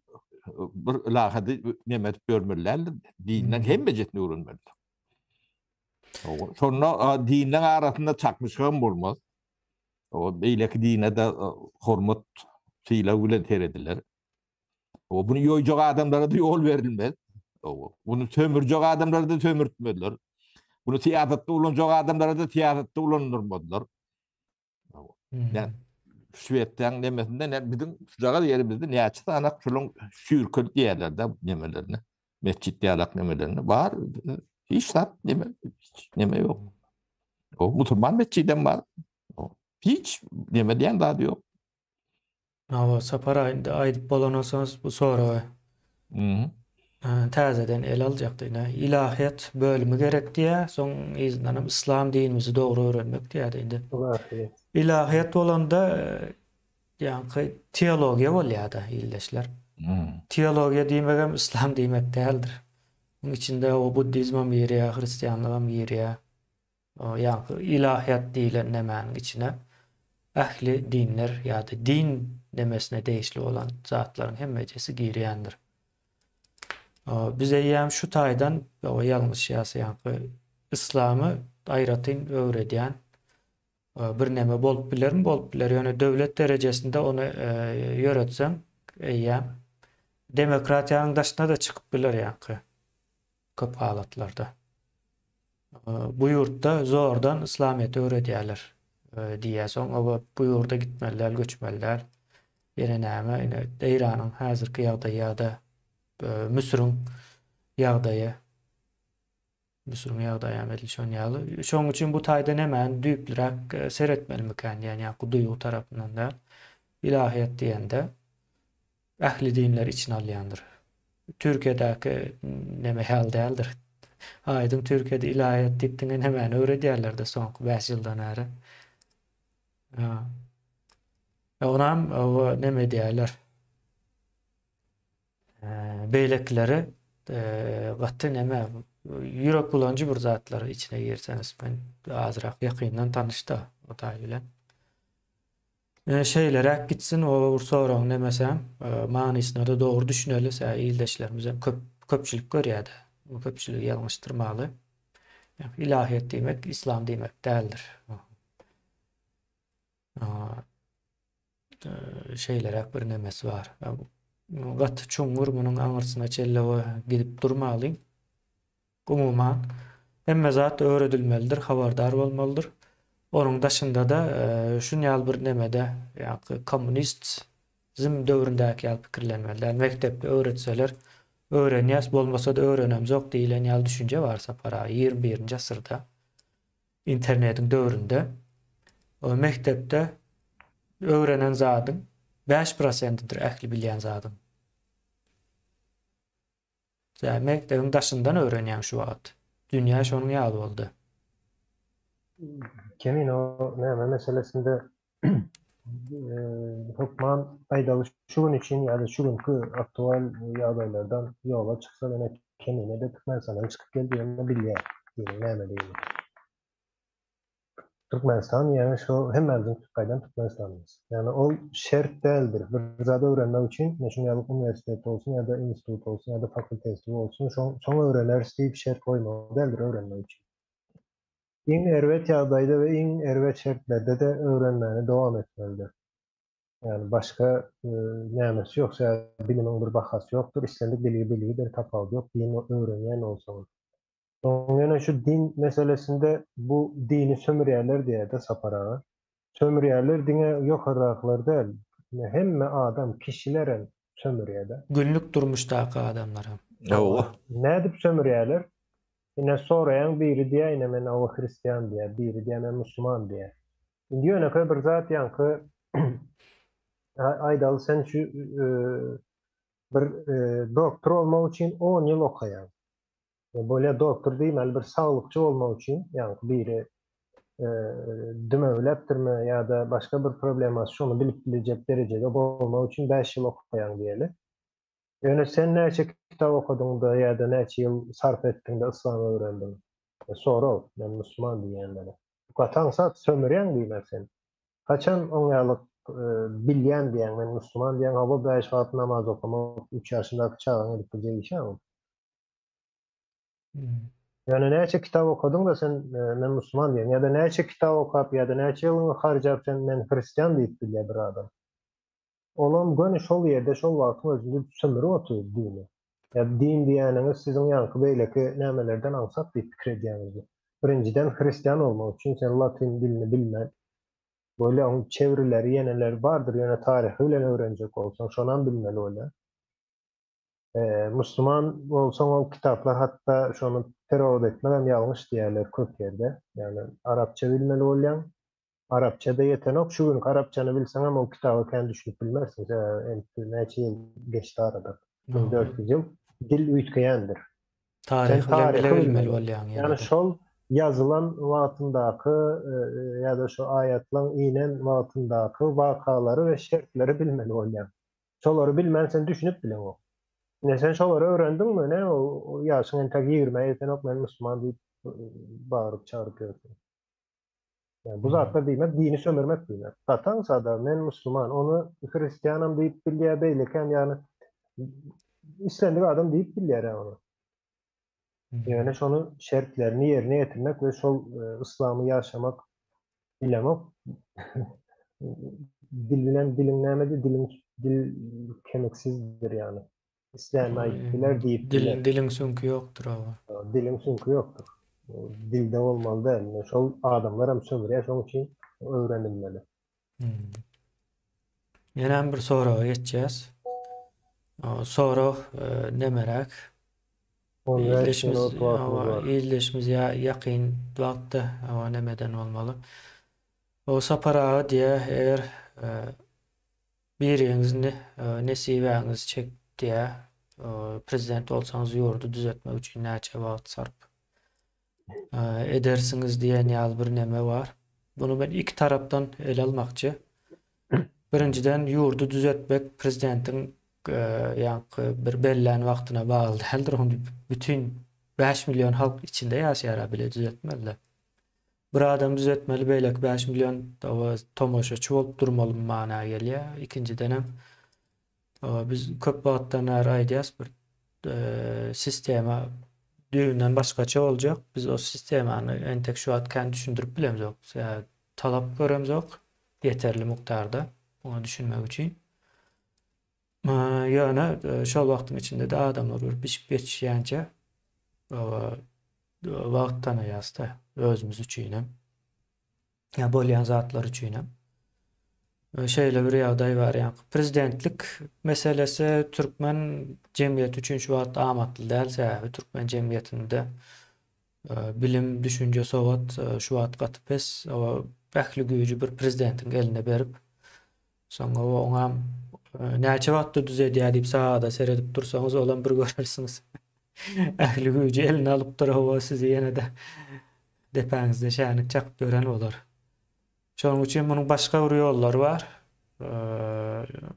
bir ylahady neme edip ýörmeli däldir, dinden hemmejesini öwrenmelidir. Şonda dinleň arasynda çaknyşygam bolmaz. O beýleki dine-de hormat, sylag bilen serediler. O bunu ýoýjak adamlara-da ýol berilmez. O bunu sömürjek adamlara-da sömürtmezler. Bunu syýasatda ulanjak adamlara-da syýasatda ulandyrmazlar. Yani Şwesiýanyň nemesinde ne biziň şujagaz ýerimizde näçe sanak şolaň şürkel diýerler-de nemelerine. Mesjit ýalak nemelerine bar. Hiç zat neme, hiç neme ýok. O musulman mesjidem bar. Hiç neme diýen zady ýok. Hawa, Sapar aýdy, aýdyp bolansoňyz bu soragy. Mhm. täzeden ele aljakdy. Ine, ilahiýat bölümi gerek diýýär, soň yzyndanam yslam dinimizi dogry öwrenmek diýýärdi indi. Ilahiýat. Ilahiýat bolanda ýaňky teologiýa bolýar-da, ildeşler. Teologiýa diýmegem yslam diýmek däldir. Muň içinde o buddizmem girýär, hristianlygam girýär. Ýaňky ilahiýat diýlen nemäniň içine ähli dinler ýa-da din nemesine degişli bolan zatlaryň hemmejesi girýändir. Biz eýýäm şu taýdan ýalňyşýas, ýaňky yslamy aýratyn öwredýän bir neme bolup bilermi? Bolup biler. Ýöne döwlet derejesinde ony ýöretseň eýýäm demokratiýanyň daşyna-da çykyp biler ýaňky. Köp halatlarda. Bu ýurtda zordan yslamyýeti öwredýärler diýýär. Soň oba bu ýurda gitmeli däl, göçmeli däl. Ýene näme, ine Eýranyň häzirki ýagdaýy ýa-da Müsüriň ýagdaýy. Müsüriň ýagdaýy hem edil şonuň ýaly. Şonuň üçin bu taýda nämäni düýplüräk seretmelimikän diýen ýaňky duýgy tarapyndan däl. Ilahiýat diýende ähli dinleri içine alýandyr. Türkiýedäki neme ýaly däldir. Aýdyň Türkiýede ilahiýat diýip diňe nemäni öwredýärler-de soňky 5 ýyldan bäri. Onam neme edýärler. Beýlekileri gaty neme ýürek bulanjy bir zatlar içine girseňiz men azrak ýakyndan tanyşda o taý bilen. Şeýleräk gitsin o bir soragyň nemesem manysyna-da dogry düşüneli sä ildeşlerimizem köp köpçülik görýädä bu köpçüligi ýalňyşdyrmaly ilahiýet diýmek islam diýmek däldir şeýleräk bir nemesi bar gaty çuňňur munuň aňyrsyna çenli gidip durmalyň Umuman, hemme zat öwredilmelidir, habardar bolmalydyr. Onuň daşynda-da şun ýaly bir nemede, ýaňky kommunist zim döwründäki ýaly pikirlenmeli däl. Mekdepde öwretseler öwrenýäs, bolmasa-da öwrenemzok diýlen ýaly düşünje bar Sapar aga, 21-nji asyrda, internetiň döwründe. Mekdepde öwrenen zadyň 5 prosentidir ähli bilýän zadyň. Sen mekdebiň daşyndan öwrenýäň şu wagt. Dünýä şonuň ýaly boldy. Kemine o näme meselesinde hökman aýdaly şu gün üçin ýa-da şu günki aktual ýagdaýlardan ýola çyksa ýene Kemine-de Türkmenistandan çykyp geldi ýöne bilýär diniň nämedigini. Türkmenistan ýagny şo hemmämiziň gaýdan Türkmenistanymyz. Ýagny ol şert däldir. Bir zat öwrenmek üçin ine şuň ýaly uniwersitet bolsun ýa-da institut bolsun ýa-da fakulteti bolsun şoň şoň öwreneris diýip şert goýmaly däldir öwrenmek üçin. Iň erbet ýagdaýda we iň erbet şertlerde-de öwrenmäni dowam etmelidir. Ýagny başga nämesi ýok, sebäbi bilimiň bir bahasy ýokdur, islendik bilgi bilgidir, tapawudy ýok, din öwrenýän bolsaňyz. Soň ýene şu din meselesinde bu dini sömürýärler diýýärde Sapar aga. Sömürýärler diňe ýokardakylar däl, hemme adam, kişilerem sömürýärde. Günlük durmuşdaky adamlaram. Hawa. Nädip sömürýärler? Ine soraýaň biri diýýär ine men awa hristian diýýär, biri diýýär men musulman diýýär. Indi ýönekeý bir zat ýaňky aýdaly sen şu bir doktor bolmak üçin on ýyl okaýaň. Bolýa doktor diýmeli bir saglykçy bolmak üçin, ýaňky biri dümewläpdirmi ýa-da başga bir problemasy şony bilip biljek derejede bolmak üçin 5 ýyl okaýaň diýeli. Ýöne sen näçe kitap okadyňda ýa-da näçe ýyl sarp etdiňde yslamy öwrendiň? E, sorag, men musulman diýýänlere. Gaty aňsat sömürýäň diýmek sen. Haçan oň ýaly bilýän diýýäň, men musulman diýýäň, hawa bäş wagt namaz okamak üç ýaşyndaky çagaň edip biljek işi ol. Ýöne näçe kitap okadyň-da sen men musulman diýen ýa-da näçe kitap okap ýa-da näçe ýylyňy harjap sen men hristian diýip bilýär bir adam. Olam göni şol ýerde şol wagtyň özünde sömürip otyr dini. Ýa din diýýäniňiz siziň ýaňky beýleki nämelerden aňsat diýip pikir edýäňizmi? Birinjiden hristian bolmak üçin sen latyn dilini bilmän bolýa oň çewrileri ýeneleri bardyr ýöne taryhy bilen öwrenjek bolsaň şonam bilmeli bolýar. Musulman bolsaň ol kitaplar hatda şony perewod etmegem ýalňyş diýýärler köp ýerde. Ýagny arapça bilmeli bolýaň. Arapça-da ýetenok. Şu günki arapçany bilseňem ol kitaba kän düşünip bilmersiň. Sebäbi entek näçe ýyl geçdi aradan. 1400 ýyl. Dil üýtgeýändir. Taryh bilen bile bilmeli bolýaň ýene-de. Ýagny şol ýazylan wagtyndaky ýa-da şo aýatlaň inen wagtyndaky wakalary we şertleri bilmeli bolýaň. Şolary bilmän sen düşünip bileňok. Ine sen şolary öwrendiňmi, ine o ýaşyň entek ýigrimä ýetenok men musulman diýip bagyryp çagyryp ýörsüň. Ýani bu zatlar diýmek dini sömürmek diýmek. Gataňsada men musulman, ony hristianam diýip bilýär, beýlekem ýagny islendik adam diýip bilýär ýa ony. Ýöne şony şertlerini ýerine ýetirmek we şol yslamy ýaşamak bilemok. Dil bilen diliň nämedi? Diliň dil kemiksizdir ýagny. Islän aýdyp biler, diýip biler. Diliň süňki ýokdur hawa. Diliň süňki ýokdur. Dilde bolmaly däl. Ine şol adamlar hem sömürýär, şonuň üçin öwrenilmeli. Ýenem bir soraga geçýäs. Sorag nemeräk? 15 minut wagtymyz bar. Ildeşimiz ýakyn wagtda nemeden bolmaly. O Sapar aga diýýär, eger Biriňiz nesibäňiz çekdiä, prezident bolsaňyz ýurdy düzetmek üçin näçe wagt sarp edersiňiz diýen ýaly bir neme bar. Muny men iki tarapdan ele almakçy. Birinjiden ýurdy düzetmek prezidentiň ýaňky bir bellän wagtyna bagly däldir. Ony bütin 5 million halk içinde ýaşaýar bile düzetmeli. Bir adam düzetmeli beýleki 5 million tomaşaçy bolup durmaly mana gelýär. Ikinjidenem biz köp wagtdan bäri aýdýas bir sistema düýbünden başgaça boljak. Biz o sistemany entek şu wagt kän düşündirip bilemzok. Talap göremzok ýeterli mukdarda oňa düşünmek üçin. Ýöne şol wagtyň içinde-de adamlar bir bişip ýetişýänçä wagt tanaýasda özümiz üçinem. Ýa bolýan zatlar üçinem. Şeýle bir ýagdaý bar ýa prezidentlik meselesi türkmen jemgyýeti üçin şu wagt amatly däl sebäbi türkmen jemgyýetinde bilim, düşünje, sowat şu wagt gaty pes. Ähli güýji bir prezidentiň eline berip Soňra oňam näçe wagtda düzedýär diýip sagada seredip dursaňyz, olam bir görersiňiz. Ähli güýji eline alypdyr, hawa sizi ýene-de depäňizde şänik çakyp ýören bolar. Şonuň üçin munuň başga bir ýollary bar.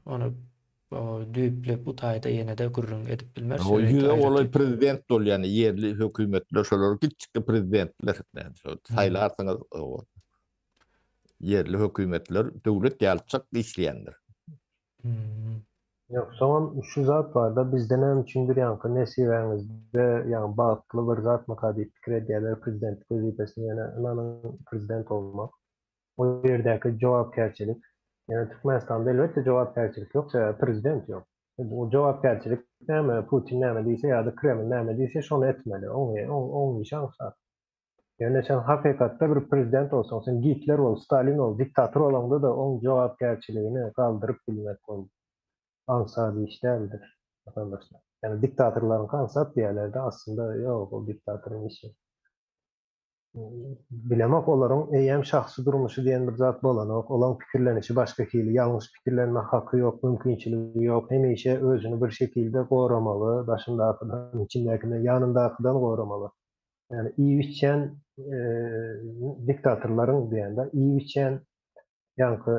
Ony düýpli bu taýda ýene-de gürrüň edip bilmeris. O ýüze golaý prezident bolýan ýerli hökümetler, şolar kiçjik prezidentler. Saýlarsyňyz. Ýerli hökümetler döwlet ýalyçak işleýändir. Ýok, soňam şu zat barda bizde näme üçindir ýaňky nesibäňizde ýaňy bagtly bir zatmyka diýip pikir edýärler prezidentlik wezipesini ýöne ynanyň prezident bolmak o ýerdäki jogapkärçilik ýöne Türkmenistanda elbetde jogapkärçilik ýok sebäbi prezident ýok o jogapkärçilik näme Putin näme diýse ýa-da Kreml näme diýse şony etmeli oň oň işi aňsat. Ýöne sen hakykatda bir prezident bolsaň, sen Gitler bol, Stalin bol, diktator bolaňda-da oň jogapkärçiligini galdyryp bilmek ol aňsat iş däldir, watandaşlar. Ýagny diktatorlaryňky aňsat diýýärler-de, aslynda ýok ol diktatoryň işi. Bilemok olaryň eýýäm şahsy durmuşy diýen bir zat bolanok, olaň pikirlenişi başga hili, ýalňyş pikirlenme haky ýok, mümkinçiligi ýok, hemişe özüni bir şekilde goramaly, daşyndakydan, içindäkinden, ýanyndakydan goramaly. Ýani iýip-içýän diktatorlaryň diýende iýip-içýän ýaňky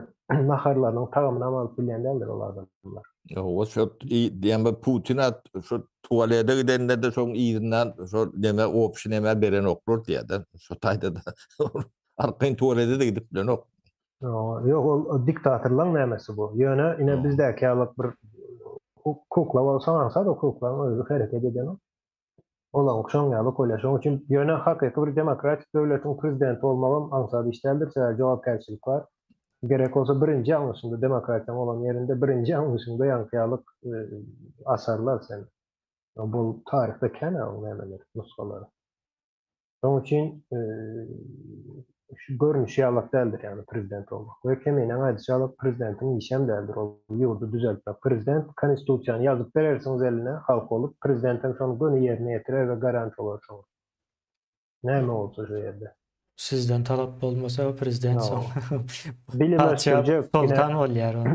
naharlarynyň tagamynam alyp bilýän däldir ol adamlar. Ýok, şo diýen bir Putin şo tualete gidende-de şoň yzyndan şo neme opşy neme berenoklar diýýär-de. Şo taýda-da arkaýyn tualete-de gidip bilenok. Ýok, ol diktatorlaryň nämesi bu. Ýöne ine bizdäki ýaly bir kukla bolsaň aňsat o kuklaň özi hereket edenok. Olaň şoň ýaly bolýar. Şoň üçin ýöne hakyky bir demokratik döwletiň prezidenti bolmagam aňsat iş däldir, sebäbi jogapkärçilik bar. Gerek bolsa birinji ýalňyşyňda demokratiýaň bolan ýerinde birinji ýalňyşyňda ýaňky ýalyk asarlar seni. Bu taryhda kän oň nämeleri, nusgalary. Şonuň üçin şu görnüşi ýalak däldir, ýagny prezident bolmak. We Keminäň aýdyşy ýaly prezidentiň işem däldir ol ýurdy düzeltmek. Prezident konstitusiýany ýazyp berersiňiz eline halk bolup, prezident hem şony göni ýerine ýetirer we garant bolar şoňa. Näme bolsa şu ýerde. Sizden talap bolmasa prezident soň bilim ösdürjek, soltan bolýar ol.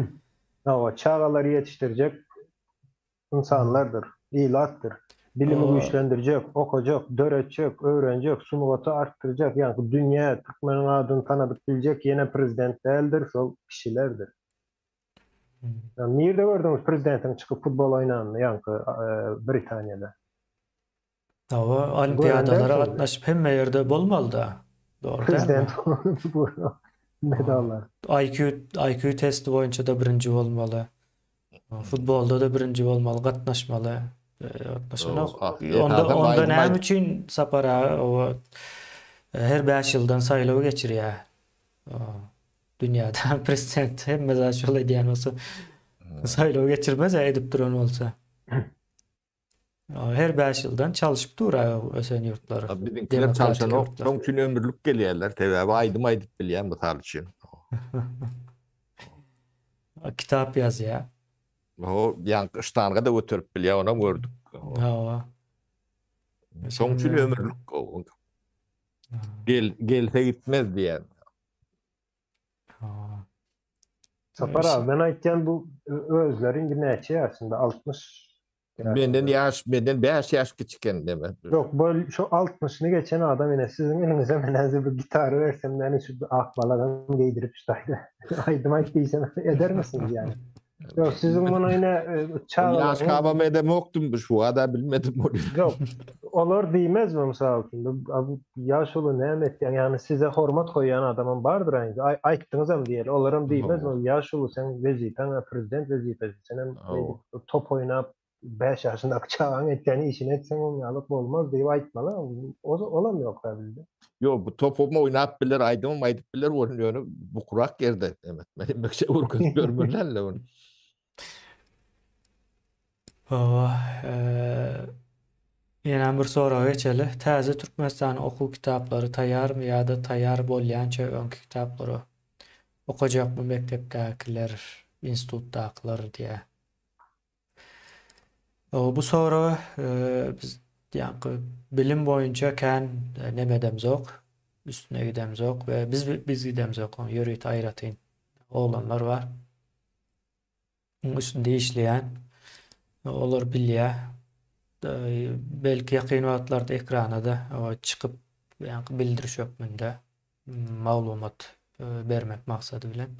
Hawa, çagalary ýetişdirjek ynsanlardyr. Ilatdyr. Bilimi güýçlendirjek, okajak, döretjek, öwrenjek, sungaty artdyrjak, ýaňky dünýä türkmeniň adyny tanadyp biljek ýene prezident däldir, şol kişilerdir. Nirde gördüňiz prezidentiň çykyp futbol oýnanyny ýaňky Britaniýada? Hawa, olimpiadalara gatnaşyp hemme ýerde bolmaly-da. Dogry dälmi? Prezident bu medallar. IQ IQ testi boýunça-da birinji bolmaly. Futbolda-da birinji bolmaly, gatnaşmaly. Gatnaşanok. Onda onda näme üçin Sapar aga o her 5 ýyldan saýlaw geçirýär? Dünýäde prezident hemme zat şol edýän bolsa saýlaw geçirmez edip duran bolsa. Her 5 ýyldan çalşyp dur ösen ýurtlar. Biziňkiler çalşanok. Şoň üçin ömürlik gelýärler. Sebäbi aýdym aýdyp bilýär mysal üçin. Kitap ýazýar. O ýaňky ştanga da göterip bilýär, onam gördük. Hawa. Şoň üçin ömürlik. Gel gelse gitmez diýen. Sapar abi men aýtýan bu özleri indi näçe ýaşynda 60 Menden ýaş, menden 5 ýaş kiçi eken deme. Ýok, bu şu 60-ny geçen adam ine siziň eliňize men häzir bir gitara bersem meni şu ak balagam geýdirip şu taýda aýdym aýt diýsem edermisiniz ýani? Ýok, siziň muny ine çagalar. Ýaş kabam edemokdym, şu wada bilmedim ony. Ýok, olar diýmezmi mysal üçin, bu ýaşuly näme etýäň, ýagny size hormat goýýan adamam bardyr aýndy, aýtdyňyzam diýeli, olaram diýmezmi, ýaşuly seň wezipäň prezident wezipesi, senem beýdip top oýnap 5 ýaşyndaky çagaň etýän işini etseň oň ýaly bolmaz diýip aýtmaly, olam ýok-da bizde. Ýok, bu topam oýnap biler, aýdymam aýdyp biler, ony ýöne bukurak ýerde emet. Men mekçe görkezip ýörmeli ony. Hawa, ýene bir soraga geçeli. Täze Türkmenistanyň okuw kitaplary taýýarmy ýa-da taýýar bolýança öňki kitaplary okajakmy mekdepdäkiler, institutdakylar diýýär. Bu soraga biz ýaňky bilim boýunça kän neme edemzok, üstüne gidemzok we biz biz gidemzok, oň ýörite aýratyn oglanlar bar. Oň üstünde işleýän. Olar bilýär. Belki ýakyn wagtlarda ekrana-da çykyp ýaňky bildiriş hökmünde maglumat bermek maksady bilen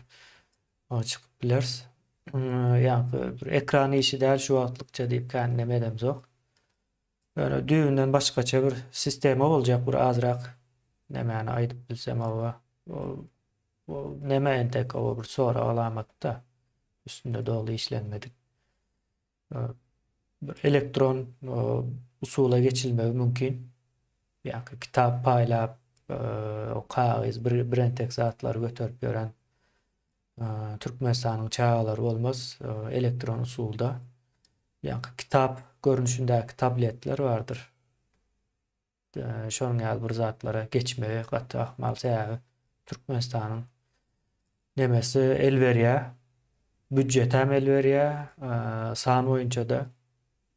çykyp bileris. Ýaňky bir ekran işi däl şu wagtlykça diýip kän neme edemzok. Ýöne düýbünden başgaça bir sistema boljak bir azrak nemäni aýdyp bilsem hawa. O neme entek o bir sorag alamatda üstünde doly işlenmedik. Bir elektron usula geçilmegi mümkin. Ýa-ki kitap paýlap, o kagyz bir birentek zatlary göterip ýören Türkmenistanyň çagalary bolmaz, elektron usulda. Ýa-ki kitap görnüşindäki tabletler bardyr. Şonuň ýaly bir zatlara geçmegi gaty ahmal, sebäbi Türkmenistanyň nemesi el berýär, býudjetem el berýär, san boýunça-da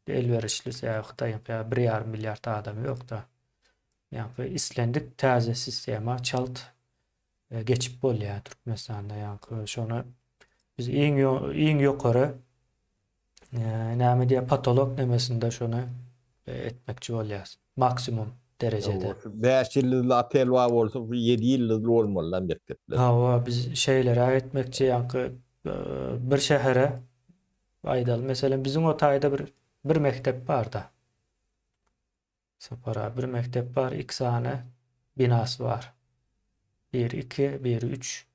elwerişli, sebäbi Hytaýyňky ýaly bir ýarym milliard adamy ýok-da. Ýaňky islendik täze sistema çalt geçip bolýar Türkmenistanda, ýaňky şony biz iň iň ýokary näme diýýär, potolok nemesinde şony etmekçi bolýarys. Maksimum derejede. 5 ýyldyzly otel bar bolsa, bu 7 ýyldyzly bolmaly lan mekdepler. Hawa, biz şeýleräk etmekçi, ýaňky bir şähere aýdaly, meselem, biziň o taýda bir bir mekdep bar-da. Sapar aga, bir mekdep bar, iki sany binasy bar. Biri iki, biri üç.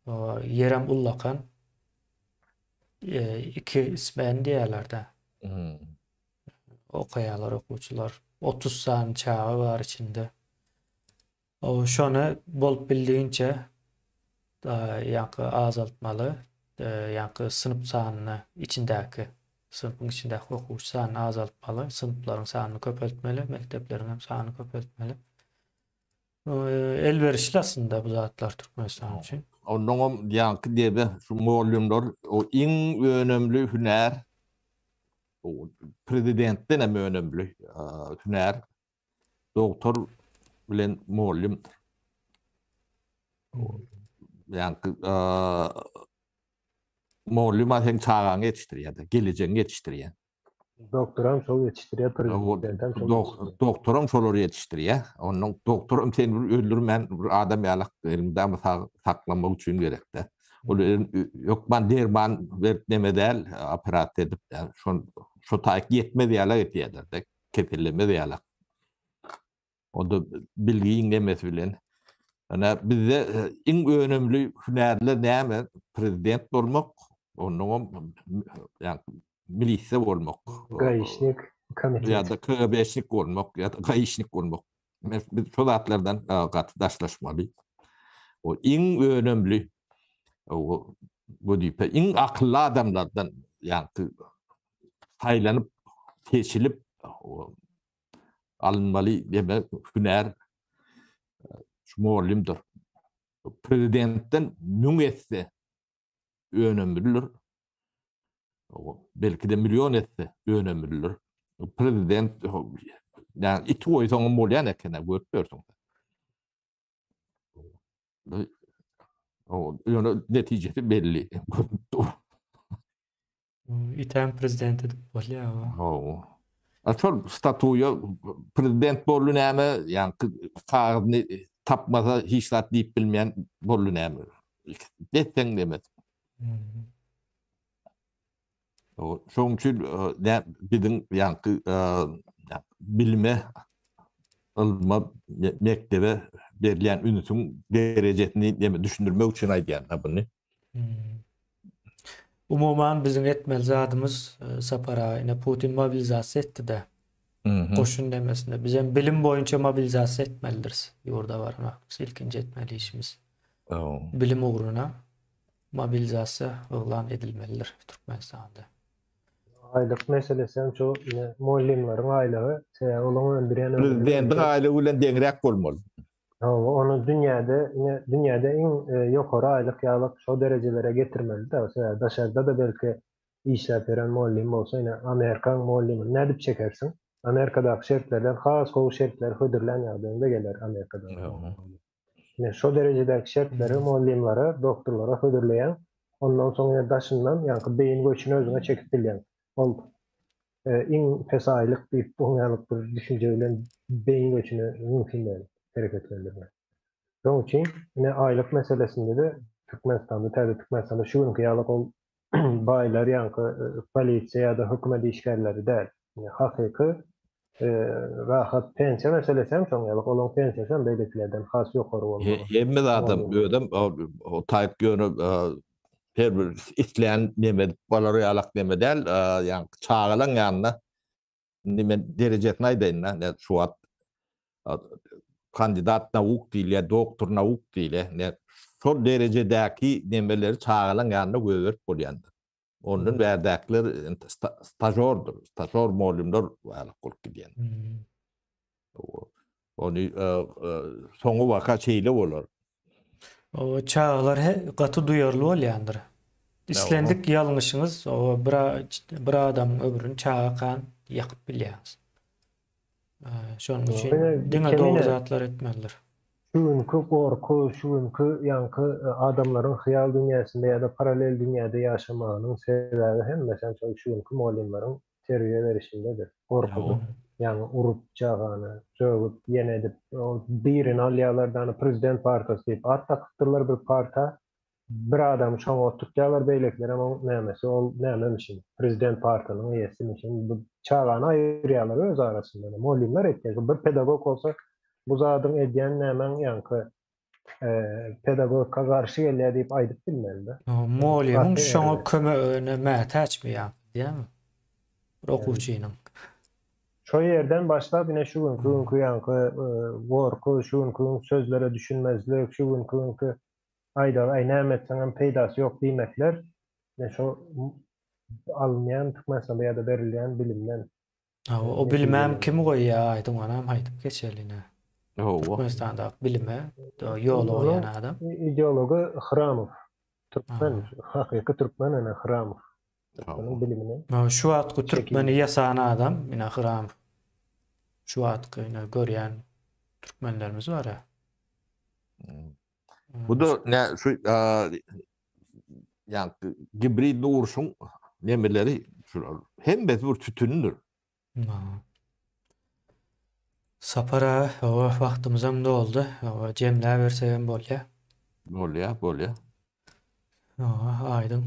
Ýerem ullakan. Iki ismen diýýärler-de. Hmm. Okaýarlar okuwçylar. 30 sany çaga bar içinde. O şony bolup bildigiňçe ýaňky azaltmaly, ýaňky synp sanyny içindäki synpyň içindäki okuwçy sanyny azaltmaly, synplaryň sanyny köpeltmeli, mekdepleriň hem sanyny köpeltmeli. Elwerişli aslynda bu zatlar Türkmenistan üçin. Onnoňam ýaňky debe şu mugallymlar o iň önemli hünär prezidentden hem önemli hünär Dogtor bilen mugallymdyr. Ýaňky mugallym seň çagaňy ýetişdirýär-de, gelejegiňi ýetişdirýär. Doktoram şol ýetişdirýär, prezidentem şol ýetişdirýär. Doktoram şolar ýetişdirýär. Ondan doktoram seni bir öldürmän bir adam ýalak elmydama sag saklamak üçin gerekde. Ol hökman derman berip neme däl, operasiýa edip, şon şo taýyk ýetmez ýalak etýärler-de, kesellemez ýalak. Onda bilgiň nemesi bilen. Ýöne bizde iň önümli hünärler näme? Prezident bolmak, onnoňam ýa milisiýa bolmak. Gaişnik, komitet. Ýa-da KGB-şnik bolmak, ýa-da gaişnik bolmak. Biz şo zatlardan gaty daşlaşmaly. O iň önümli o wezipe, iň akylly adamlardan ýa-da saýlanyp, seçilip alynmaly deme hünär şu mugallymdyr. Prezidentden 1000 esse önemlidir. Belki de milyon esse önemlidir. Prezident yani iti goýsaň bolýan eken, görüp ýörsüň. Ýöne netijesi belli. Görüp dur. Itäm prezident edip bolýar. Hawa. A şol statuýa prezident boldy näme, ýaňky kagyzyny tapmasa hiç zat diýip bilmeýän boldy näme. Desseň demez. Şonuň üçin biziň ýaňky bilime, ylma, mekdebe berilýän ünsüň derejesini düşündirmek üçin aýdýan buny. Umuman biziň etmeli zadymyz Sapar aga ine Putin mobilizasiýa etdi-de. Goşun demesinde. Bizem bilim boýunça mobilizasiýa etmelidiris. Ýurda baran wagtymyz ilkinji etmeli işimiz. Bilim ugruna mobilizasiýa yglan edilmelidir Türkmenistanda. Aýlyk meselesi hem şu ine mugallymlaryň aýlygy sebäbi olaryň öndürýän önümi. Prezidentiň aýlygy bilen deňräk bolmaly. Hawa, ony dünýäde, ine, dünýäde iň ýokary aýlyk ýalyk şo derejelere getirmeli-dä, sebäbi daşarda-da belki işläp ýören mugallym bolsa, ine, Amerikaň mugallymyny nädip çekersiň? Amerikadaky şertlerden has gowy şertleri hödürlän ýagdaýyňda geler Amerikadaky mugallym. Ine, şo derejedäki şertleri mugallymlara, doktorlara hödürleýäň, ondan soň ine daşyndan ýaňky beýin göçüni özüňe çekip bilýäň. Ol iň pes aýlyk diýip oň ýaly bir düşünje bilen beýin göçüni mümkin däl hereketlendirmek. Şonuň üçin ine aýlyk meselesinde-de Türkmenistanda, täze Türkmenistanda şu günki ýaly ol baýlar ýaňky polisiýa ýa-da hökümet işgärleri däl. Ine hakyky rahat pensiýa meselesi hem şoň ýaly, olaryň pensiýasy hem beýlekilerden has ýokary bolmaly. Hemme zadam özem o taýyp ýöne Her bir islän neme bolar ýalak neme däl, ýaňky çagalaň ýanynda indi men derejesini aýdaýyn-da, ne şu wagt kandidat nauk diýilýär, doktor nauk diýilýär. Ne şol derejedäki nemeleri çagalaň ýanynda goýberip bolýandyr. Ondan bärdäkiler stažordyr, stažor mugallymlar ýalak bolup gidýän. Ony soňy waka şeýle bolar. O çagalar he gaty duýarly bolýandyr. Islendik ýalňyşyňyz o bir bir adamyň ömrüni çaga kan ýakyp bilýäňiz. Şonuň üçin diňe dogry zatlar etmelidir. Şu günki gorky, şu günki ýaňky adamlaryň hyýal dünýäsinde ýa-da paralel dünýäde ýaşamagynyň sebäbi hem meselem şol şu günki mugallymlaryň terbiýe berişindedir. Gorkuzyp, ýaňy urup çagany, sögüp, ýene edip, ol birini alýarlar-da, ony prezident partasy diýip at dakypdyrlar bir parta. Bir adamy şoňa oturtýarlar, beýlekilerem oň nämesi, ol nämemişin, prezident partanyň eýesimişin. Bu çagany aýyrýarlar öz arasynda. Mugallymlar etýär. Bir pedagog bolsa bu zadyň edýän nämäň ýaňky pedagogika garşy gelýär diýip aýdyp bilmeli-de. Mugallymyň şoňa kömegine mätäçmi ýa diýýäňmi? Bir okuwçynyň. Şo ýerden başlap ine şu günki günki ýaňky gorky, şu günki gün sözlere düşünmezlik, şu günki günki aýdaly aý näme etseňem peýdasy ýok diýmekler ine şo alynýan Türkmenistanda ýa-da berilýän bilimden Hawa, o bilimem kim goýýar aýdyň onam aýdyp geçeli ine. Hawa. Türkmenistandaky bilime ýola goýan adam. Ideology Hramow. Türkmen, hakyky türkmen ene Hramow. Türkmeniň bilimini. Şu wagtky türkmeni ýasan adam ine Hramow. Şu wagtky ine görýän türkmenlerimiz bar ya. Bu da ne şu ýa gibridli urşuň nemeleri. Şular hemmesi bir tütündir. Sapar aga, hawa, wagtymyzam doldy. Hawa, jemläbersegem bolýar. Bolýar, bolýar. Hawa, aýdyň.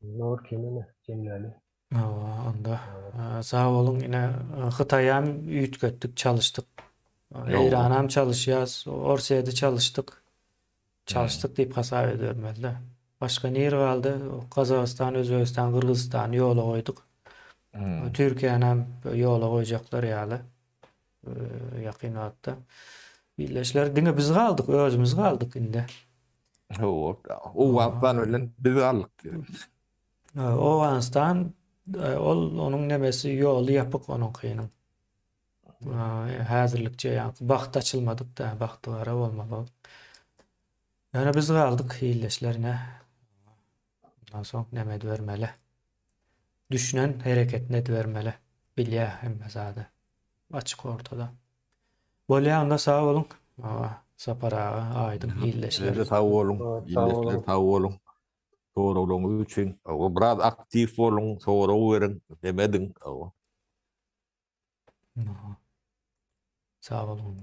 Nur kimini jemläli. Hawa, onda sag boluň. Ine, Hytaýam üýtgetdik, çalyşdyk. Eýranam çalyşýas, Orsýeti çalyşdyk. Çalyşdyk diýip hasap edibermeli-de. Başga nir galdy? Gazagystan, Özbegistan, Gyrgyzystany ýola goýduk. Türkiýänem ýola goýjaklar ýaly ýakyn wagtda. Illeşler diňe biz galdyk, özümiz galdyk indi. Hawa, Owganystan bilen biz galdyk. Owganystan ol onuň nemesi ýoly ýapyk onuňkynyň. Häzirlikçe ýaňky bagt açylmadyk-da, bagty gara bolmaly ol. Ýöne biz galdyk illeşlerine. Ondan soň näme edibermeli? Düşünen hereketini edibermeli. Bilýär hemme zady. Açyk ortada. Bolýar onda sag boluň. Sapar aga, Aýdyň illeşler. Size sag boluň. Illeşler sag boluň. Soraglaryňyz üçin. Biraz aktiw boluň, sorag beriň, demediň. Sag boluň.